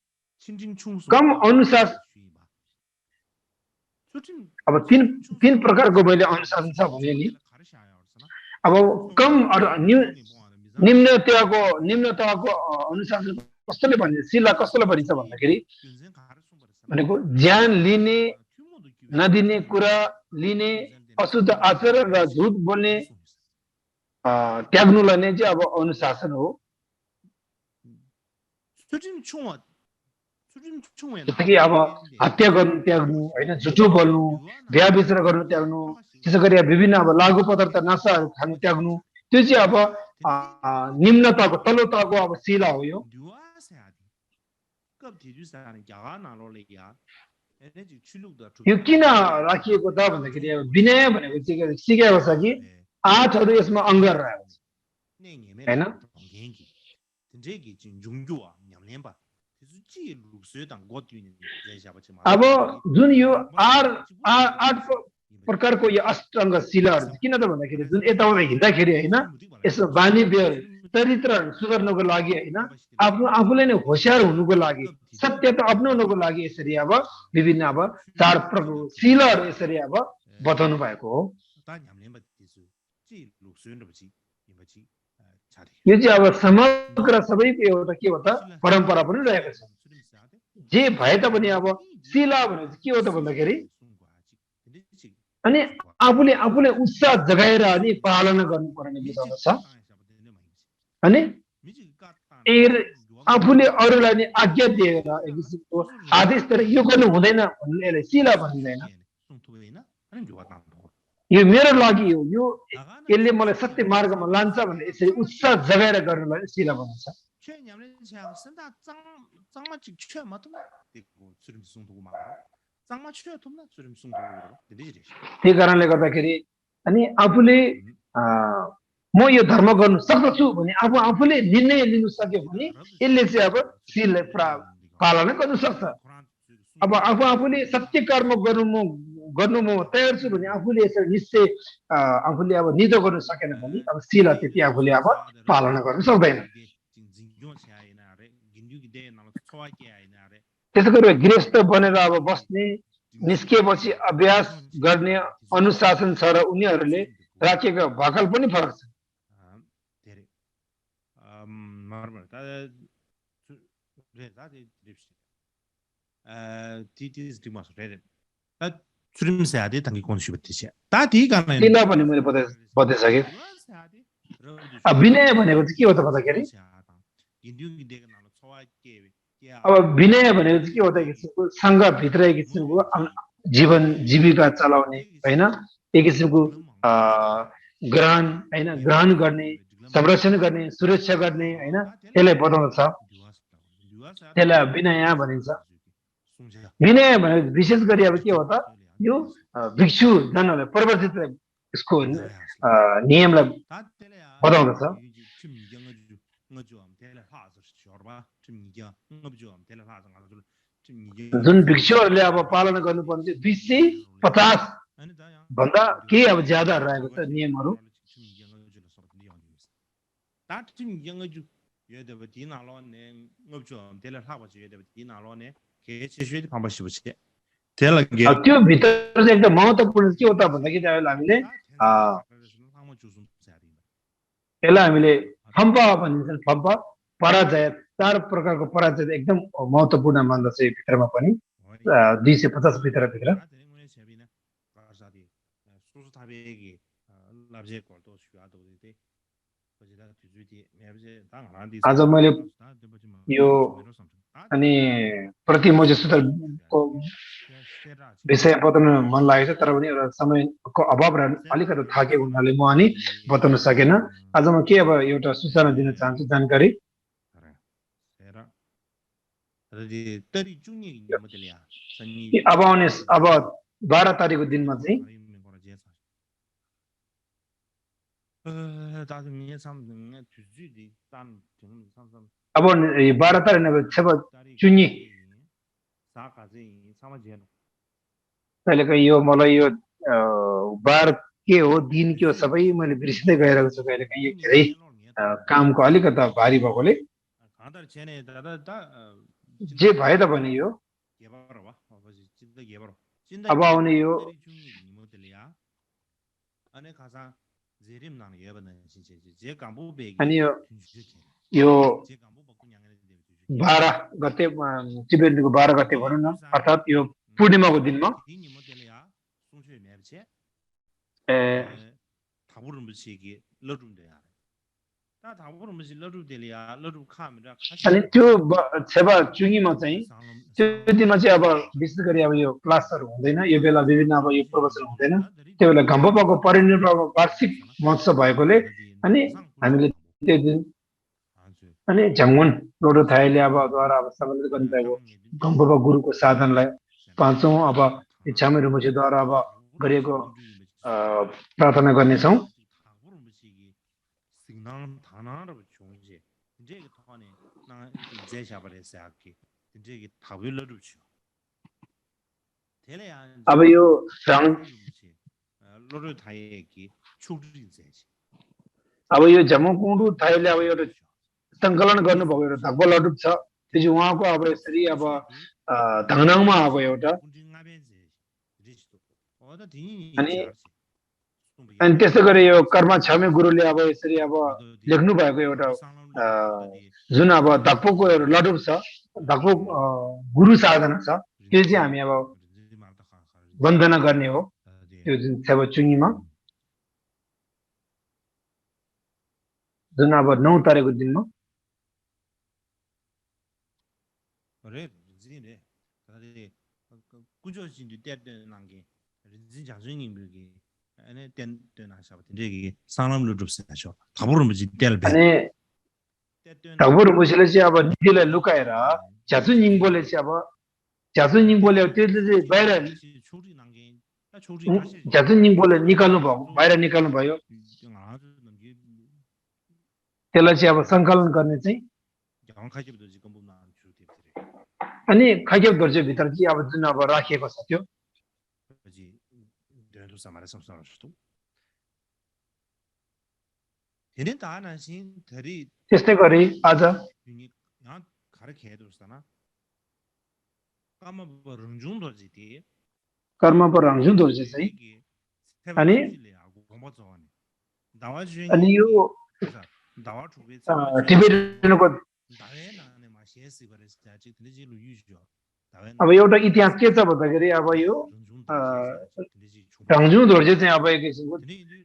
कम अनुशासन अब 3 प्रकारको मैले अनुशासन छ भने नि अब कम निम्न तहको अनुशासन कसले भनिन्छ शिला कसले भनिन्छ भन्दाखेरि भनेको ज्यान लिने नदिने कुरा लिने अशुद्ध आचरण र झुट बोल्ने त्याग्नुलाई नै चाहिँ अब अनुशासन हो जस्तो कि अब हत्या गर्नु त्याग्नु हैन झुटो बोल्नु व्यभिचार गर्नु त्याग्नु त्यसै गरी विभिन्न अब लागु पदार्थ नशाहरू खानु त्याग्नु त्यो चाहिँ अब निम्नताको तल्लो तहको अब शिला हो यो यो किन राखिएको त भन्दाखेरि विनय भनेको चाहिँ सिकेको छ कि 8हरू यसमा अङ्ग रहेको छ हैन अब जुन यो 8 प्रकारको यो अष्टाङ्ग शिलाहरू किन त भन्दाखेरि जुन यताउता हिँड्दाखेरि हैन यसो बानी व्यवहार चरित्र सुधार्नको लागि हैन आफूले नै होशियार हुनुको लागि सत्यता अपनाउनको लागि यसरी अब विभिन्न अब 4 प्रकारको शिलाहरू यसरी अब बताउनु भएको हो यो चाहिँ अब समग्र सबैको एउटा के हो त परम्परा पनि रहेको छ जे भए तापनि अब शिला भनेको के हो त भन्दाखेरि अनि आफूले उत्साह जगाएर अनि पालना गर्नुपर्ने विधान छ अनि आफूले अरूलाई नि आज्ञा दिएर एक किसिमको आदेश दिएर यो गर्नु हुँदैन भन्ने यसलाई शिला भनिँदैन यो मेरो लागि हो यो यसले मलाई सत्य मार्गमा लान्छ भनेर यसरी उत्साह जगाएर गर्नलाई शिला भनिन्छ त्यही कारणले गर्दाखेरि अनि आफूले म यो धर्म गर्नु सक्दछु भने आफूले निर्णय लिनु सक्यो भने यसले चाहिँ अब शिललाई पालना गर्न सक्छ अब आफूले सत्य कर्म गर्नु म तयार छु भने आफूले यसरी निश्चय आफूले अब निधो गर्न सकेन भने अब शिला त्यति आफूले अब पालना गर्न सक्दैन त्यसै गरी गृहस्थ बनेर अब बस्ने निस्किएपछि अभ्यास गर्ने अनुशासन छ र उनीहरूले राखेको भाकल पनि फरक छ शिला भने मैले बताइसकेँ विनय भनेको चाहिँ के हो त भन्दाखेरि अब विनय भनेको चाहिँ के हो त एक किसिमको सङ्घभित्र एक किसिमको जीवन जीविका चलाउने हैन एक किसिमको ग्रहण गर्ने संरक्षण गर्ने सुरक्षा गर्ने हैन त्यसलाई बताउँछ त्यसलाई विनय भनिन्छ विनय भनेको विशेष गरी अब के हो त यो भिक्षु जनहरूलाई प्रवर्तित यसको नियमलाई बताउँदछ जुन भिक्षुहरूले अब पालना गर्नुपर्ने 250 भन्दा केही अब ज्यादा रहेको छ नियमहरू त्यो भित्र चाहिँ एकदम महत्त्वपूर्ण के हो त भन्दाखेरि हामीले यसलाई हामीले फम्पा भनिन्छ फम्पा पराजय 4 प्रकारको पराजय एकदम महत्त्वपूर्ण मान्दछ यो भित्रमा पनि 250 भित्र आज मैले यो अनि प्रति मोजे सूत्रको विषय बताउन मन लागेको छ तर पनि एउटा समयको अभाव र अलिकति थाकेको हुनाले म अनि बताउन सकेन आज म के अब एउटा सूचना दिन चाहन्छु जानकारी अब आउने अब 12 तारिकको दिनमा चाहिँ अब 12 तारिक छेब चुन्नी कहिलेकाहीँ यो मलाई यो बार के हो दिन के हो सबै मैले बिर्सिँदै गइरहेको छु कहिलेकाहीँ यो धेरै कामको अलिकति भारी भएकोले जे भए तापनि यो अब आउने यो अनि यो 12 गते टिबेटको 12 गते भनौँ न अर्थात् यो पूर्णिमाको दिनमा अनि त्यो सेवा चुङीमा चाहिँ त्यो दिनमा चाहिँ अब विशेष गरी अब यो क्लासहरू हुँदैन यो बेला विभिन्न अब यो प्रवचन हुँदैन त्यो बेला घम्बपाको परिनिर्वाण वार्षिक महोत्सव भएकोले अनि हामीले त्यो दिन अनि झमगुन लोडो थाइले अब द्वारा अब सम्मिलित गर्नुभएको घम्बपा गुरुको साधनलाई पाँचौं अब इच्छामय रुमसीद्वारा अब गरिएको प्रार्थना गर्नेछौँ अब यो झमकुण्डु थाइले अब एउटा सङ्कलन गर्नुभएको एउटा धक्बा लडुप छ त्यो चाहिँ उहाँको अब यसरी अब धङनाङमा अब एउटा अनि त्यस्तै गरी यो कर्मा छामे गुरुले अब यसरी अब लेख्नु भएको एउटा जुन अब धक्पोको एउटा लडुप छ धक्पो गुरु साधना छ त्यो चाहिँ हामी अब वन्दना गर्ने हो त्यो जुन सेवा चुङीमा जुन अब 9 तारिकको दिनमा धक्बो रुमसीले चाहिँ अब निधिलाई लुकाएर झ्याचु निङबोले चाहिँ अब झ्याचु निङबोले त्यसले चाहिँ बाहिर झ्याचु निङबोले निकाल्नु भयो बाहिर निकाल्नु भयो त्यसलाई चाहिँ अब सङ्कलन गर्ने चाहिँ अनि खैकेब दर्जे भित्र चाहिँ अब जुन अब राखिएको छ त्यो त्यस्तै गरी आज कर्म पर रङजुङ दर्जे चाहिँ अनि यो टिबेटनको अब एउटा इतिहास के छ भन्दाखेरि अब यो रङजुङ दोर्जे चाहिँ अब एक किसिमको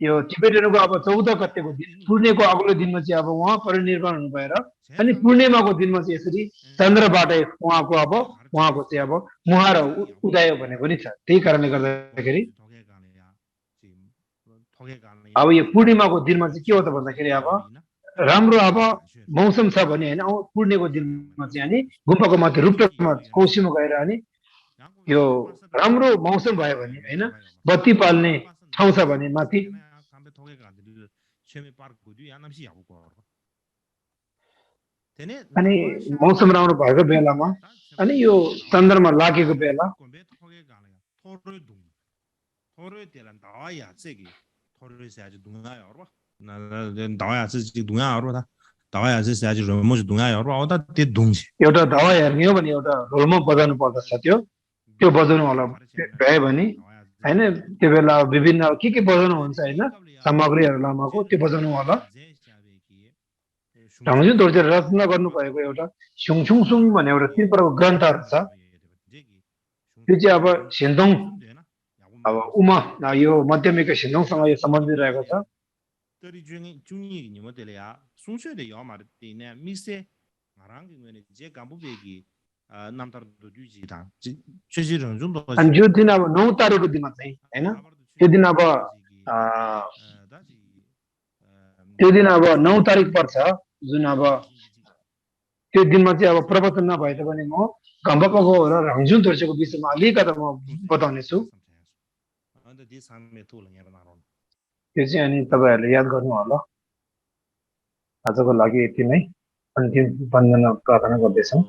यो टिबेटनको अब 14 गतेको दिन पूर्णेको अग्लो दिनमा चाहिँ अब उहाँ परिनिर्वाण हुनु भएर अनि पूर्णिमाको दिनमा चाहिँ यसरी चन्द्रबाट उहाँको चाहिँ अब मुहार उदायो भने पनि छ त्यही कारणले गर्दाखेरि अब यो पूर्णिमाको दिनमा चाहिँ के हो त भन्दाखेरि अब राम्रो अब मौसम छ भने हैन पूर्णेको दिनमा चाहिँ अनि गुम्पाको माथि रूपमा कौशीमा गएर अनि यो राम्रो मौसम भयो भने हैन बत्ती पाल्ने ठाउँ छ भने माथि अनि मौसम राम्रो भएको बेलामा अनि यो चन्द्रमा लागेको बेला एउटा दवा हेर्ने हो भने एउटा ढोलमा बजाउनु पर्दछ त्यो बजाउनु होला भ्यायो भने हैन त्यो बेला विभिन्न के बजाउनु हुन्छ हैन सामग्रीहरू लामाको त्यो बजाउनु होला ढङ्गसित दोर्जे रचना गर्नु भएको एउटा सुङ भन्ने एउटा तीन प्रकारको ग्रन्थहरू छ त्यो चाहिँ अब सिन्धुङ अब उमा यो मध्यमिक सिन्धुङसँग यो सम्बन्धित रहेको छ अनि यो दिन अब 9 तारिकको दिनमा चाहिँ हैन त्यो दिन अब 9 तारिक पर्छ जुन अब त्यो दिनमा चाहिँ अब प्रवचन नभए तापनि म घम्बपाको र रङजुङ दोर्जेको विषयमा अलिकति म बताउने छु त्यो चाहिँ अनि तपाईहरुले याद गर्नु होला आजको लागि यति नै अन्तिम वन्दना प्रार्थना गर्दैछौं